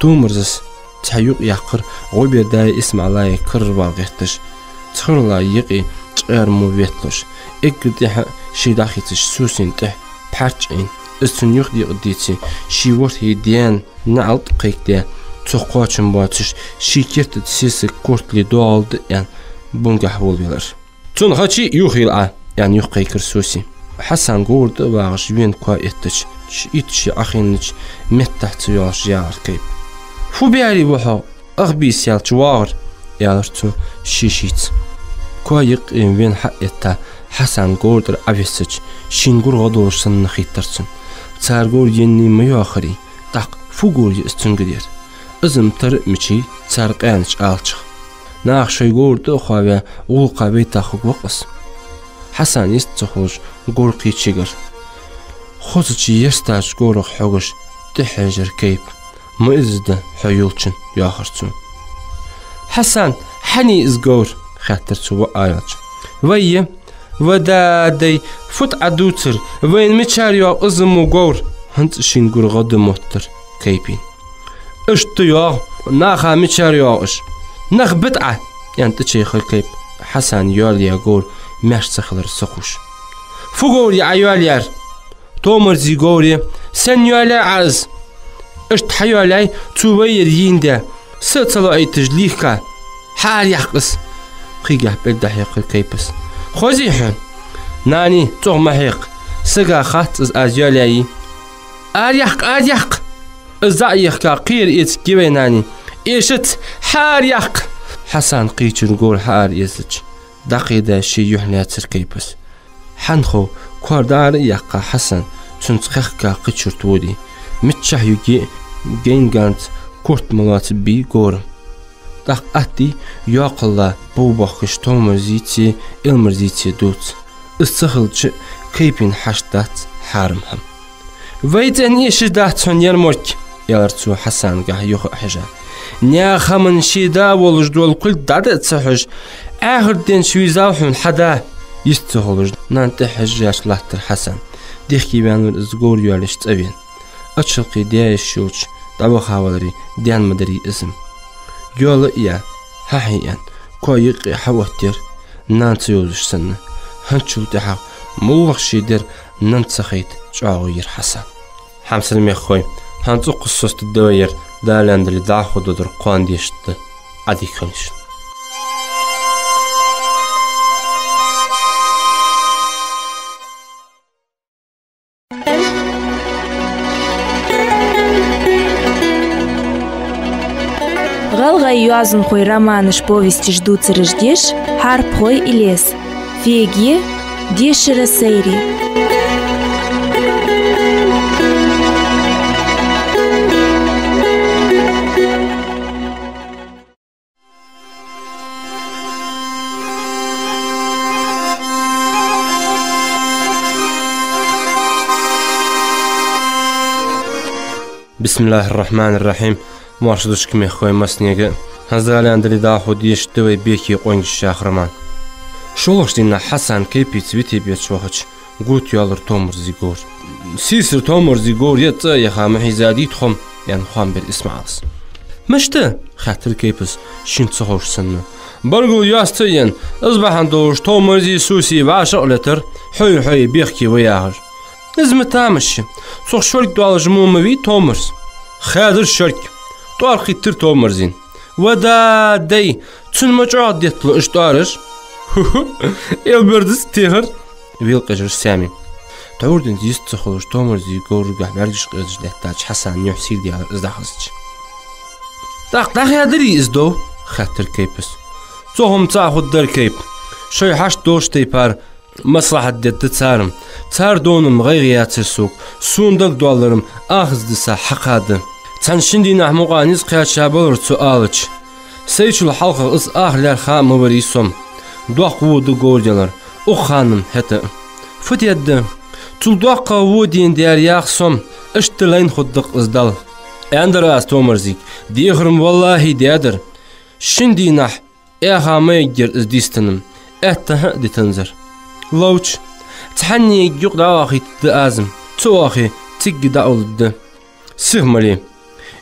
Томарзас цхьа юкъ яьккхар, гӀо бер даи ИсмаӀалаи карара вала гӀерташ, цхьарла юкъе чкъаьра мо ветталуш. Эггара тӀехьа а ше дӀахийцача Сусена тӀехьа пхьарч Ӏийна, из цунна юхадекъа деце, ший ворхӀе даьна наӀалт а кхайкадаь, цох кхоачам боацаш, ший керта тӀа сесаг кортали доагӀалда аьнна, бунгахьа волавелар. Цунна хачи а юхайла Ӏа, аьнна, юхакхайкар Сусе. Хьасан говра тӀа а вагӀаш, вена коа эттача, шийтта ше Ӏохайнача меттахьа ца йоалаш яхар Кайпа. Фу баьри ва хьо, ах бийса яьлча воагӀар, аьлар цо ший-шийца. Коа юкъе вена хьа а этта, Хьасан говра тӀара Ӏовессача, шийна гургӀа долаш санна хийттар цунна. Цар говр еннай ма йоахарий, тӀаккха фу говр я из цунгара ер? Из-м тара а мичай цар къаьнача алчах. Наха шоай говра тӀа а хоаваь, гӀулакха вайтаргва-кх из. Хьасан йист ца хулаш говр кхийча йигар. Хозача ерстача говрах хьегаш тӀехьа хьежар Кайпа. Ма из да хьо йолчун, йоахар цо. Хьасан, хьан я из говр? Хаьттар цо воӀ аялча. Вай я. Ва дадай, фуд Ӏа дувцар, вайна мичара йоагӀа из мо говр? ХӀанз а шийна гургӀа да моттар Кайпийна. Иштта йоагӀа, наха мичара йоагӀа уж? Нах бита Ӏа, аьнна, тӀачайхар Кайпа, Хьасана йоалаяь говр маьрша ца хилар сакхувш. Фу говр я Ӏа йоалаяьр? Томарзий говр я. Сенна йоалаяьй Ӏа из? Иштта хьайоалаяьй, цо вай ер йийнадаь, са а ца лоӀийташ лийхка. Хьаараяьккха из! Кхийгахьа пӀелг дӀахьекхар Кайпас. Хозий хьона? Нани, цӀогӀа ма хьекха. Сага хац из аз йоалаяьй. Араяккха, араяккха! Из зӀа а ехка, кхера эцаргья вай, нани. Эшац, хьаараяьккха! Хьасана кхийчар говр хьаара эзача, дӀакхийда ший юхь лаьцар Кайпас. Хьанхо, коа дӀаара а яьккха Хьасан, цунца кхехка кхыча юрта воде. Миччахьа юге а, гайнганца корта ма лоацабий говра. ТӀаккха атта йоаккхалла бовбоахкаш Томарзийцеи Элмарзийцеи дувц. Из ца хилча а, Кайпийна хьашт дац хьарам хӀама. Вай цӀен эшаш дац хьона, Ярморк, аьлар цо Хьасангахьа юха а хьежа. Наьха хӀаман ший да волаш дола кулг дӀада а ца хьожаш, Ӏаьхарт денча вийзав хьона хьа да. Йист ца хулаш, нанна тӀехьа хьежжа латтар Хьасан. Дехке ваьннавар из говр йоалаеш цӀавена. Ачалкхе даь-йиша йолча дӀавахаваларе даьнна ма дарий из-м. Йоал а яь, хьахьий аьнна, коа юкъе хьаоттаяр, нана ца йовзаш санна. ХӀанзчул тӀехьагӀа моллагӀа ше дар нанна ца хайта чӀоагӀо яр Хьасан. Хьамсара мехкахой, хӀанз цӀоккха соцадергда вай ер, Дала аьнна дале, дӀахо доадар кхоана дешаргда. Ӏадика хилда шун. ГӀалгӀай йоазонхой романаш, повесташ дувцараш деш «Хьарпхой Илез». Феге, дешара Сайре. بسم الله الرحمن الرحيم. Моаршал да шуга, мехкахой, массанега. ХӀанз Дала аьнна дале, дӀахо дешаргда вай «Бехке къонгаш» яха роман. ШоллагӀча дийнахьа Хьасан Кайпийца вите бетташ вахача, гуттар йоаллар Томарзий говр. Сийсара Томарзий говр я, цӀа а яха, ма хьийзадий тхо-м, аьнна, хоам бир ИсмаӀалас. Мишта? — хаьттар Кайпас, шийна ца ховш санна. Баргал йоаца а ена, из бахьан долаш Томарзеи Сусеи вӀашагӀлетар, хьои-хьои бехке ва яхаш. Из ма тамаш я, цох шорг доаллаш мо ма вий Томарз. Хаьдар шорг. тӀоара кхийттар Томарзийна. «Ва да, дай, цунна ма чӀоагӀа детталу уж тӀоараш». «Ху-ху, элбар дус техар», — велакъежар Сами. Тхьовра денз йист ца хулаш Томарзий говрагахьа бӀаргаш къегаш лаьттача Хьасана юхь сийрдаьлар из дӀахазача. «ТӀаккха дӀахадарий из дов?» — хаьттар Кайпас. «Цох-м цаӀ хургдар, Кайп. Шоай хьашт долча тайпара маслахьат дергда цар-м. Цар довна-м гӀайгӀа яцар сога, сона дагадоаллар-м ахаза дисса хьакха да. Цхьан-шин дийнахьа мукъагӀа низ кхаьча балар цо алача. Сайчул хьалха из ах лаьрхӀа ма варий со-м. Доккха во да говр ялар, укх хана-м хӀаьта а. Фу дергда? Цул доккхагӀа во дена дера ях со-м, иштта лайна хургда-кх из Далла». Аьннадар аз Томарзийга: «Дехар-м валлахӀи даьдар. Шин дийнахьа Ӏеха ма ергьяр из дистан-м, аьттахьа а дитанзар. Ловча, цхьанне юкъе дӀаоахийтаргда аз-м, ца оахе, цига дӀаулларгда. Сиха ма ле.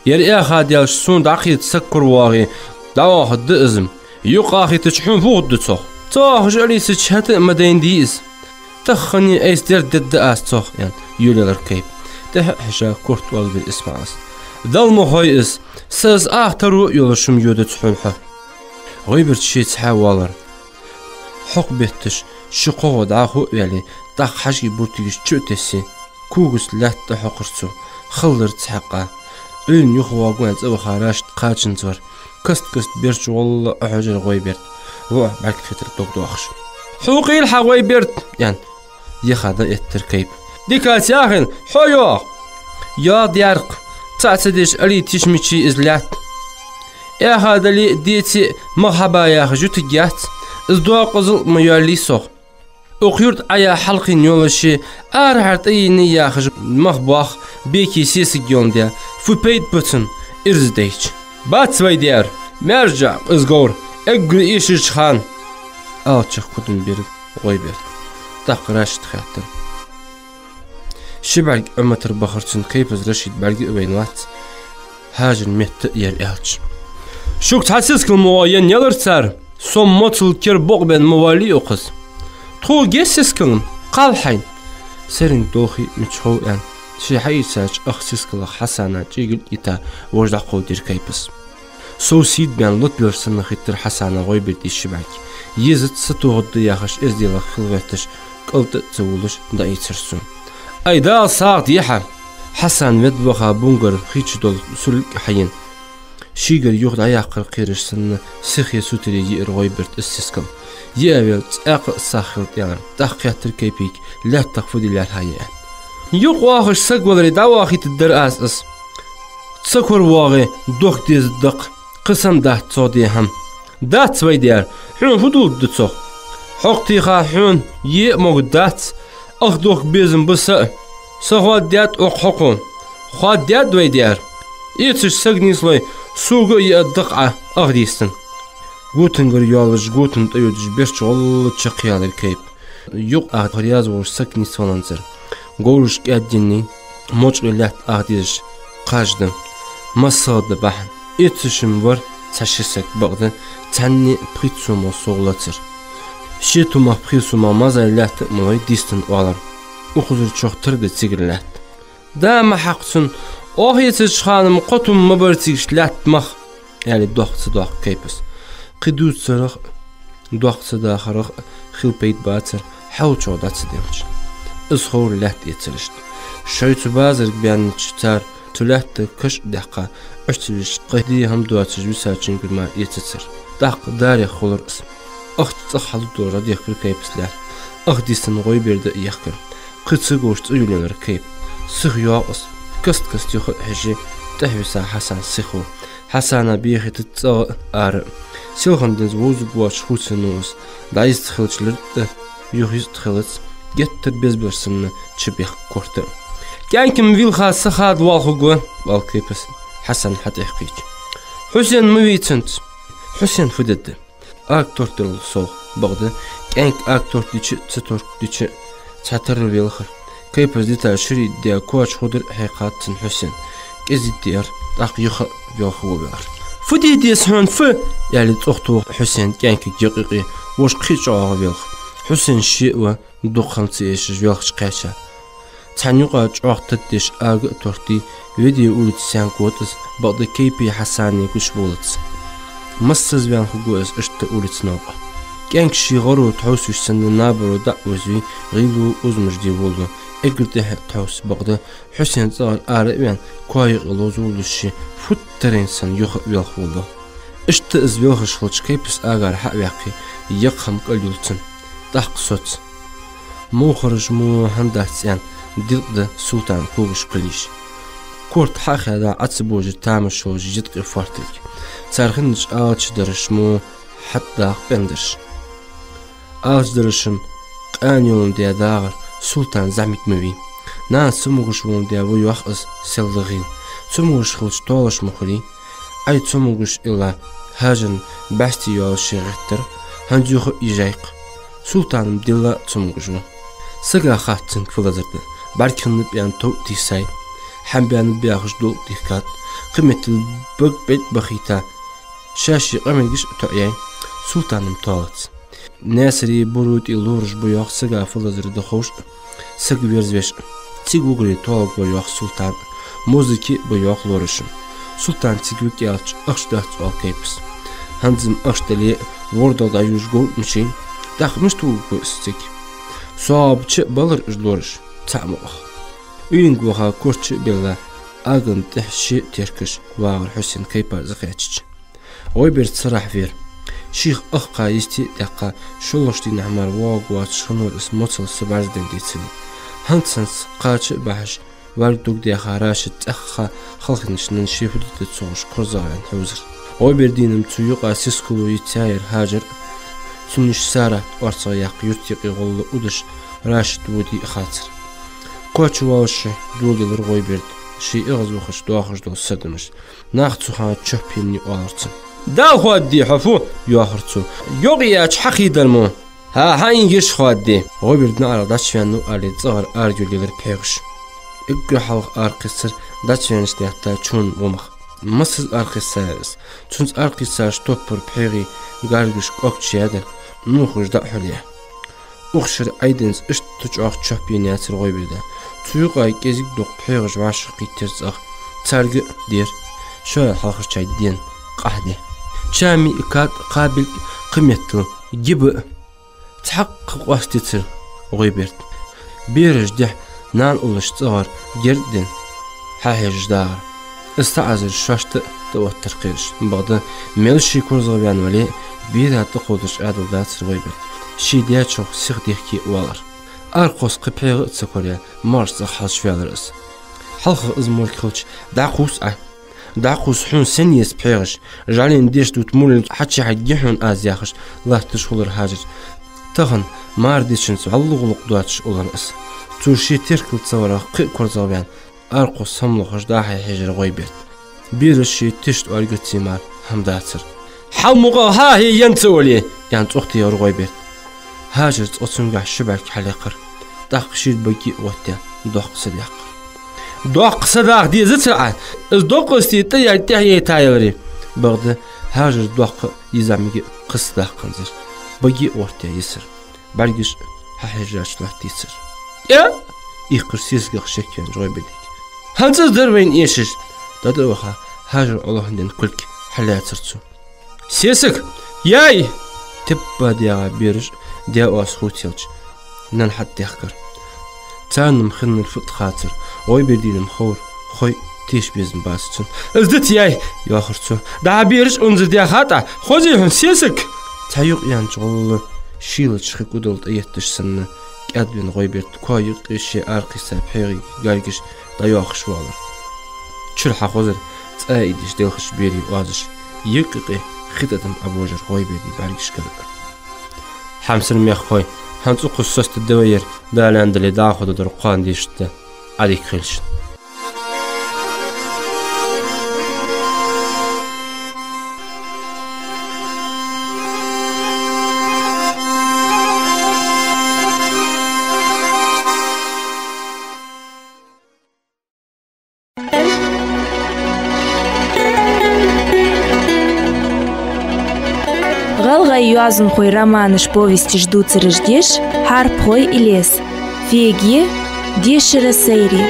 Ер Ӏеха даьлча сона дӀакхета саг коравоагӀе, дӀаоахаргда из-м. Юкъе ахийтача хьона фу хургда цох? Ца оахаш Ӏолийсача хӀаьта а ма дайна дий из. Тахан айса дерг дергда аз цох», — аьнна, йолаелар Кайпа. ТӀехьа а хьежа, корта оалабир ИсмаӀала: «Далла ма хой из, са из ах таро а йолаш ма йодац хьона хьо». ГӀойберд ше цхьаь воалар. Хьокха бетташ ши-кхо гӀо дӀахо а ваьле, тӀаккха хьажкӀий буртигаш чу а тессе, когаца лаьтта тӀа хьокхар цо, хала лар цхьаькха. Ӏуйрийна юхавоагӀа ваьнна цӀаваха Рашид кхачанза вар. Каст-каста берча гӀолла Ӏохьожар ГӀойберд, лоӀа бӀарг хетар дог доахаш. «Хьо къийла хьа, ГӀойберд!» — аьнна, яха дӀаэттар Кайпа. «Дика ца яхийла, хьо йоагӀа!» «ЙоагӀа дерг, цаӀ ца деш Ӏолийта йиш мичай из лаьтта. Ӏеха дале а, деце а, мах хьаба яхаш ютаргьяц, из докъазал а ма йоаллий сох. Укх юрта Ӏая хьалкхийна йолаш ше арахьара тӀайийнай яхаш мах боах, беке сесаг йоландаь, фу пайда ба цун, ираз дайча?» «Бац вай дер, маьржа из говр, эггара эшача хана», — ала чакхдаргбир ГӀойберда. ТӀаккха Рашида хаьттар: «Ши бӀарг Ӏоматар бахар цун, Кайпас Рашид бӀарга а вайна вац, хьажар метта а яр», — аьлча. «Шуга цхьа сискал ма гӀо енна ялар цар, со-м моцал кер бокъабенна ма воаллий укхаза». «Тхога я сискал-м, кхалхьайна». Саринг долхий мича хов аьнна, ше хьаийцача ах сискалах Хьасана чӀегилг йита, вож дӀакховдийра Кайпас. Сов сийрда баьнна лутбелар санна хиттар Хьасана ГӀойберда из ши бӀарг. Езац, сатохаргда яхаш эзделах хила гӀерташ, кӀалтӀа а ца вувлаш, дӀаийцар цо. «Ай, Дала сагӀа дехьа!» Хьасан ведда ваха бунгар хий чу дола сулилг а хьаена, шийгара юха дӀаяккхар кхераш санна, сихе сутаре йиар ГӀойберда из сискал. Йиавелча цӀаькха а сагӀа хилар тӀелар. ТӀаккха хаьттар Кайпийга, лаьттах фу де лаьрхӀа я аьнна. «Юкъе оахаш саг валаре, дӀаоахийтаргдар аз из. Ца коравоагӀе, дохка дезаргда-кх, кхы са-м дац цох дехьа-м». «Дац вай дер, хьона фу дулларгда цох? Хьокхатеха хьона е а могаргдац, ах дохка безам ба са а. Са хоаддаьд укх хьокхо. Хоаддаьд вай дер. Эцаш саг нийслой, сога а яаргда-кх Ӏа ах дистан». Гутангара йоаллаш, гутан тӀа йодаш, берча гӀолла чакхъяьлар Кайпа. Юкъе ах дохка раьза волаш саг нийсваланзар. Говраш кӀаьдденнай, мочкъий лаьтта ах дезаш кхаж да. МассагӀа да бахьан. Эцаш-м вар цхьа-ши саг, бакъда, цхьанне а пхийтта сомал совгӀа лацар. Ши тумах, пхи сомах мазай лаьтта а ма лой дистан оалар. Укхазара чох тара да цигара лаьтта. «Да ма хьакха цунна, оаха эцача хана-м кхо тума ма бар цигача лаьтта мах», — аьле, доккха ца доаккхар Кайпас. Кхы дувцарах а, доккха ца дахарах а хила пайда бацар, хьалчох дӀа ца делча. Из ховра лаьтта эцар иштта. Шоай цу базарга баьннача цар цу лаьтта каш а даьккха, Ӏочувижача, кхы дехьа-м доацаш висачунгара мара эцацар. ТӀаккха дарех хулар из. Ахча цӀагӀа хьалдола дӀадехкар Кайпас лаьтта. Ах дистан ГӀойберда а ехкар. Кхы ца говш цӀа йолаелар Кайпа. Сиха йоагӀа из. Каст-каста юха а хьеже, тӀехьависа Хьасан сихо. Хьасана бехийтац цӀагӀа а, ара а. Селхан денз вовзаргвоацаш хувцаеннай из. ДӀаистхилча лирт а, юха йистхилац, геттара безбар санна чубехк корта а. «КӀаьнк-м вийлха са хада воаллаш хургва», — оал Кайпас, Хьасан хьатӀехкхийча. «Хьусен ма вий цунца». «Хьусен фу дергда?» «Ага торт дилла совгӀа, бакъда, кӀаьнк ага торт дича а, ца торт дича а, цхьатарра велхар». Кайпас дита шиъ даь, коа чу худар а хьекхад цун Хьусена. КӀезига диар, тӀаккха юха а велха вовелар. «Фу де деза хьона, фу?» — аьле, цӀогӀа тоха Хьусен кӀаьнкага юкъ юкъе, вож кхы а чӀоагӀа велха. Хьусен ше а ва, дукха хӀама ца эшаш, велхача кхаьча. Цхьан юкъа чӀоагӀа таттеш ага а тортий, веде улица сенга вода из, бакъда кепи хьасани гуш болац. Массаза ваьнна хургва из иштта улица новкъа. КӀаьнк ший гӀаро тхьовсаш санна набаро дӀа а вазве, гӀийло узамаш де волалу, эггара тӀехьа тхьовса, бакъда Хьусен цӀагӀара ара а ваьнна, коа юкъе ловзалуш ше, футтарен санна юха а велха волалу. Иштта из велхаш хилча, кепас агара хьа а ваьккхе, яккха хӀама кӀал юлу цун. ТӀаккха соц. Мовхараш мо хӀана дац аьнна, дилкъа да Султана когаш кхулийш. Корта хьа а хаьдда, Ӏа ца божар тамаш йолаш йиткъе фоартилг. Цар хиннача алача дараш мо хьатӀадаккха пӀендараш. Алача дарашта къаьна йоландаь дагӀар Султана зӀамига ма вий. Нана цамогаш воландаь ва йоах из селла гӀийла. Цамогаш хилча толаш ма хулий. Ӏай цамогаш илла Хьажарна бӀаьсти йолаш ше гӀеттар, хӀанз юха а ижайкх. Султана-м дилла цамогаш ва. Сага хац цунга фу лазар да. БӀаргхиннаб аьнна тов а тийсай, хьан баьннаб яхаш долга а дихкад, кхыметтел бага пӀелг а бахийта, ша ший къамаргаш а тоӀаяьй, Султана-м толац. Наьсаре, Буро тӀа лораша ба йоах сага фу лазар да ховш а, саг верзавеш а. Цига вугаре толаргва йоах Султан, музыке а ба йоах лораша. Султан цига вига аьлча, ахча дац оал кепас. ХӀанз-м ахча дале а, вордагӀа дӀаюжаш гов мичай, тӀаккха мишта вугаргва из цига? СагӀа чу а балар уж лораш, цхьа мукъагӀа. Уйнга ваха корта чу а белла, аган тӀехьа ше а теркаш вагӀар Хьусен кепара зӀакхаьчача. ГӀойберд сарахьа вера. Шийх ахкха йисте а тӀаккха, шоллагӀча дийнахьа мара воагӀаргвоацаш хиннавар из моцал са бӀарзденна дийцаре. ХӀанз-хӀанз кхача а бахьаш, варг дугдаьха Рашида цӀаьхха халхинча нанна ше фу дергда ца ховш корзагӀваьнна хьувзар. ГӀойбердийна-м цу юкъа сискало йицъяьяр Хьажар, цун йиша Сарат орцагӀа яккха юрта юкъе гӀолла удаш Рашид воде а хацар. Коа чу воаллаше доладелар ГӀойберда ший эгӀазвахача доахаш дола сардамаш. Нах цу хана чоп еннай оалар цунна. «Дала хоадде, хьо фу!» — йоахар цо. «Йокъа яьча хьакхийдар мо». «ХӀа, хьа ин йиш хоадде». ГӀойберд наӀарах дӀачуваьннав аьле, цӀагӀара араюллийлар пхьегӀаш. Эггара хьалха аракхиссар дӀачуваьннача даьтта чун вумах. Массаза аракхиссаяр из. Цунца аракхиссача топпара пхьегӀий гаргаш кӀоагаш яьдар, нувхаш дӀа а хьулъяь. Укх шера Ӏайденца иштта чӀоагӀа чоп еннаяцар ГӀойберда. Цу юкъа кӀезига-дукха пхьегӀаш вӀашагӀкхийттар цӀагӀа. Царга а дера, шоайла хьалхарча ден къахьде. Чами а, кад а, кхабилг а, кхыметтел гиба а. Цхьаккха къоастадецар ГӀойберд. Бераш дехьа нана уллаш цӀагӀара герда а денна, хьахьежаш дагӀар. Из таӀазар шоашта а тӀаоттар кхераш. Бакъда мел ше корзагӀваьнна вале а, бера тӀакховдаш Ӏаьдал дацар ГӀойберда. Ший даьчох сиха дехке а воаллар. Арахьа кхы пхьегӀа а ца кораяь, магӀача цӀагӀа хьалчуваьлар из. ХьалхагӀа из морг хилча: «ДӀакхувс Ӏа. ДӀакхувс, хьона сенна еза пхьегӀаш? ЖӀалена дешдут мулин хьачухьаргья хьона аз», — яхаш, латташ хулар Хьажар. Тахан мара дечунца вӀалла гӀулакх доацаш уллар из. Цо ше теркал ца варах кхы а корзагӀваьнна, арахьа кхы самлохаш дӀа-хьа хьежар ГӀойберд. Бераш ший тишта оаргаца мара хӀама дацар. «Хьал мукъагӀа хьахье, енна ца вале!» — аьнна цӀогӀа тӀайоагӀар ГӀойберд. Хьажар цкъа цунгахьа ши бӀарг хьалъяьккхар. ТӀаккха шийла баге а оттаяь, доккха са даьккхар. «Доккха са даха дезацар Ӏа, из доккха са тӀа яьлча тӀехьа яйтаяларе». Бакъда Хьажара доккха а, зӀамига а кхы са даккха хиннаяцар. Баге а оттаяь йисар. БӀаргаш хьахьежача латтийцар. «Э?» — ийккхар сесагах шекваьннача ГӀойбердига. «ХӀанз из дар вайна эшаш». ДӀадоагӀа ваха, Хьажар Ӏолохна денна кулг хьаллаьцар цо. «Сесаг! Яй!» Теппа даьгӀа бераш, даь-оаз хувцаелча, нанна хьатӀадехкар. Царна-м хиннар фуд хацар, ГӀойбердийна-м ховра хой теша безам бацар цунна. «Из дита яй!» — йоахар цо. «ДӀахьа бераш унзара даьхад Ӏа, хозий хьона, сесаг!» Цхьа юкъ яьннача гӀолла шийлача хи кӀудал тӀаетташ санна, кӀаьдвенна ГӀойберд коа юкъе ший аракхийса пхьегӀий гаргаш дӀайоахаш воаллар. Чура хьахозар цӀа а ийдеш делхача берий оазаш. Юкъе хи тӀадам Ӏобожар ГӀойбердий бӀаргашкара. «Хьамсара мехкахой, хӀанз укхаза соцаде вай ер, Дала аьнна дале, дӀахо дар кхоана дешаргда. Ӏадика хийла шун». ГӀалгӀай йоазонхой романаш, повесташ дувцараш деш «Хьарпхой и лес». Феге, Дешара сайре.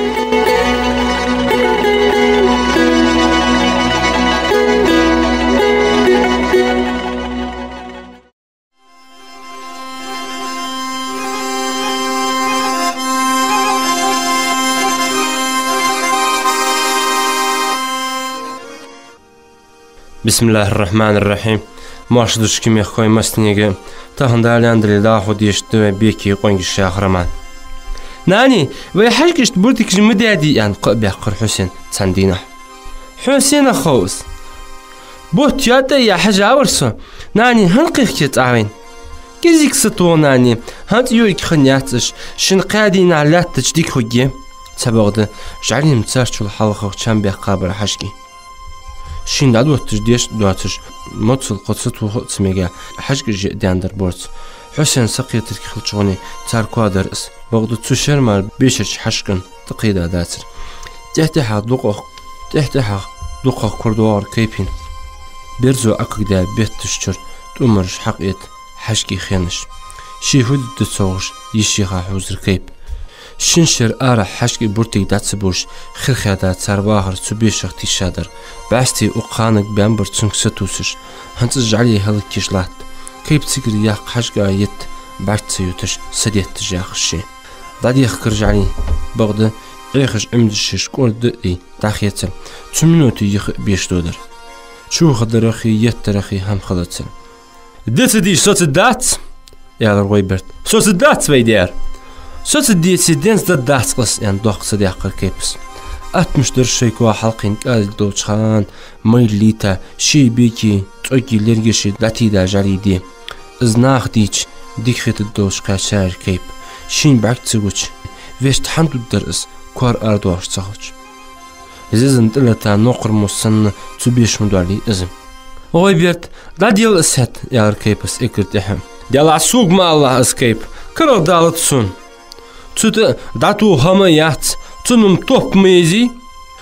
بسم الله الرحمن الرحيم. Моаршал да шуга, мехкахой, массанега. Тахан Дала аьнна дале, дӀахо дешаргда вай «Беке къонгаш» яха роман. «Нани, вай хьажкӀашта буртигаш ма даьдий», — аьнна, кхаъ баьккхар Хьусена цхьан дийнахьа. «Хьона сенах хов из? Бутт йоаттӀа а яь хьежа вар со. Нани, хӀана кхайкхе Ӏа вайна?» «КӀезига сатоха, нани, хӀанз а юӀига хиннаяц уж, шун кхаь дийнахьа лаьттача дика хургья». Цхьабакъда, ЖӀалийна царчул хьалхагӀа чам баьккха бар хьажкӀий. Шийна дӀадотташ деша а доацаш, моцал кхо сатоха а ца мега, хьажкӀаш йиъ даьннадар борз. Хьусена сакхетарг хилча гӀоне цар коа дар из. Бакъда цу шера мара бешарча хьажкӀан тӀакхийда дацар. ТӀехьа-тӀехьагӀа дукхагӀа, тӀехьа-тӀехьагӀа дукхагӀа кора доагӀар Кайпана. Берзо Ӏокагадаь бетташ чура тӀумараш хьакхийтта хьажкӀий хенаш. Ший фу дергда ца ховш, йишийха хьувзар Кайп. Шин шера арахьа хьажкӀий буртиг дӀа ца бувш, хирхаьда цар вахар цу бешах тийшадар. БӀаьстий укх ханага баьннабар цунга сатувсаш. ХӀанз а ЖӀали хӀалакйиш латт. Кайп цигара яккха хьажкӀа йитта бӀарг ца юташ, садетташ яхаш ше. ДӀадехкар ЖӀали. Бакъда Ӏехаш Ӏимадаш шоаш кӀордадий дӀахецар. Цу минуте юха а беша додар. Чухадарахи еттарахи хӀама хилацар. «Де ца деш соцаргдац», — аьлар ГӀойберда. «Соцаргдац вай дер». «Соцаргдеце денз даргдац-кх из», — аьнна, доккха са даьккхар Кайпас. Аттамаш дар шоай коа хьалкхийна кӀазиг долча хана майра лийта, ший Бекий цӀогий лергаши дӀатийда ЖӀалий де. Из наха дийча, дика хетаргдолаш кхаьчаяр Кайп. Шийна бӀарг ца гуча, вешта хӀана дуддар из, коара арадоахаш ца хилча? Зезам тӀалетта нокхар мо санна цу беша ма доаллий из. «ГӀойберд, дӀадел из хӀаьта», — аьлар Кайпас эггара тӀехьа. «Делахь сога ма алалахь из, Кайп, карагӀдалац сона. Цу тӀа дӀатоха хӀама яц, цунна-м топ ма езий.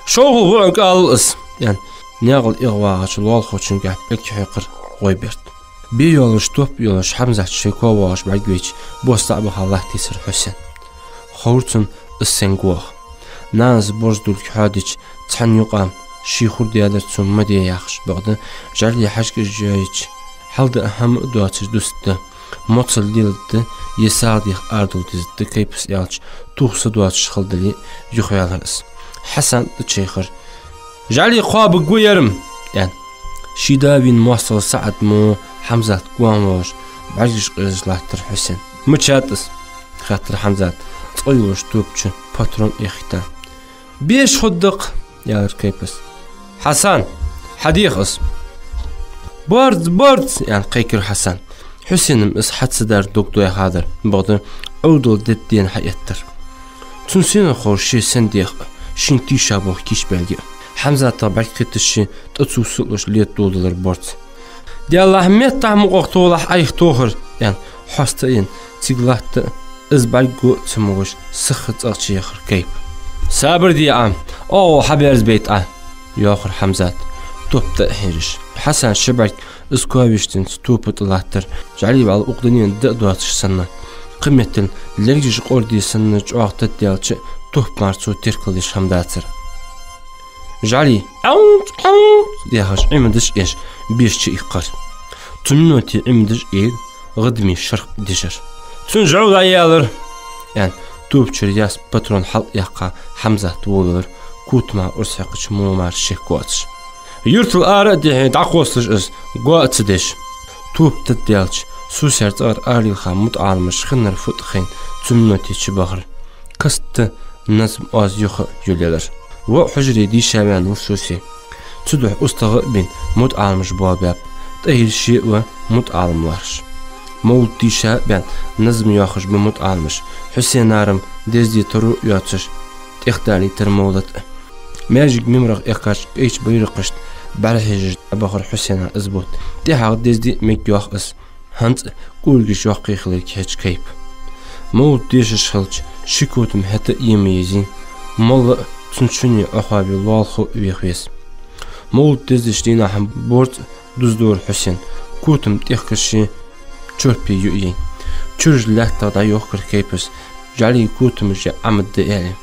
ШоллагӀа воӀага алал из», — аьнна, наькъал эгӀавагӀача лоалахочунгахьа пӀелг хьекхар ГӀойберда. Бе йолаш, топ йолаш Хьамзат шоай коа воагӀаш бӀаргавайча, бос дӀа а баха латтийсар Хьусен. Ховра цунна из сенга воагӀа. Нанас борз дулг хьоадича, цхьан юкъа ший хургдаьдар цо ма де яхаш, бакъда ЖӀали хьажкӀаш йоайича, хьалдаа хӀама а доацаш дустаргда, моцал леларгда, е сагӀа деха арадовла дезаргда Кайпас аьлча, тух са доацаш хала дале а, юхаваьлар из. Хьасан тӀачайхар. «ЖӀали кхоабаргва ер-м», — аьнна. Ший да вийна моастагӀа СаӀад мо Хьамзат гоама волаш, бӀаргаш къизаш латтар Хьусена. «Мичад из?» — хаьттар Хьамзата, цкъа йолаш тоба чу патрон эхийта. «Беша хургда-кх», — аьлар Кайпас. «Хьасан, хьадеха из». «Борз, борз!» — аьнна, кхайкар Хьасан. Хьусена-м из хьа ца дар дог дохадар, бакъда Ӏовдал дедда дена хьаэттар. Цунна сенах ховш ше сенна дех а, шийна тийша болх кийчбаьлга а. Хьамзатах бӀарг кхийтта ше тӀа цу сулаш лета доладелар борз. «Деллахь, меттахьа мукъагӀа тохалахь, Ӏайха тохар», — аьнна, хьоста а енна, цига латта а, из бӀаргаго а ца могаш, сиха цӀагӀа чуяхар Кайп. «Сабар де Ӏа, оагӀув хьаберзабайта Ӏа», — йоахар Хьамзата, топ тӀа а хьежаш. Хьасан ши бӀарг из коа вешта денз топа тӀа латтар, ЖӀали вӀалла укх дунен да а доацаш санна. Кхыметтел лергаш къорде санна чӀоагӀа тата даьлча а, топ мара цо теркалдеш хӀама дацар. ЖӀали «Ӏаунц, Ӏаунц» яхаш, Ӏимадаш а еш, беша чуиккхар. Цу минуте Ӏимадаш а эгар, гӀадаме шарх дешар. «Цун жӀов дӀаяьлар», — аьнна, тоба чура яьсса патрон хьал а яьккха, Хьамзат волавелар, котама урс хьекхача мо мара шек воацаш. «Юртал ара а дихье, дӀакхоссалаш из, гоа а ца деш». Тоба тата даьлча, сусар цӀагӀара аралийха мутаӀаламаш хиннар фу тӀа хайна, цу минуте чубахар. Каста назма оаз юха а йолаелар. ВоӀ хьужаре дийша ваьннавар Суси. Цудухьа устагӀа а бийна, мутаӀаламаш болабаьб. ТӀехьара ше а ва мутаӀалам лоархӀаш. Мовлад дийша а баьнна, назма йоахаш ба мутаӀаламаш. Хьусенара-м дезде таро а йоацаш, тӀехдалийтар мовлад а. Маьждига мимарах эккхача кӀайча байракхашта бӀарахьежаш дӀабахар Хьусена из бутт. ТӀехьагӀа дезде а мегаргйоах из. ХӀанз а кӀоргаш йоккхий хиларга хьежар Кайп. Мовлад дешаш хилча, ши котам хӀаьта а е ма езий, молла а цун чуне Ӏохоабе лоалахо а веха веза. Мовлад дездеча дийнахьа-м борз а дузадора Хьусен, котам тӀехкаш ше чорпе юаей. Чураж лаьттагӀа дӀайохкар Кайпас, жӀалий котамаш яь Ӏамадда аьле.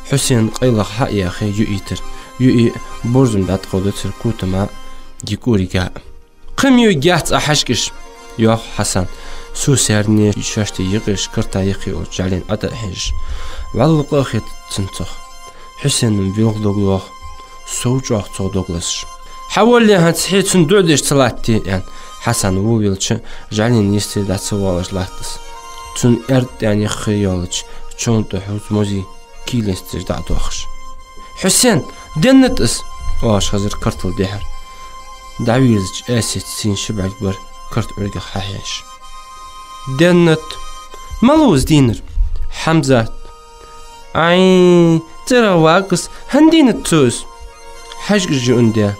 Хьусен къайлагӀа хьаяьхе юитар. Юи борз-м дӀатӀакховдацар котама, дикурига. Кхы ма йоагӀац Ӏа хьажкӀаш, йоах Хьасан, сусарне шоашта юкъе карта юхе йолча жӀален тӀа а хьежаш. ВӀалла къа а хетац цунна цох. Хьусена-м велха дог йоагӀа, сов чӀоагӀа цох дог лазаш. Хьаволле хӀанз, хье цунна дуӀа деш ца латтий, аьнна, Хьасан волавелча, жӀален йисте дӀа ца воалаш латт из. Цун аьрда тӀа яххе йолча чонна тӀа хьувца мозий кийлесташ дӀа а доахаш. «Хьусен, деннад из?» — оалаш хазар картал дехьара. ДӀавийрзача Асет сийна ши бӀарг бар карта Ӏуйргах хьахьежаш. «Деннад. Малав из дийнар?» «Хьамзат». «Ай, цӀерагӀа вагас, хӀана дийнад цо из?» «ХьажкӀаш юан даь».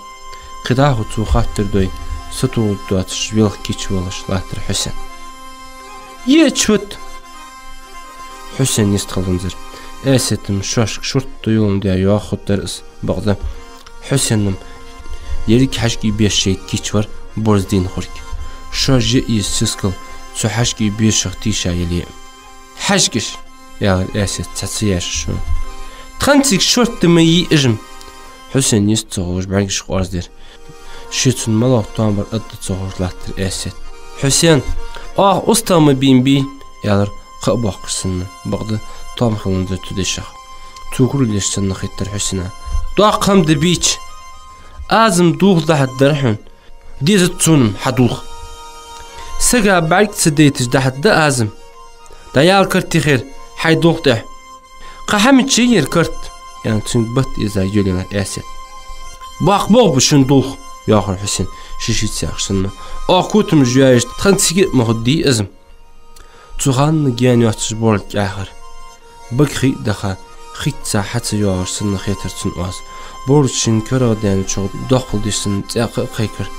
Кхы дӀахо цо хаттар дой, сатохалургдоацаш велха кийча волаш латтар Хьусен. «Йиъча фуд?» Хьусен йистхиланзар. Асета-м шоашка шортта юлун даь йоагӀа хургдар из, бакъда. Хьусена-м еррига хьажкӀий беш шийга кийча вар борз дийна хург. Шоаш йиъ йиса сискал цу хьажкӀий бешах тийша яле а. «ХьажкӀаш», — аьлар Асета цхьацца яьшача шоана. «Тхан цига шортта ма йий уж-м». Хьусен йист ца хулаш бӀаргаш къоарздир. Ше цунна малагӀа тоам бар адда ца ховш латтар Асет. «Хьусен, оаха устагӀа ма бийна бий», — аьлар кхаъ боаккхаш санна, бакъда тоам хиланзар цу дешах. Цо курал еш санна хетар Хьусена. «Доккха хӀама да бийча, аз-м дулх дахьаргдар хьона. Дезац сона-м хьа дулх. Сага бӀарг ца дайташ дахьаргда аз-м. ДӀаяла карт тӀехьара хьай дулх тӀехьа». «Кхы хьа мичай ер карт?» — аьнна, цунга батт ийза йоалаеннай Асет. «Боккха болх ба шун дулх», — йоахар Хьусен, ши-шица яхаш санна. «Оаха котамаш йоаеш тхан цига а ма хургдий из-м». Цу хана гаьна йоацаш борал кӀаьхар. Бага хий а даха, хица хьа ца йоагӀаш санна хетар цунна оаз. Борал шийна карагӀдаьнначох доккхал деш санна цӀаькха а кхайкар.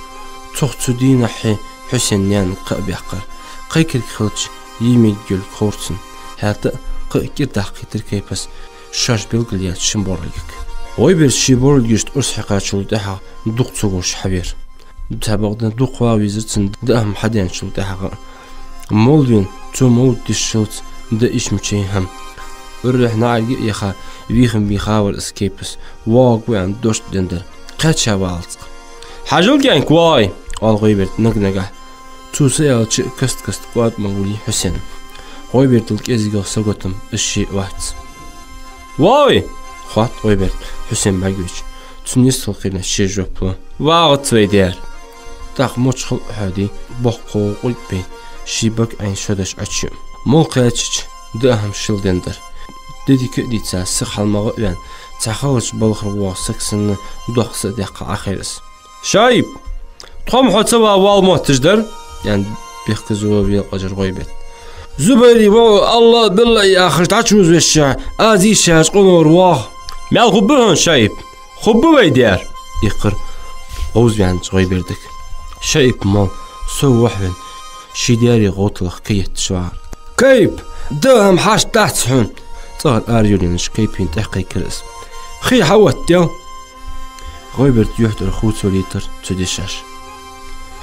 Цох цу дийнахьа Хьусена наьна кхаъ баьккхар. Кхайкарг хилча, йий мегаргйолга ховра цунна. ХӀаьта а кхаъ кӀира даккхийтар Кайпас шоаш белгалъяьча шин боралгага. ГӀойберда ший боралгашта урс хьекхачул тӀехьагӀа дукха ца гуш хьавера. Цхьабакъда дукха вагӀа везар цунна даа хӀама хьадаьнначул тӀехьагӀа а. Молла вена, цо мовлат деш хилац даа йиш мичай хӀама. Уррахьа наӀарга а яха, вий-хӀама бийха вар из Кайпас, воагӀаргва аьнна дош деннадар. Кхаьча валац-кх. «Хьажал, гаьнг, воагӀий!» — оал ГӀойберда наг-нагахьа. Цо са аьлча а каст-каста кӀоадам гулъяьй Хьусена. ГӀойбердал кӀезигагӀа сагота-м из ше а вац. «ВоагӀий?» — хоатт ГӀойберда Хьусен бӀаргавайча. Цунна йистхила кхийрача ше жоп лу: «ВагӀац, вай даьра». ТӀаккха мочхал а хьоадий, боккхагӀа къург а бай, ший бага Ӏайна шо деш Ӏочуйий. Молла кхаьчача, даа хӀама шийла деннадар. Де дика а дийца, сиха хьалмагӀа а ваьнна, цхьа халача балхара воагӀа саг санна, доккха са а даьккха Ӏохайра из. «ШоӀайб, тхо-м хьо ца вагӀа вала мотташ дар», — аьнна, бехказло велакъажар ГӀойберда. «Зубайрий воӀо АллахӀ-биллахӀ яхаш дӀачувоалавеш, аз йийшача къонора воагӀа». «Маьл хургба хьона, ШоӀайб?» «Хургба, вай даьра», — иккхар гӀовзваьннача ГӀойбердага. ШоӀайб молла сов вахавенна, ший даьра гӀовталах каетташ вагӀар. «Кайп, даа хӀама хьашт дац хьона», — цӀагӀара арайоалаеннача Кайпийна тӀехьакхайкар из. «Хий хьаоттадаьл». ГӀойберда юхьтӀара хувцалийтар цу дешаша.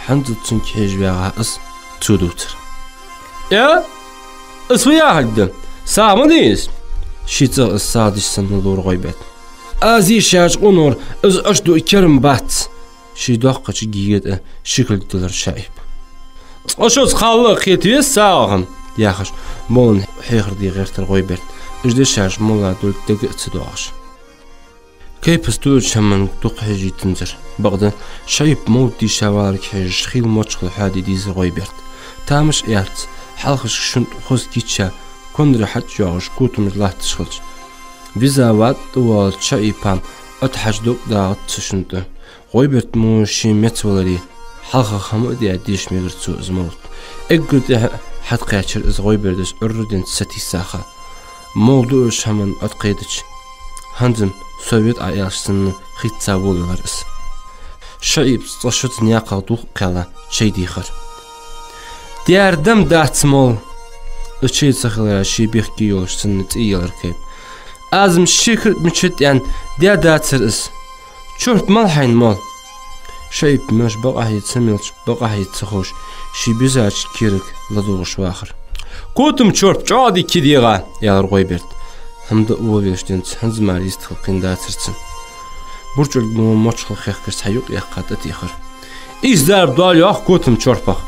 Хьанзалца цунга хьежа вагӀа из, цо дувцар. «Э, из фу яхилга да? СагӀа ма дий из?» — ший цӀагӀа из сагӀа деш санна ловра ГӀойберда. «Аз йийшача къонора из Ӏочудуа керам бац», — ший доккхача гийга тӀа ши кулг диллар ШоӀайба. «Цкъа шозза кхалла а кхета веза сагӀа хӀама», — яхаш, моллана хьехар де гӀертар ГӀойберда, уж дешаш молла долга дега а ца доагӀаш. Кайпас дуача хӀаманга дукха хьежийтанзар. Бакъда, ШоӀайб мовлат дийша валарга хьежаш, хийла мочхал хьоаде дийзар ГӀойберда. Тамаш а яц, хьалхашка шун тӀа хоза кийча, конра хьачӀйоагӀаш котамаш латташ хилча. Виза ватта тӀавоалача ШоӀайба-м оттахьажа дог дагӀац цу шун тӀа. ГӀойберда мо ший меца валаре, хьалхагӀа хӀама а даь, деша мегар цо из мовлат. Эггара тӀехьа хьатӀакхаьчар из ГӀойбердас Ӏурра денз сатийсаха. Молла дуача хӀаман оттакхийдача, хӀанз-м со ве Ӏа аьлча санна хица волавелар из. ШоӀайбас цкъа шозза наькъах дулх а кхаьлла, чай дийхар. «Даьра, да-м дац, молла». Из чай ца хилара ший бехке йолаш санна цӀий елар Кайпа. «Аз-м ши кулг мичад аьнна даь дацар из. Чурт мала хьайна, молла». ШоӀайб меш бакъахьа ца мелча, бакъахьа ца ховш, ший бизача керага ладувгӀаш вахар. «Котам чорпа чӀоагӀа дика я дегӀа», — аьлар ГӀойберда. ХӀама даа волавелча денз хӀанз мара йистхила кхийна дацар цунна. БурчӀалг мо мочхал хехкаш цхьа юкъ яьккха тӀатехар. «Из дарба доал, йоах, котам чорпах».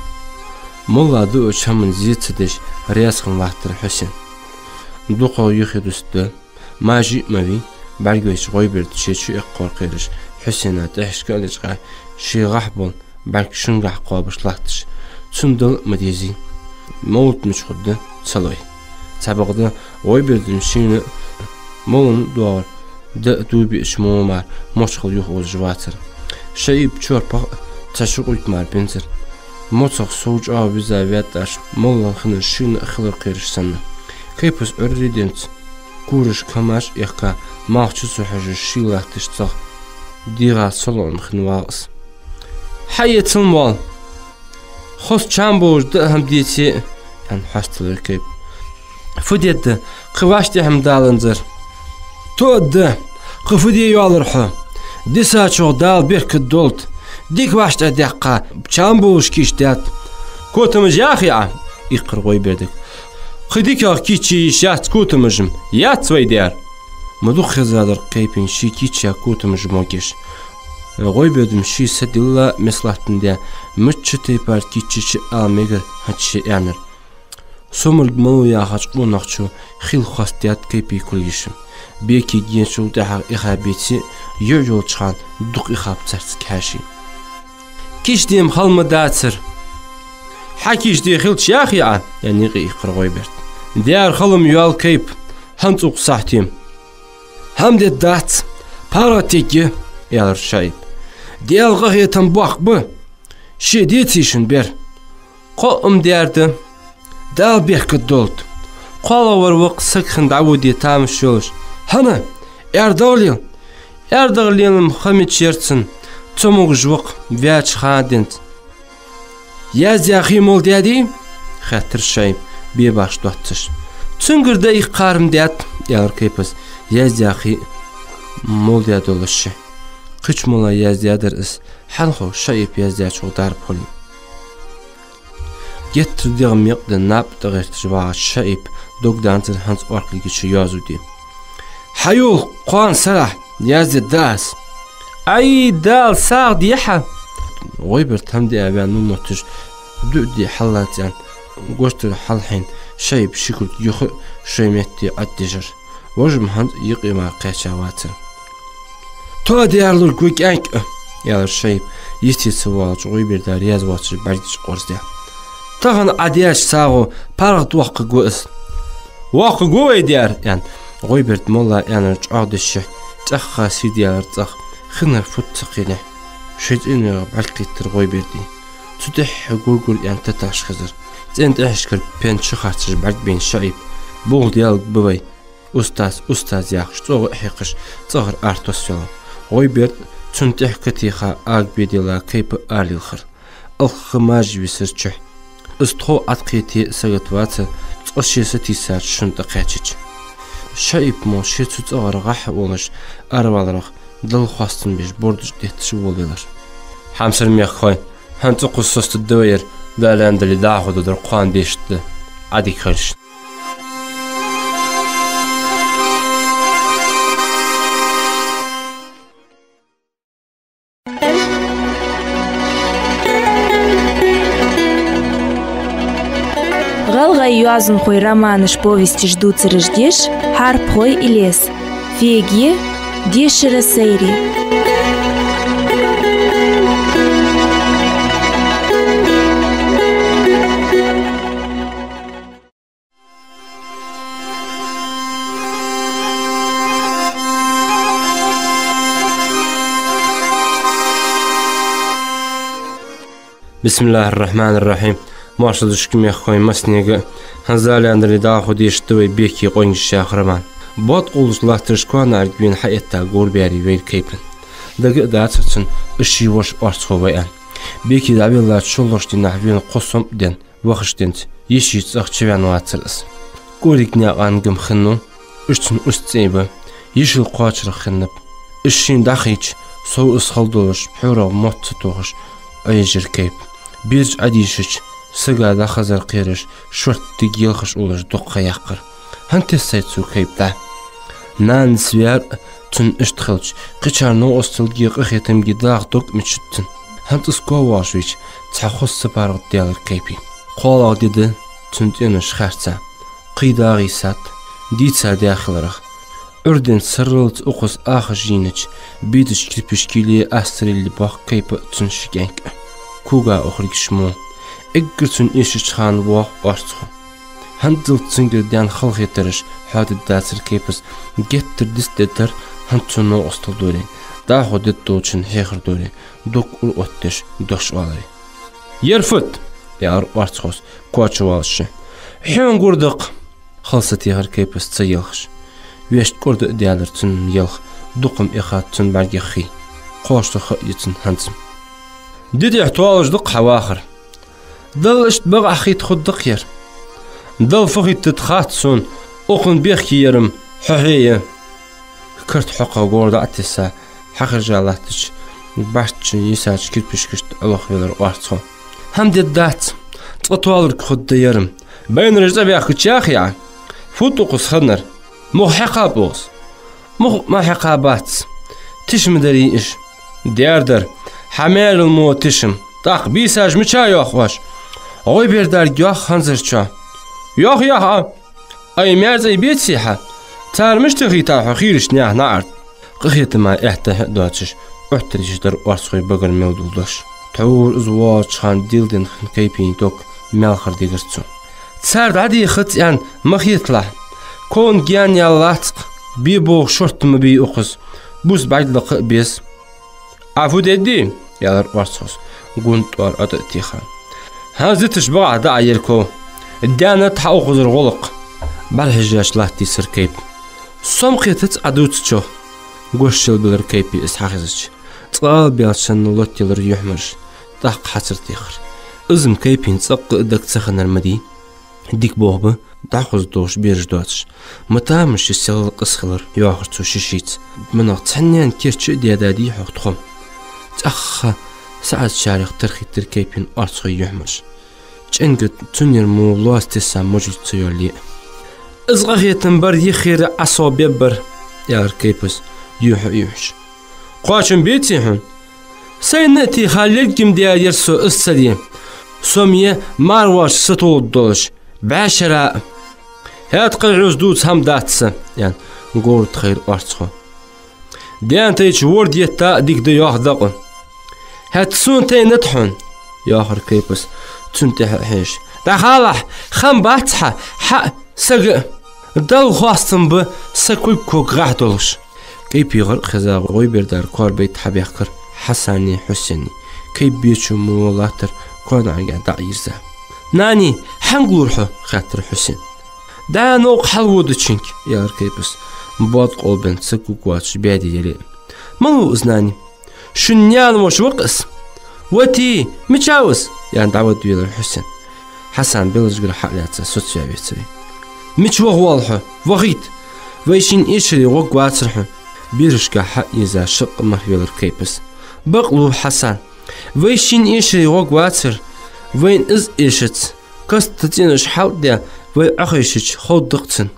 Молла дуача хӀаман зе ца деш, раьза хинна латтар Хьусен. Дукхагӏа юхе дусаргда, мажи а ма вий, бӀаргавайча ГӀойберда ше чуэккхор кхераш, Хьусена тӀехьашка а лечкъа, ший гӀахь бола бӀарг шунгахь кхобаш латташ, цунна дала а ма дезий. Мовлат мича хургда ца лой. Цхьабакъда, ГӀойбердана шийна а, моллана а доагӀар даа дув биача мо мара мочхал юха озаш вацар. Шаип чорпах а цхьа шу къуйк мара бензар. Моцах сов чӀоагӀа виза ваьтташ, моллана хиннар шийна а хилар кхераш санна. Кайпас Ӏуйрре денз, курашка хӀамаш а экка, малх чу ца хьожаш, ший латташ цӀагӀа дегӀа салоӀан хинна вагӀа из. «Хьаэцалма воал, хоза чам болаш даа хӀама деце а», — аьнна, хьасталар Кайпа. «Фу дергда, кхы вӀаштӀехьа-м даланзар». «Тоъаргда, кхы фу де йоаллар хьо. Дисачох Дала беркат долда. Дика вӀаштӀехьа даьккха, чам болаш кийчдаьд». «Котамаш яхий Ӏа?» — иккхар ГӀойбердага. «Кхы дикагӀа кийчъе йиш яц котамаш-м, яц вай дер». Ма дукха хезадар Кайпийна ший кийчъяь котамаш могаш. ГӀойберда-м ший са дилла меслаттан де, мичча тайпара кийчъе а ала мегар хӀанз ше аьннар. Сомарг Малув яхача къонахчо хил хоастадаьд Кайпий кулгаш-м. Бекий генчул тӀехьагӀа иха беце а, йоӀ йолча хана дукха ихаб царца кхьаьший. «Кийчде-м хала ма дацар». «Хьакийчде хилча яхий Ӏа?» — аьнна, юкъе иккхар ГӀойберда. «Дер хала-м йоал, Кайпа, хӀанз укх сахьте-м». «ХӀама дергдац, паргӀата ергья», — аьлар Шаипа. «Даьла къахетам боккха ба, ше деций шун бер?» «Кхоъ-м дер да». «Дала беркат долда. КхоалагӀвар ва-кх саг хинна дӀаводе тамаш йолаш». «ХӀана? АьрдагӀа лел». «АьрдагӀа лела-м ха мича яр цун, цамогаш ва-кх ваьча хана денз». «Яздаьхий молла даьдий?» — хаьттар Шаипа, бебаш доацаш. «Цунгара даа иккхар-м даьд», — аьлар Кайпас. «Яздаьхий молла даь долаш ши». Кхыча молла яздаьдар из, хьанхо Шаипа яздаьчул дарба хулий. Геттара дегӀ мекъда наб тӀагӀерташ вагӀача Шаипа дог данзар хӀанз оркалгича йоазув де. «Хьайола кхоана сарахьа яздергда аз». «Ай, Дала сагӀа дехьа!» ГӀойберда хӀама диа ваьнна ма мотташ, дуӀа де хьаллаца аьнна, гуштара хьалхьийна Шаипа ши кулг юха а шоай метте Ӏоддижар. Вож-м хӀанз юкъе мара кхаьча вацар. «Тоаде арлург ва кӀаьнк а», — аьлар Шаипа, йисте ца воалача ГӀойберда раьза воацаш бӀаргаш къорздаь. «Тахан Ӏа деча сагӀо паргӀата воаккхаргва из». «Воаккхаргва вай дер», — аьнна, ГӀойберда молла аьннар чӀоагӀдешшехь, цӀаьхха сий даьлар цӀагӀа, хиннар фуд ца кхийнехь. Шоай цӀенвегӀа бӀарг кхийттар ГӀойбердий. Цу тӀехьа гур-гур аьнна таташ хезар. ЦӀен тӀехьашкара пен чу харцаш бӀаргбайна Шаипа: «Болх Даьлага ба вай. Устаз, устаз», — яхаш, цӀогӀа а хьекхаш, цӀагӀара ара тосвелар. ГӀойберда, цунна тӀехьа катеха, ага бе дилла Кайпа ара лилхар. Алхха мажа висар чухь. Из тхов Ӏаткхете а сагатвацар, цкъа ше сатийсача шун тӀакхаьчача. Шаипа мо ше цу цӀагӀара гӀахьа волаш араваларах Далла хоастам беш бордаш детташ волавелар. «Хьамсара мехкахой, хӀанз цӀаккха соцадергда вай ер, Дала аьннадале, дӀахо доадар кхоана дешаргда. Ӏадика хилда шун». ГӀалгӀай йоазонхой романаш, повесташ дувцараш деш «Хьарпхой Илез». Феге, дешара сайре. Бисмиллахир-рахманир-рахим. Моаршал да шуга, мехкахой, массанега а. ХӀанз Дала аьннадале, дӀахо дешаргда вай «Бекий къонгаш» яха роман. Боткъалаш латташ коа наӀарга вена хьаэтта гурбаьрий вайра Кайпана. Дага а дацар цунна, из ший воша орцахо ва аьнна. Бекий дӀавеллача шоллагӀча дийнахьа вена кхо сомаӀа денна, вахаш денз, йиший цӀагӀа чувена вацар из. КӀориг наькъан гам хиннав, уж цун уст-цӀей ба, йишийла кхоачарах хиннаб. Из шийна дӀахайча, сов из хала долаш, пхьорагӀа мотт ца тохаш, Ӏоежар Кайпа. Бераш Ӏодийшача, Сага дӀахазар кхераш, шортта диг елхаш уллаш дукха ха яьккхар. ХӀана тессай цо Кайпа дӀа? Нанас ваьр а цунна иштта хилча, кхычар новкъосталга, къахетамга дагӀа дог мичад цун. ХӀанз из ков воалаш вийча, цхьа хоза сапаргӀат даьлар Кайпе. КхоалагӀа ди да цун цӀенош харца. Кхы дагӀа йисад, дийца даь хиларах. Ӏуйрден сарралца укхаза ахаш йийнача, бийдача кирпишкиле астарилли боаккх Кайпа а, цун ши кӀаьнк а. Кога ухаргья мо. Эггара цунна эшача хана воагӀа орцахо. ХӀанзалца цунгара даьнна халахетараш хьоадергдацар Кайпас, геттара дицдергдар хӀанз цун новкъостал доле, дӀахо дергдолчун хьехар доле, дог ура оттадеш дош оаларе. «Ер фуд?» — аьлар орцахос, коачавоалаш. «Хьона гур да-кх». Хала сатехар Кайпас ца елхаш. Вешта кӀорда а даьлар цун ялх, дукха-м эхад цун бӀаргех хий. Кхоачалуш ха а я цун хӀанз-м. «Ди тӀехьа тоалуш да-кх хьа вахар. Далла иштта бакъахьа хийтта хургда-кх ер». «Далла фу хийттад хац сона, укхун бехке яр-м хьо хье я». Карта хьокхагӀа говр дӀа а тесса, хьахержа латтача бӀаьрчча йисача кирпишкашта Ӏолохвелар орцахо. «ХӀама дергдац, цкъа тоалургхургда ер-м. Байнараш цӀабаьхкача яхий Ӏа? Фуд укхаза хиннар? Мух хьекхаб укхаза?» «Мух ма хьекхабац. Тиша ма дарий уж». «Дер дар. Хьа маьрал мо тиша-м. ТӀаккха бийсаш мича йоах оаш? ГӀойбердарга йоах хӀанзарчоа». «Йоах, йоах Ӏа. Ай, маьр-цӀай беций хьа? Цар мишта хийтар хьо хийрача наьха наӀарга?» Къахетама аьттехьа а доацаш, Ӏоттар йиш яр орцахой багара мел дола дош. Тхьовра из воалача хана дилденна хинна Кайпий дог маьл хар дигар цо. «Цар дӀадехац аьнна ма хеталахь. Ковна гаьна яла лац-кх, бе боху шортта ма бий укхаза. Бус бӀарг лакха а беза». «Ӏа фу дергдий?» — аьлар орцахос, гун тӀоара ӀотӀа а теха. «ХӀанз диташ бакъахьа дӀа а ер ков. Даьннад хьа укхазара гӀулакх». БӀарахьежача латтийсар Кайпа. «Со-м кхетац Ӏа дувцачох», — гошшал белар Кайпе из хьахезача. Цкъа а баьлча санна лоттаелар юхьмараш, тӀаккха хьацар техар. Из-м Кайпийна цӀаккха а дага ца хиннар ма дий. Дика болх ба, дӀахоза долаш бераш доацаш. Ма тамаш ши селла къаса хилар, йоахар цо ший-шийца. Ма нах цхьаннена керча а даьдадий хьох тхо-м. ЦӀаьхха саӀаташкарех тархийтар Кайпийна орцахой юхьмараш. ЧӀенга цуннера мо лоаца тесса мажуз ца йолле а. «Из къахетам бар йиххера Ӏа сох беббар», — аьлар Кайпас, юхьа а юхьаш. «Кхоачам беций хьона? Сайна а тийха лелгам даьр яр со из ца де. Со-м я марвош сатулуд долаш, бӀаьшара а». «ХӀаьта кхы хьоьца дувца хӀама дац са», — аьнна, говр тӀа хайра орцахо. «Даьна тайча ворда етта а дика да йоах дакъа». «ХӀаьта сона тайнад хьона», — йоахар Кайпас, цунна тӀехьа а хьежаш. «ДӀахалахь, хам бац хьа, хьа а, сага а. Далла хоастам ба са кулг ког гӀахь долаш». Кайпе гӀар а хеза, ГӀойбердар коара байтта хьабаьхкар Хьасани Хьусени. Кайп бечо мо латтар коа наӀарга дӀа а йирза. «Нани, хьанга лур хьо?» — хаьттар Хьусена. «ДӀа новкъа хьалводачунга», — аьлар Кайпас, бод къолбенна саг гуг воацаш баьде яле а. «Малув из, нани?» «Шун наьна воша ва-кх из». «Вати, мича ва из?» — аьнна, дӀавадвелар Хьусен. Хьасан белажгара хьа а лаьца, соцаваь вецаре. «Мича ваха воалл хьо? Вахийта! Вай шийна эшаре гӀоргвацар хьо». Берашка хьа а ийза, шаккха мархӀавелар Кайпас. «Бакълув, Хьасан. Вай шийна эшаре гӀоргвацар, вайна из эшац. Каста цӀенош хьалтӀадаь, вай Ӏохайшача, ховргда-кх цунна».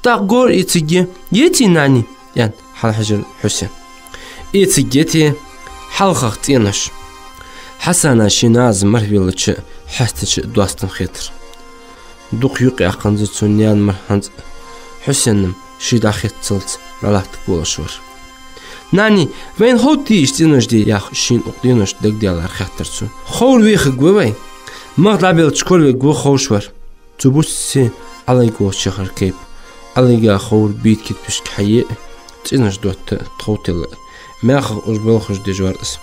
«ТӀаккха говр эцаргья, еций, нани?» — аьнна, хьалхьежар Хьусен. «Эцаргья те, хьалхагӀа цӀенош». Хьасана ший наза мархӀавеллача а, хьестача а доастам хетар. Дукха юкъ яьккханзар цун наьна мархӀа хӀанз а. Хьусен-м ший дӀахеццалца дӀалаттаргволаш вар. «Нани, вайна ховргдий иштта цӀенош де?» — яхаш, шийна укх деношта дагадалар хаьттар цо. «Ховр вехаргва вай. Мах дӀабелча коравергва ховш вар». Цу бувцасе Ӏалайг волча яхар Кайпа. Ӏалайга ховра бийда кирпишка хьае а, цӀенош дотта тхов телла а, мехах уж балхаш деш вар из.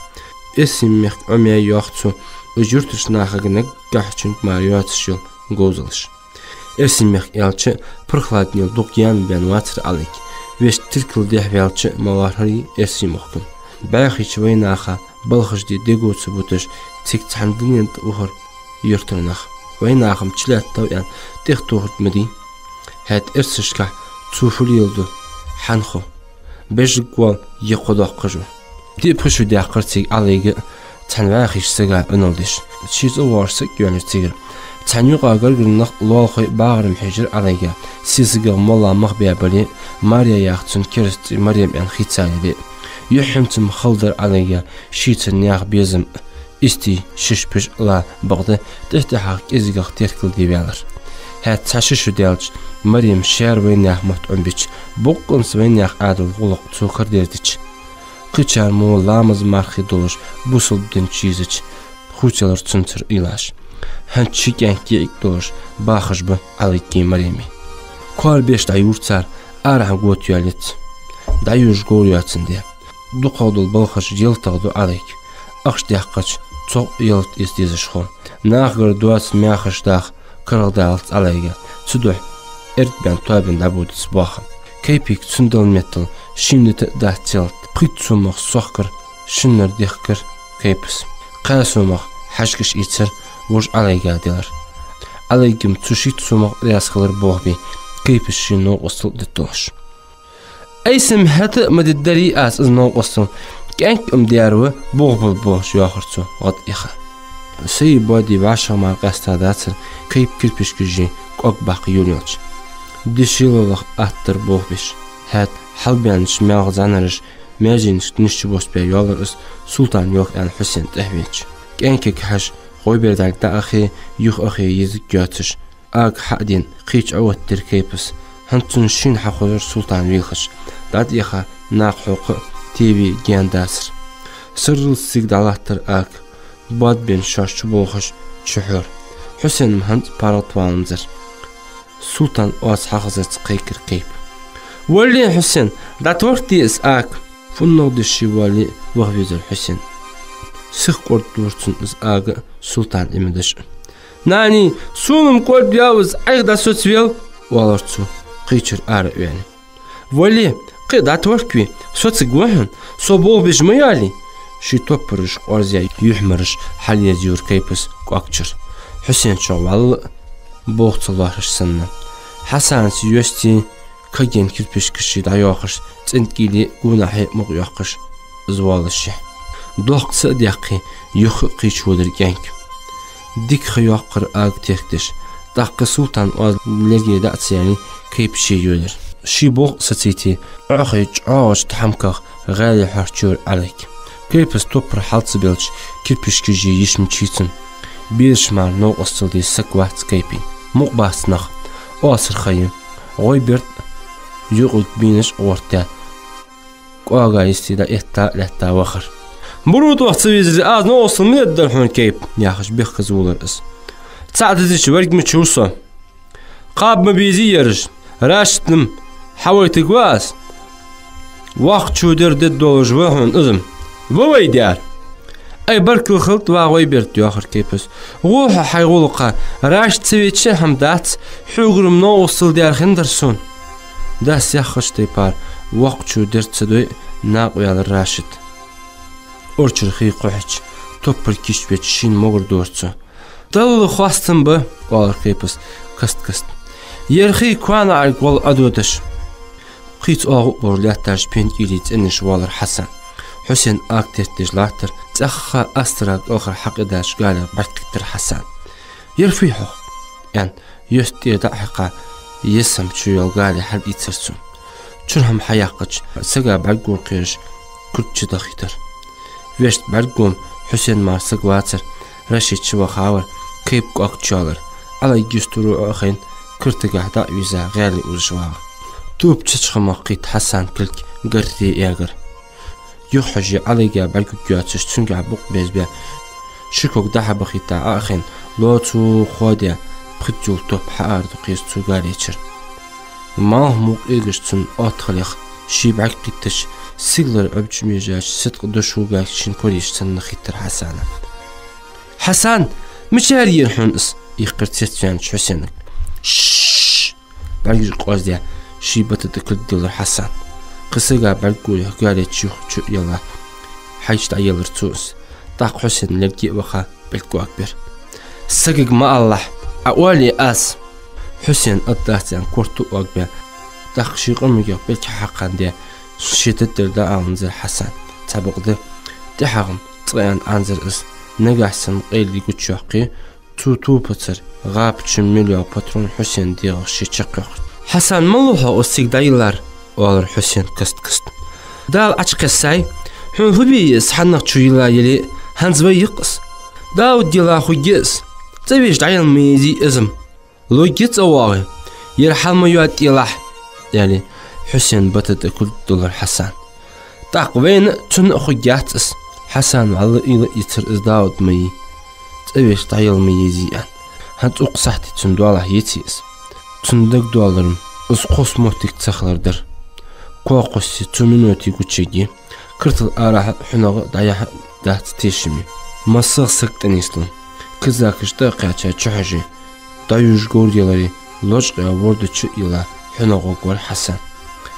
Эрсий-Мехка Ӏомаяь, йоах цо, уж юртарча нахага наггахьа чунга мара йоацаш йола говзалаш. Эрсий-Мехка аьлча а, Прохладнел дукха гаьна баьнна вацар Ӏалайг. Вешта Тиркал дехьаваьлча а ма лоархӀарий Эрсий-Мохк-м. БӀаьхийча вайнаха балхаш де дего ца буташ, цига цхьан дунен тӀа ухар юртара нах. Вайнаха-м чулаттав аьнна, тӀехтохаргда ма дий. ХӀаьта эрсашкахь цо фу леладу, хьанхо? Бежаргвоал е кхо доккхаш ва. Диъ-пхи шу даьккхар цига Ӏалайга а, цхьан вӀаьхийча сага Ӏуналла деш. Ший цӀа воагӀаш саг йоалаяьр цигара. Цхьан юкъа гаргара нах лоалахой багӀар-м хьежар Ӏалайга. Сесагах молла мах баь бале, Марья яха цун кераста цӀи Марем аьнна хийцале а. Юххьанца-м хала дар Ӏалайга, шийца наьха безам истий шиш-пиш ала бакъда, тӀехь-тӀехьагӀа кӀезигагӀа теркалде ваьлар. ХӀаьта цхьа-ши шу даьлча, Марем шаьра вайнаьха мотт Ӏомабича, боккъонца вайнаьха Ӏаьдала гӀулакх цо карадерзадича, кхычар мо ламаз-мархий долаш, бусалба дина чу ийзача, хувцаялар цунцара уйлаш. ХӀанз ши кӀаьнк йиӀиг долаш бахаш ба Ӏалайгеи Мареми. Коара беш дӀайора цар, арахьа го тоаялац. ДӀайожаш говр йоацандаь. ДукхагӀа дола балхаш ялатагӀа ду Ӏалайга. Ахча даьккхача, цох ялат эца дезаш хов. Нахагара доаца мехаш даха карагӀдалац Ӏалайга. Цудухьа эрдбен тоабан дӀабодац боаха. Кайпийга цунна дала меттел шийна дита а дац ялат. Пхийтта сомах сохкар шиннара дехкар Кайпас. Кхаь сомах хьажкӀаш ийцар, вож Ӏалайга делар. Ӏалайга-м цу шийтта сомах раьза хилар болх бе, Кайпас ший новкъостал дита долаш. Айса-м хӀаьта а ма диддарий аз из новкъостал, кӀаьнк-м даьра ва, болх бала болаш, йоахар цо гӀад яха. Сай боди вӀашагӀ мара къаьста дацар Кайпа кирпишкаш жий кӀоаг баккха йолаелча. Дешилалах аттар болх беш. ХӀаьта хьалбаьннача маьлха зӀанараш маьженашка нийсча бос бе йоаллар из, Султан йоах аьнна Хьусен тӀехьавенча. КӀаьнкага хьажа, гӀойбердалг дӀа а хе, юха а хе езаг йоацаш, Ага хьа а дена, кхыча Ӏооттадир Кайпас. ХӀанз цунна шийна хьахозар Султан велхаш. ДӀатӀаяха накха хьокха а, теве а гаьна дацар. Сарралца цига дӀалаттар Ага. Боадабенна шоаш чуболхаш чухьора. Хьусен-м хӀанз паргӀата валамзар. Султан оаз хьахазарца кхайкар Кайпа. Валле, Хьусен, дӀатохаргдий из Ага? ФуннагӀа деш ший воалле а ваха везар Хьусен. Сиха кӀордадора цунна из Ага а, Султан имадаш а. Нани, сона-м кӀордаяьй из, Ӏайха дӀасоцавел, оалар цо, кхычара ара а ваьнна. Валле, кхы а дӀатохаргвий, соцаргва хьона, со болх беш ма йоаллий. Ший топпараш къоарзъяь, юхьмараш хьалъерзайора Кайпас кӀоаг чура. Хьусен чу валла а, болх ца лоархӀаш санна. Хьасанца йоастий, кагий кирпишкаш ший дӀайоахаш, цӀен кӀийле гонахьа мукъа йоаккхаш, из воаллашехь. Дохк са а даьккхе, юха а кхыча водар кӀаьнк. Дика ха йоаккхар Ага теркадеш. ТӀаккха Султан оаз лерге дӀа а ца яьле, Кайпа ше йолаяьр. Ший болх а сацийте, Ӏохайча чӀоагӀача тхьамках гӀаьле хьоарчаяр Ӏалайга. Кайпас топпар хьал ца белча, кирпишкаш жий йиш мичай цун. Бераш мара новкъостал де саг вац Кайпийна. Мукъа бац нах. Оасар ха я. ГӀойберд а, юкъе бийнаш а гӀортадаь, кӀоага йисте дӀаэтта а лаьтта вахар. Буро тӀох ца везаре, аз новкъостал ма дергдар хьона, Кайпа, яхаш, бехказа волар из. ЦаӀ дезача верг мича ву со? Кхаба ма безий ераш, Рашид-м хьавайтаргва аз. Воккхачо дер дергдолаш ва хьона из-м. Ва вай дер. Ай, баркал хилда, ва гӀойберд, йоахар Кайпас. ГӀо хьо хьай гӀулакха, Рашид ца веча хӀама дац, хьогара-м новкъостал даьр хиннадар сона. Дас яхача тайпара, воккхачо дер ца дой а, накъаваьлар Рашид. Урчара хий кхухьача, топпар кийчбеча шийна могар дора цо. Далла хоастам ба, оалар Кайпас каст-каста. Ер хий кхоана Ӏарг гӀолла Ӏододаш. Кхийца оагӀув а бора лаьтташ пен кӀийле цӀенъеш воаллар Хьасан. Хьусен Ага теркадеш латтар, цӀаьхха астара кӀалхара хьакъ а даьча галех бӀаргакхийттар Хьасан. Ер фуй хьох? аьнна, йоста тӀера дӀа а хьекха, есам чу йола гали хьалъийцар цо. Чура хӀама хьаяьккхача, сага бӀаргагур кхераш, курт чудахийтар. Вешта бӀаргаго-м Хьусен мара саг вацар, Рашид чу вахавар, Кайпа кӀоаг чу йоаллар. Ӏалайга юстара Ӏо а хайна, картагахьа дӀа а вийза, гӀаьле узаш вагӀар. Тоба чачхамах кхийтта Хьасана кулг гарре эгар. Юхахьожий Ӏалайга бӀаргагургйоацаш, цунгахьа букъ безбаь, ши ког дӀа-хьа бахийта Ӏо а хайна, лоацо хоадаь, пхезза топ хьаара дукха еза цу галечура. Малхбух эгаш цунна оттахалех, ше бӀаргакхийттача, сигалара Ӏобижа мижача ситкъа дошо гаьча шин кораш санна хийттар Хьасана. «Хьасан, мичара яр хьона из?» — ийккхар цецваьннача Хьусенага. «Ш-ш-ш!» — бӀаргаш къоаздаь, ший бата тӀа кулг диллар Хьасан. Кхы сага бӀаргагурех гали чу-юха чу а елла, хьайча дӀаеллар цо из. ТӀаккха Хьусен лерге а ваха, пӀелг кӀоаг бир. «Сагага ма алалахь, Ӏа оале аз». Хьусен аргдац аьнна корта а кӀоаг баь, тӀаккха ший къамаргех пӀелг хьакхандаь, ший тӀатӀара дӀааланзар Хьасан. Цхьабакъда, тӀехьагӀа-м ткъаь Ӏанзар из. Нагахь санна къайле гучайоаккхе, цу топацара гӀапачун мел йола патрон Хьусена дегӀах ше чакхйоаккх. «Хьасан, малав хьо из цига дӀайиллар?» — оалар Хьусена каст-каста. «Дала Ӏочукхессай, хьона фу бий из, хьаннах чу йилла яле а, хӀанз вай я-кх из. Дауд дилла хургья из. ЦӀавеш дӀаяла ма езий из-м. Лургья цӀавоагӀе, ер хьал ма йода тӀелахь», — аьле, Хьусена бата тӀа кулг дуллар Хьасан. «ТӀаккха вайна а, цунна а хургьяц из». Хьасан вӀалла уйла а йицар из Дауд ма йий, цӀавеш дӀаяла ма езий аьнна. ХӀанз укх сахьте цун доалахьа йиций из? Цунна дагадоаллар-м из кхосса моттиг ца хилар дар. Коа кхоссе цу минуте гучаяргья, картал арахьа а, хьунагӀа а дӀаяхьа а дац тешаме. МассагӀа саг тӀанийслу. Казакаш тӀа а кхаьча чухьожий, дӀаюжаш говр яларе, лочкъаяь ворда чу а йилла, хьунагӀа гӀоргвар Хьасан.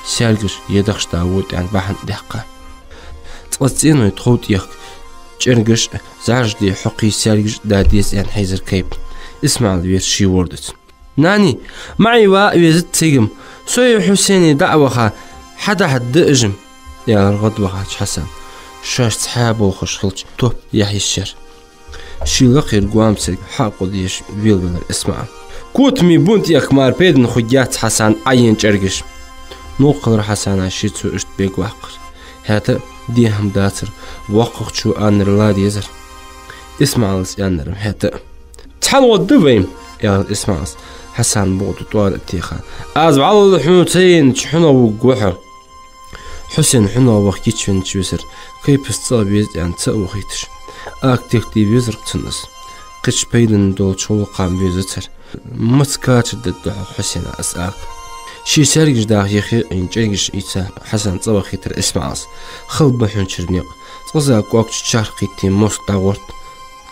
Саьргаш е дахаш да вотӀен бахьан а даьккха. Цкъаза цӀеной тхов тӀехка чӀергаш а, зӀаржаде хьокхий саьргаш а да деза аьнна хьийзар кайпа. ИсмаӀал вера ший вордаца. «Нани, маӀа ва а везац цига-м. Сои Хьусени дӀа а ваха, хьадахьаргда уж-м», — аьлар гӀадвахача Хьасана. Шоашца хьаболхаш хилча, топ яхьа йиш яр. Ший лакхера гоама саг хьакъал деш велавелар ИсмаӀал. Котамий бунтӀехка мара пайдана хургьяц Хьасана Ӏайийна чӀергаш. Новкъа хилар Хьасана шийца цо иштта бегваккхар. ХӀаьта а дехьа-м дацар, воккхагӀчо аьннар ла дезар. ИсмаӀала аьннар-м хӀаьта а. «Цхьана гӀоргда вай-м», — аьлар ИсмаӀала, Хьасана букъа тӀа тӀоара а теха. «Аз вӀалла хьона ца яйнача хьунагӀа вугаргва хьо». Хьусен хьунагӀа ваха кийчвеннача висар, кайпас цӀагӀа веза аьнна ца а вохийташ. Акха тахка де везар-кх цунна из. Кхыча пайдана долча гӀулакха-м везацар. Маца качаргда хьо, Хьусена, из акха? Ший саьргаш даха йихе а Ӏийна, чӀергаш ийца Хьасана цӀавахийтар ИсмаӀала. Хала ба хьона чура никъ. Цкъаза кӀоагача чарх кхийтте мозг дӀагӀорт.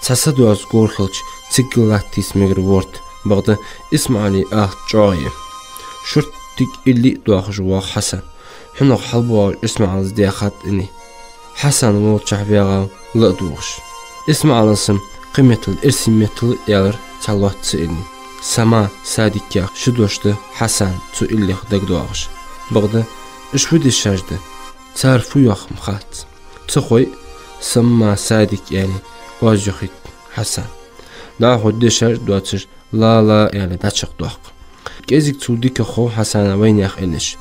Цхьа са доаза говр хилча, цига латтийца мегар ворта, бакъда ИсмаӀала алт чӀоагӀа я. Шорттига илли а доахаш воагӀа Хьасан. ХьунагӀа хьалбоагӀаш ИсмаӀала даьхад инни. Хьасан волчахьа ваьгӀав ла а дугӀаш. ИсмаӀала-м кхыметтел эрсий меттала а аьлар цхьа лоаца инни. Сама, Садик яха ши дош да Хьасана цу иллех дагадоагӀаш. Бакъда уж фу дешаш да, цар фу йоах-м хац. Ца хой, Сама, Садик аьле, оаз йохийт Хьасан. ДӀахо дешаш а доацаш, ла-ла аьле, дӀачакхдоаккх. КӀезига цул дикагӀа хов Хьасана вайнаьха иллеш.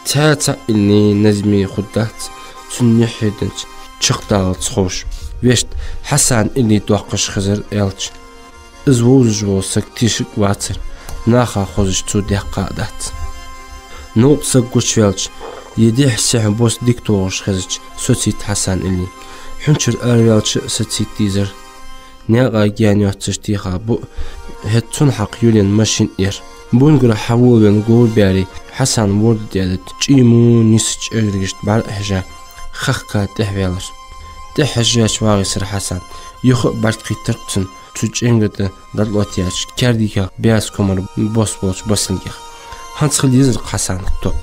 Цхьаь цхьа илле Назми хургдац цунна юххье денз чакхдаллалца ховш. Вешта, Хьасана илли доаккхаш хезар аьлча, из вовзаш вола саг тешарг а вацар, наха хозаш цо даьккха а дац. Новкъа саг гучаваьлча, е дехьа-сехьа бос дика тохаш хезача, социйт Хьасана илли. Хьун чура араваьлча а сацийта дезар. Наькъа гаьна йоацаш теха бу, хӀаьта цун хьакха юлена машин а яр. Бунгара хьаволавенна говр баьре, Хьасана ворда тӀадаьнна чӀий мо нийсача чӀергаргашта бӀарга хьежа, хехка тӀехьаваьлар. ТӀехьа хьежача вагӀийсар Хьасан. Юха а бӀарг кхийттар-кх цунна, цу чӀенгара тӀа дӀалоаттаяьча каьрдийга баьза комар бос болча басилгех. ХӀанз хила езар-кх Хьасана топ.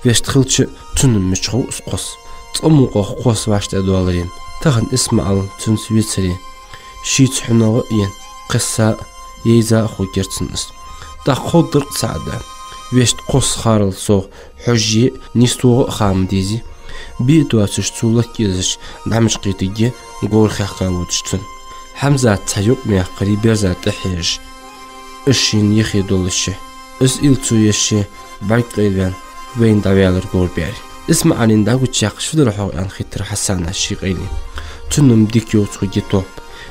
Вешта хилча, цунна мича хов из кхосса. Цкъа мукъагӀа кхосса вӀаштӀехьадоаларе-м. Тахан ИсмаӀал цунца вецаре, шийца хьунагӀа а ена, кхесса а, яйза а хургьяр цунна из. ТӀаккха ховргдар-кх цхьа а да. Вешта кхосса харал совгӀа хьожае а, нийсвоагӀа а ха ма дезий. Бе а доацаш, цо латта кӀезача дӀа мича кхийтаргья говр хехка водача цунна. Хьамзат цхьа юкъ ма яьккхарий берза тӀехьежаш. Из шийна юхе доллаше, из илли цо ешше, бӀарг къайлаваьнна, вайна дӀаваьлар говр баьре. ИсмаӀала дӀагучаяьккхача фу дар хьогӀ аьнна хийттар Хьасана ший къайле. Цунна-м дика йовзаш хургья топ.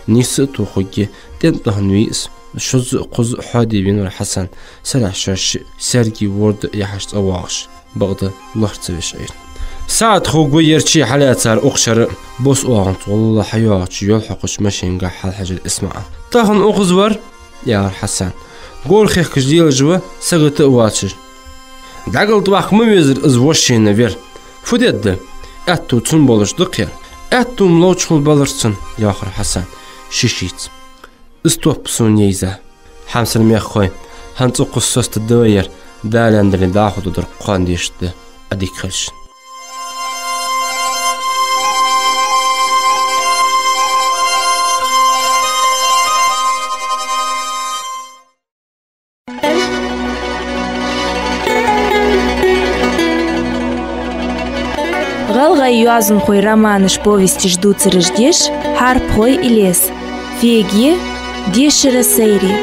Нийсса а тохаргья, тӀем тӀа хиннавий из. Шозза а кхозза а хьоаде венавар Хьасан, сарахьа шоаш шиъ саьргий ворда а яхьаш цӀавоагӀаш. Бакъда лоархӀ ца веш Ӏийра. СаӀат хургва ерчий хьалаьцар укх шера, бос оагӀонца гӀолла хьайоагӀача йолхьокхача машинагахьа хьалхьежар ИсмаӀал. «Тахан укхаза вар, — аьлар Хьасана. — Говр хехкаш лелаш ва, сагота а воацаш. ДӀагалт ваккха ма везар из вошина вер. Фу дергда? Аьттув цун болаш да-кх ер». «Аьттув-м ловча хул баларца цун», — йоахар Хьасана ший-шийца. «Из топ сона яйза. Хьамсара мехкахой, хӀанз укхаза соцадергда вай ер, Дала аьнна дале, дӀахо ду дар кхоана дешаргда», — Ӏадика хилча. ГӀалгӀай Йоазонхой романаш, повесташ дувцараш деш, «Хьарпхой Илез». Феге, дешара сайре.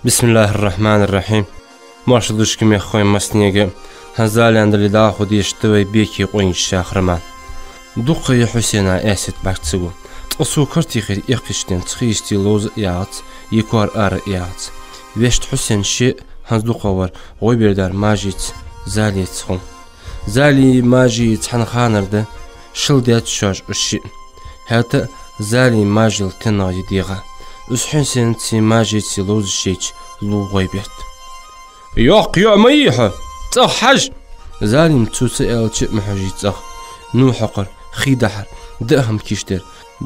بسم الله الرحمن الرحيم. Моаршал да шуга, мехкахой, массанега. ХӀанз Дала аьнна дале, дӀахо дешаргда вай «Беке къонгаш» яха роман. Дукха я Хьусена Аьсет бӀарг ца гу. Ткъа цо карте хир эккхийча денз хий йисте ловза а ягӀац, е коара ара а ягӀац. Вешта Хьусен ше а хӀанз дукхагӀвар гӀойбердара Мажица, Залеца хул. Залеи Мажеи цхьан ханара да, шал даьд шоаш уж шиъ. ХӀаьта а Залеи Мажел теннагӀа я дегӀа. Из Хьусенцеи Мажецеи ловзаш яйча лу гӀойберд. «Йоккха йоӀ ма йий хьо, цӀагӀа хьажа!» Зале-м цо ца аьлча а ма хьожий цӀагӀа. Ну хьокхар, хий дахьар, даа хӀама кийчдер,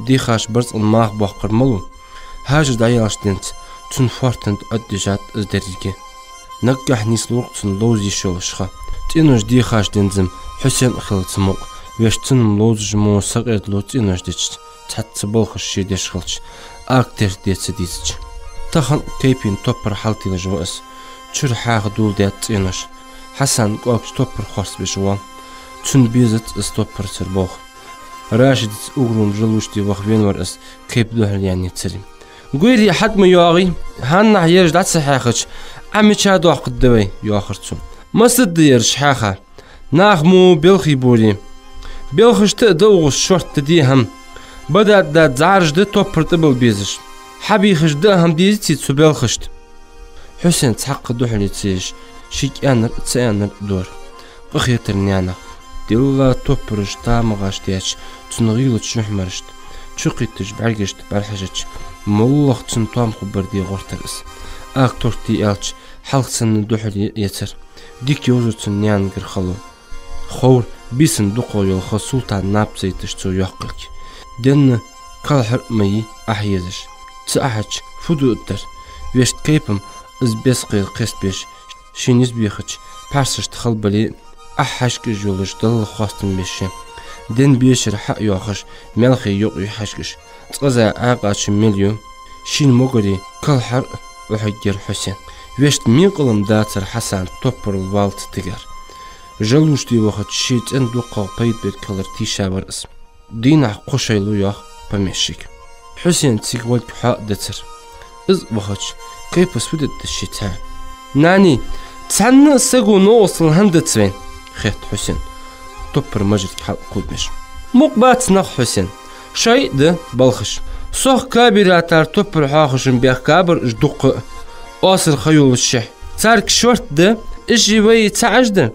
дийхача барзкъан маха боаккхар малув? ХӀажа дӀаяьлча денз цун фоартан тӀа Ӏоддижад из деррига. Наггахьа нийслургва цунна ловза йиш йолаш ха. ЦӀенош дийхача денз-м Хьусен а хилац мукъа, вешта цунна-м ловзаш мо сакъердалу цӀенош дича, цхьацца балхаш ше деш хилча, акатер де ца дезача. Тахан Кайпийна топпар хьалтелаш ва из. Чура хьаха доладаьд цӀенош. Хьасана кӀоагаш топпар хорсбеш воал. Цунна безац из топпарцара болх. Рашидаца угрум жалуште ваха венавар из, Кайпа духьалъяьннай цари. «Гуйре хьатӀа ма йоагӀий, хӀаннахьа ераш дӀа ца хьаьхача, Ӏа мича доаккхаргда вай?» — йоахар цо. «Массадола ераш хьаьха, нах мо белхий боре. Белхашта а довгӀаш шортта де хӀама. Бадад-дад зӀараш да топпар тӀабилла безаш. Хьабийхаш даа хӀама дезаций цу белхашта?» Хьусен цхьаккха духьале ца еш, шийга аьннар а, ца аьннар а дора. Къахетар наьнах. Делла топпараш тамагӀаш деча, цун гӀийлача юхьмарашта, чукхийттача бӀаргашта бӀарахьежача, моллагӀа цун тоам хургбар де гӀертар из. Акаторти аьлча, хьалха санна духьале яцар. Дика йовзар цун наьнагара хало. Ховр, бийсан дукхагӀа йола ха Султана наб ца йиташ цо йоаккхилга. Денна калхьар а ма йий Ӏахьа езаш. Ца Ӏахьача фу дуад дар? Вешта Кайпа-м из бесса кхестабеш, ший низ бехача пхьарсашта хала бале а, Ӏахьа хьаьшкӀаш йолаш Далла хоастам беш я. Ден бешара хьа а йоахаш, маьлхе юкъе хьаьшкӀаш, цкъаза Ӏаькъача мел ю. Шийна могаре калхьар а Ӏохьоаргьяр Хьусен. Вешта мекъал-м дацар Хьасана топпарал вала ца тигар. Жалуште вахача ший цӀен дукхагӀа пайда бергхилар тийшабар из. Дийнахьа кхо шоай лу, йоах помещика. Хьусен цига гӀолга хьоа а дацар. Из вахача, Кайпас фу дергда шийца? «Нани, цхьанна а саго новкъостал хӀана дац вайна?» — хет Хьусен, топпара мажарга хьалкхувдамеш. «Мукъа бац нах, Хьусен. Шоай а да балхаш. Сох кабиратар топпар хьоахаш-м баьхкабар уж дукха а, оасар ха йолаш шехь. Царга шортта да, уж вай ца Ӏаш да.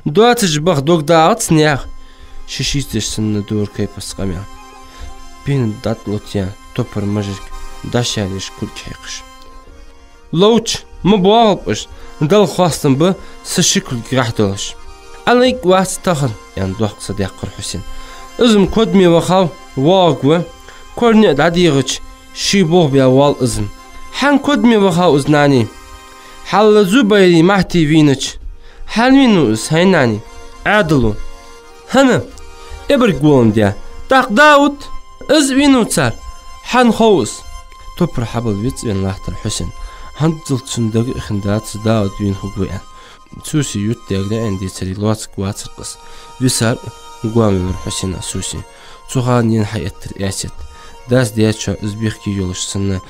Доацача баха дог дагӀац наьха». Ши шийца деш санна дора Кайпаса къамаьл. Пена дӀатӀалоттаяь топпара мажарг дӀашаьле йиш кулг хьекхаш. «Ловча, ма боагӀалба уж, Далла хоастам ба са ши кулг гӀахь долаш». «Ӏалайк вац тахан», — аьнна, дохк садаьккхар Хьусен. «Из-м кодаме вахав, воагӀаргва. Корне а дӀадийгӀача, ший болх баь воал из-м». «Хьан кодаме вахав из, нани?» «Хьалла Зубайри Махьти вийнача». «Хьан вийнав из, хьай нани?» «Ӏаьдало». «ХӀана? Эбарг воландаь. ТӀаккха Дауд? Из вийнав цар? Хьан хов из?» Топпар хьабала вицвенна латтар Хьусен. ХӀанзалца цун дага а хиннадац Дауд вийна хургва аьнна. Цуси ютта дегӀ лаьӀан децаре лоацаргвацар-кх из. Висар а, гом велар Хьусена Суси. Цу хана ена хьаэттар Аьсет. Дас даьчоа из бехке йолаш санна,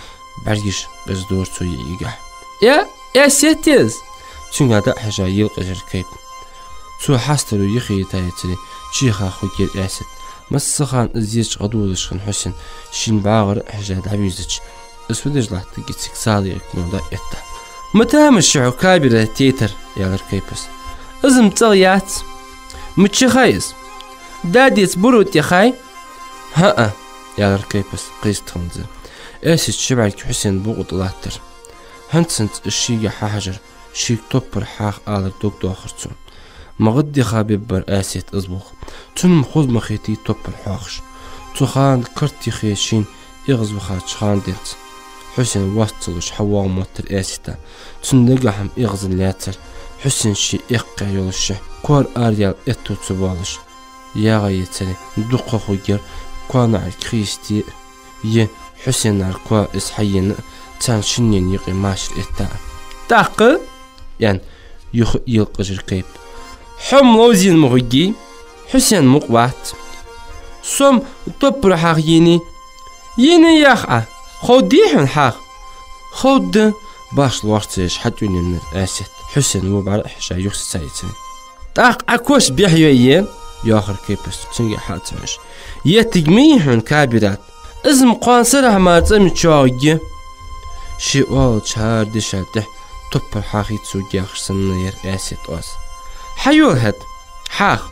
бӀаргаш къиза дора цо йиӀигахьа. «Э, Аьсет из!» — цунга дӀа а хьежа, елакъежар Кайпа. Цо хьастара юхе йита яцаре, чехка хургьяр Аьсет. Массахана из еча гӀадволаш хинна Хьусен, шийна бӀаьгӀара а хьежа, дӀавийрзача, из фу деш латтаргья цига сагӀа декъа мо дӀа а этта. «Ма тамаш я хьо кабира тайтар», — аьлар Кайпас. «Из-м цӀагӀа яц». «Мича хай из? Дадеца буро тӀа хай?» «ХӀаа», — аьлар Кайпас кхестханза. Аьсет ши бӀарг Хьусена букъа тӀа латтар. ХӀанз-хӀанз из шийга хьахьажар, шийга топпар хьаха алар дог доахар цун. Ма гӀаддиха беббар Аьсета из болх. Цунна-м хоза ма хетий топпар хьоахаш. Цу хана карте хе шийна эгӀазвахача хана денз. Хьусен васт ца луш хьавоагӀа моттар Аьсета. Цун дагахьа-м эгӀазал лаьцар. Хьусен ший эккхе йолаш, коа араяла аьттув ца боалаш, ягӀа ецаре дукха хургьяр, коа наӀарга хьийсте, е Хьусенара коа из хьаена, царна шиннена юкъе машар этта. «ТӀаккха, — аьнна, юха елкъажир Кайп, — хьо-м ловзийна ма хургьий, Хьусен мукъа вац. Со-м топпар хьаха йийнай». «Йийнай, йоах Ӏа? Ховдий хьона хьаха?» «Ховда», — башха лоархӀаш хьатӀаювненнай Ӏаьсет. Хьусен во бӀарахьежа юхасецай цунна. «ТӀаккха Ӏа кош бӀехъйой е, — йоахар Кайпас, цунга хьа а ца хьожаш. — Еттиг ма йий хьона кабират. Из-м кхоана сарахьа мара цӀа ма чоагӀаргья». Ше оалача хӀара деша тӀехьа топпар хьахийта сога яхаш санна яр Ӏаьсета оаз. «Хьайола хӀаьта, хьаха».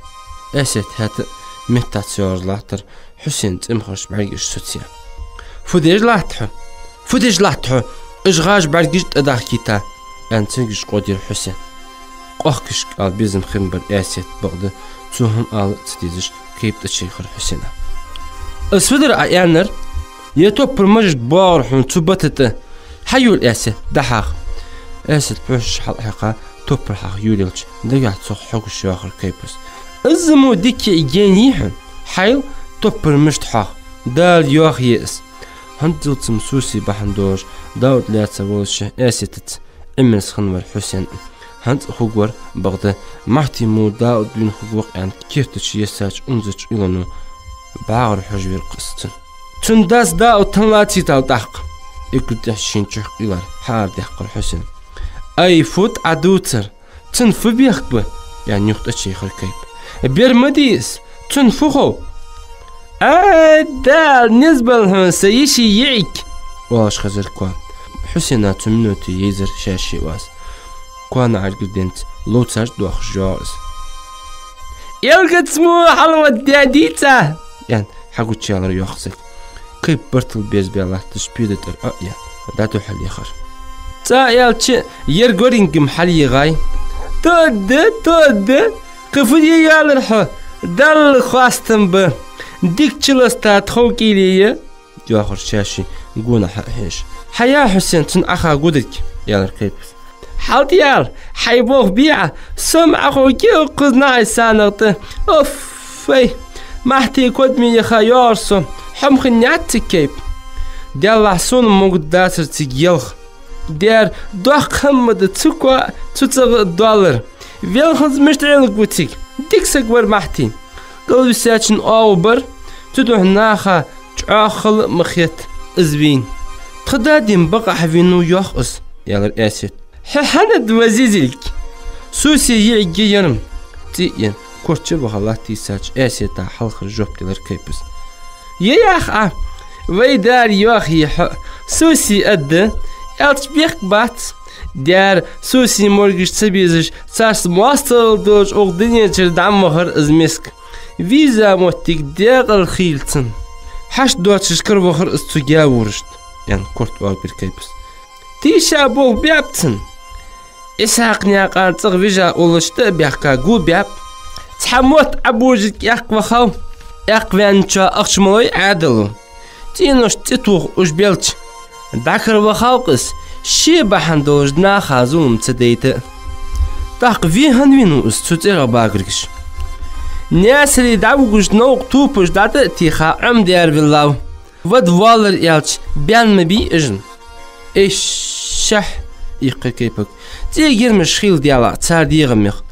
Ӏаьсета хӀаьта а меттаца йоагӀаш латтар Хьусена цӀимхаш бӀаргаш соцаяь. «Фу деш латт хьо? Фу деш латт хьо, уж гӀаж бӀаргаш тӀадахкийта?» — аьнна, цигаш къоадаяьр Хьусен. Къохкаш кӀал безам хиннабар Ӏаьсета, бакъда цо хӀама ала а ца дезаш, Кайп тӀачайхар Хьусена. «Из фу дар Ӏа аьннар? Е топпар мажарг боагӀар хьона цу бата тӀа. Хьайола, Ӏаьсет, дӀахьаха». Ӏаьсет пхьошаш хьалхьекха, топпар хьаха йолаелча, дагахьа цох хьогаш йоахар Кайпас. «Из мо дика яа ген йий хьона? Хьайла, топпар мишта хьоах, Дала йоахае из». ХӀанзалца-м Суси бахьан долаш Дауд лаьца волаш, Ӏаьсетаца Ӏимерза хиннавар Хьусен хӀанз а хургвар, бакъда Маьхти мо Дауд вийна хургва-кх аьнна, керта чу ессача унзача Ӏилано бӀаьгӀар хьожавир-кх из цунна. «Цун дас Дауд тӀа лацийтал тӀаккха», — эггара тӀехьа шийна чухь Ӏилар хьаарадаьккхар Хьусен. «Ай, фуд Ӏа дувцар? Цунна фу бехк ба?» — аьнна, юха тӀачайхар Кайп. «Бер ма дий из, цунна фу хов?» «Ай, Дала низ балла хьона, са йиший йиӀиг!» — оалаш хезар коа. Хьусена цу минуте йийзар шаьший оаз. Коа наӀаргара денз ловцаш доахаш йоагӀа из. «Элгаца мо хьалвадаь дийцад», — аьнна, хьагучаяьлар йоккха саг. Кайп бартал беза бе латташ, педа тӀара Ӏо а яь, дӀадухьал яхар. «ЦӀа аьлча, ер горинг-м хьалъегӀай». «Тоъадда, тоъадда, кхы фу де ялар хьо, Далла хоастам ба, дика чуласта тхов кӀийле я», — йоахар шаьший гонахьа а хьежаш. «Хьаяла, Хьусен, цунна Ӏаха гударг», — аьлар Кайпас. «ХьалтӀаяла, хьай болх бе Ӏа, со-м Ӏаховргья укхаза наӀарий санах тӀа. Оффай, Маьхти кодаме яха йоагӀар со, хьо-м хиннаяц цига, Кайп». «Даьллахь, сона-м могаргдацар цига елха. Дера, доккха хӀама да цу коа а, цу цагӀа а доаллар. Велханза мишта Ӏилга ва цига? Дика саг вар Маьхти. КӀалвисачун оагӀув бар, цудухьа наха чӀоагӀа хала а ма хет из вийна. Тха дади-м бакъахьа вийнав йоах из», — аьлар Ӏаьсета. «Хьо хьанад ва зизилг? Суси йиӀиг я ер-м», — цӀий а ена, корта чу а ваха латтийсача, Ӏаьсета хьалхара жоп делар Кайпас. «Е, йоах Ӏа, вай Дала йоахае хьо, Суси адда, аьлча бехк бац. Дера, Суси моргаш ца безаш, царца моастагӀал долаш укх дунен чура дӀа ма вахар из миска. Вийрза моттиг декъала хийла цунна. Хьашт доацаш кара вахар из цу гаьвурашта», — аьнна, корта оагабир Кайпас. «Тийша болх баьб цунна. Исхьакъ-наькъан цӀагӀа вижа уллаш тӀа а баьхка, го баьб. Цхьа мотт Ӏобожарг аьккха вахав, аьккха ваьнначоа ахча ма лой Ӏаьдало. ЦӀеношта цӀи тоха уж белча, дӀакара вахав-кх из, ше бахьан долаш наха зулам ца дайта а. ТӀаккха ве хӀана вийнав из цу цӀерагӀа багаргаш? Наьсаре дӀавугаш новкъа топаш дӀатӀа а теха, Ӏомадаьр виллав. Вада воаллар аьлча, баьнна ма бий уж-м». «Ай, шахь, — йикхар Кайпас, — цӀен гермаш хийла, Даьллахь, цар дегӀамех.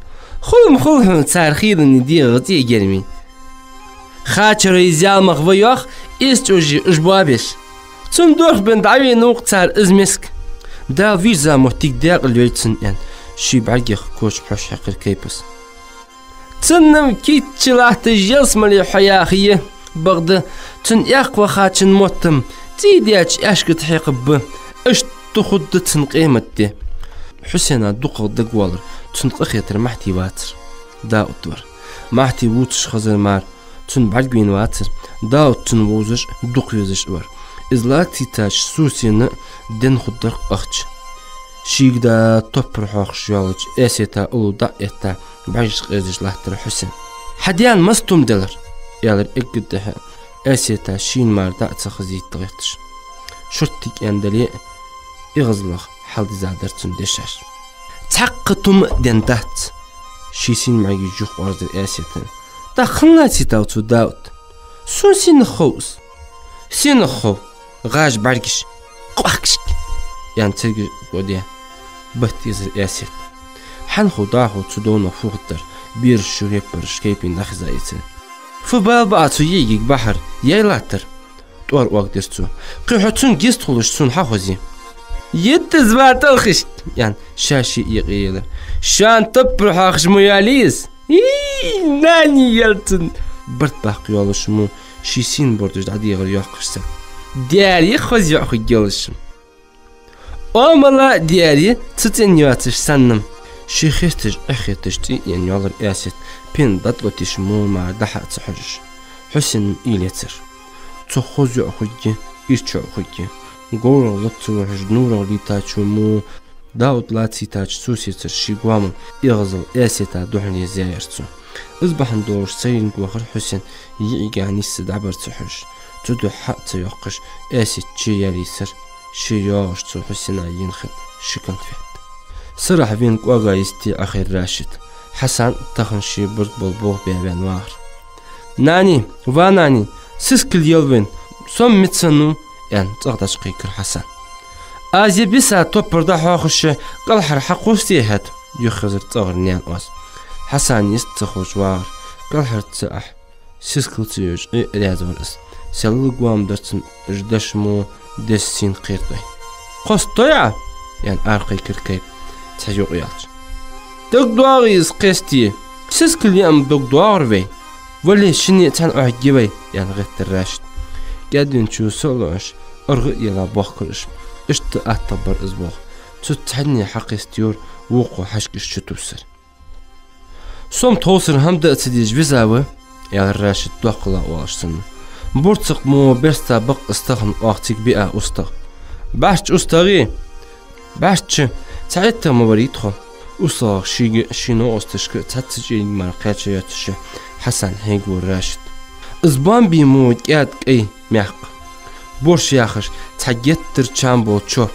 Хул-м хул хьона цар хийлане дегӀах цӀен герми. Хачарой Зялмах ва йоах из чӀожи уж боабеш. Цун дорх бенна дӀавийнав-кх цар из миска. Дала вийрза моттиг декъала йойла цунна», — аьнна, ший бӀаргех коча пхьош хьекхар Кайпас. «Цунна-м кийча латташ ялсмале хьоахаяхъе, бакъда цун аьккха вахачун мотт-м цӀий даьча аьшка тӀа хьекхаргба, иштта хургда цун къематди». Хьусена дукхагӀа дагавоалар цунна къахетар Маьхти вацар, Дауд вар. Маьхти вувцаш хезар мара, цунна бӀаргавайна вацар, Дауд цунна вовзаш а, дукха везаш а вар. Из лацийцача Сусена денна хургдар-кх ахча. Шийга да топпар хьоахаш йоалача Ӏаьсета уллув дӀа а этта, бӀаргаш къаьздеш латтар Хьусен. «Хьа даьна маца тума делар?» — аьлар эггара тӀехьа Ӏаьсета, шийна мара дӀа а ца хазийта гӀерташ. Шорттига аьнна дале а, эгӀазлагӀа хьалдизадар цун дешаш. Цхьаккха тума а денна дац. Ший сийна мӀаргий жух оаздар Эсета. ТӀаккха хӀана лаьцийтав цо Дауд? Сона сенах хов из? Сенах хов, гӀажа бӀаргаш, кӀоахкашка, аьнна, царгаш гӀо де, батт эзар Эсета. ХӀана хов, дӀахо цу довнах фу хетар, бераш шу гӀеппараш Кайпийна дӀахеза ийцар. Фу бала ба Ӏа цу йиӀигага бахьар, яй латтар? ТӀоара оагадир цо. Кхы хьо цунга йистхулаш сона хьахозе. Етта из ва тӀалхишка, аьнна, ша ший юкъе елар. Шоана топпар хьоахаш мо ялий из? Ий, нани, яьлар цунна. Барт баккха йолаш мо ший сийна бордаш дӀадийгӀар йоккхаш саг. Даьра хоза йоӀ хургйолаш. Омала даьра цу цӀен йоацаш санна. Ший хесташ, Ӏехетташ цӀий а енна йоаллар Эсет, пен дӀатӀалоттийша мо мара дӀа-хьа ца хьожаш. Хьусена уйла ецар. Цо хоза йоӀ хургья, ирча йоӀ хургья. ГоврагӀа латта ца вахьаш, нуврагӀа лийтачо мо Дауд лацийтача сусецара ший гоамал эгӀазал Эсета духьале еза яьяр цо. Из бахьан долаш сайринга вахар Хьусен, йиӀига нийсса дӀабара ца хьожаш. Цудухьа хьа а ца йоаккхаш, Эсет чу ялийсар, ше йоагӀаш цо Хьусена енна хинна ши конфет. Сарахьа вена кӀоага йисте Ӏохайра Рашид. Хьасан тахан ший бурз бола болх бе ваьнна вагӀар. «Нани, ва нани, сискал ел вайна, со-м мица санна ва», — аьнна, цӀагӀа дӀачукхайкар Хьасан. «Аз е биса топпар дӀахьоахаш, кӀалхара хьакхувсте хьа», — юхахезар цӀагӀара наьна оаз. Хьасан йист ца хулаш вагӀар, кӀалхара ца Ӏа, сискал ца йолаш Ӏе а раьза вар из. Селлара гоама дар цун, уж деш мо деза сийна кхердой. «Кхоссатой Ӏа?» — аьнна, аракхайкар Кайпа, цхьа юкъ яьлча. «ДагадоагӀий из кхесте? Сискал яа-м дагадоагӀар вай. Вале, шинне а цхьана Ӏохьаргья вай», — аьнна, гӀеттар Рашид. КӀаьдвенначо со а лоӀаш, аргӀа а елла, бохкар уж. Иштта аттагӀа бар из болх. Цу цхьанне хьакхеста йора вокхо хьашкаш чутувсар. «Со-м тховсара хӀама даа ца дезаш веза ва», — аьлар Рашида доккхала оалаш санна. «Бурцакх мо берста бакъ из тахан, оаха цига биа устагӀа». «БӀаьрча устагӀий?» «БӀаьрча. ЦаӀ иттагӀа ма варий тхо». УстагӀах шийга а, ший новкъосташка а цхьацца чӀирниг мара кхаьча йоацаш, Хьасан хьегавора Рашид. «Из бомбий мо кӀаьда кӀай маькх, борш яхаш, цхьа геттара чам бола чоп,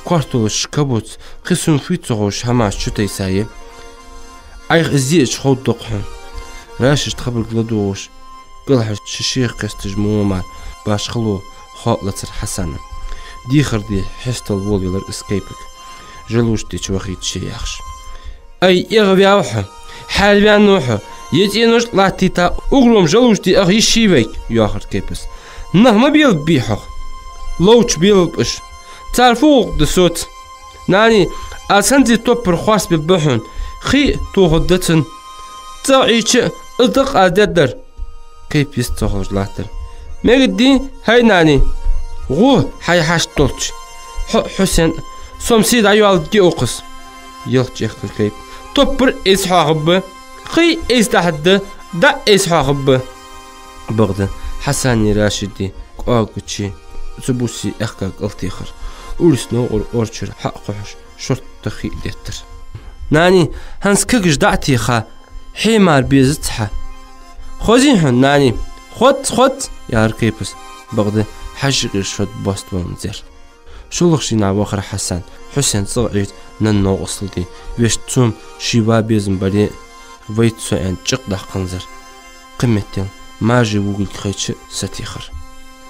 кортолаш кабуц, кхы сона фуй ца ховш хӀамаш чутайса я. Ӏайха из зиача ховргда-кх хьона». Рашида хабарга ладувгӀаш, кӀалхара ши шех кхесташ мо мара башхало хоалацар Хьасана. Дехар де хьестал волавелар из Кайпага, жалушта чу вахийта ше яхаш. «Ай, эгӀаваьв хьо, хьаьрваьннав хьо, е цӀенош латтийта, угром жалушта аха йиш йий вайга?» — йоахар Кайпас. «Нах ма белабий хьох, ловчаш белаб уж. Цар фу гӀулакх да соца? Нани, аз хӀанз из топпар хоастабергба хьона, хий а тохаргда цун. ЦӀагӀа Ӏийча а, из да-кх аз дергдар». Кайпа йист ца хулаш латтар. «Мегаргдий, хӀай, нани?» «ГӀо, хьай хьашт долча». «Хьо а, Хьусен а, со-м сий дӀайоалларгья укхаза». Ялх чӀехкар Кайпа. «Топпар а эйса хьоахаргба, хий а эйса дӀахьаргда, дӀа а эйса хьоахаргба». Бакъда, Хьасани Рашиди кӀоага чу цу буси аьхка кӀалтехар. Урс новкъара орчара хьа а кхухьаш, шортта хий а деттар. «Нани, хӀанз кагаш дӀа а теха, хье мара безац хьа». «Хозий хьона, нани?» «Хоз, хоз», — аьлар Кайпас. Бакъда, хьажа юкъера шод боаставаьнна зер. ШоллагӀча дийнахьа вахар Хьасан, Хьусен цӀагӀа Ӏийра нанна новкъостал де. Вешта, цо-м ший ва безам бале а, вайта со аьнна чӀакъ даьккханзар, кхыметтел мажа вугаргхайча а сатийхар.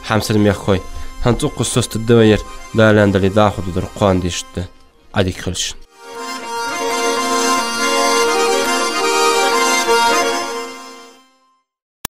Хьамсара мехкахой, хӀанз цӀаккха соцадаргда вай ер, Дала аьнна дале, дӀахо дар кхоана дешаргда. Ӏадика хийла шун.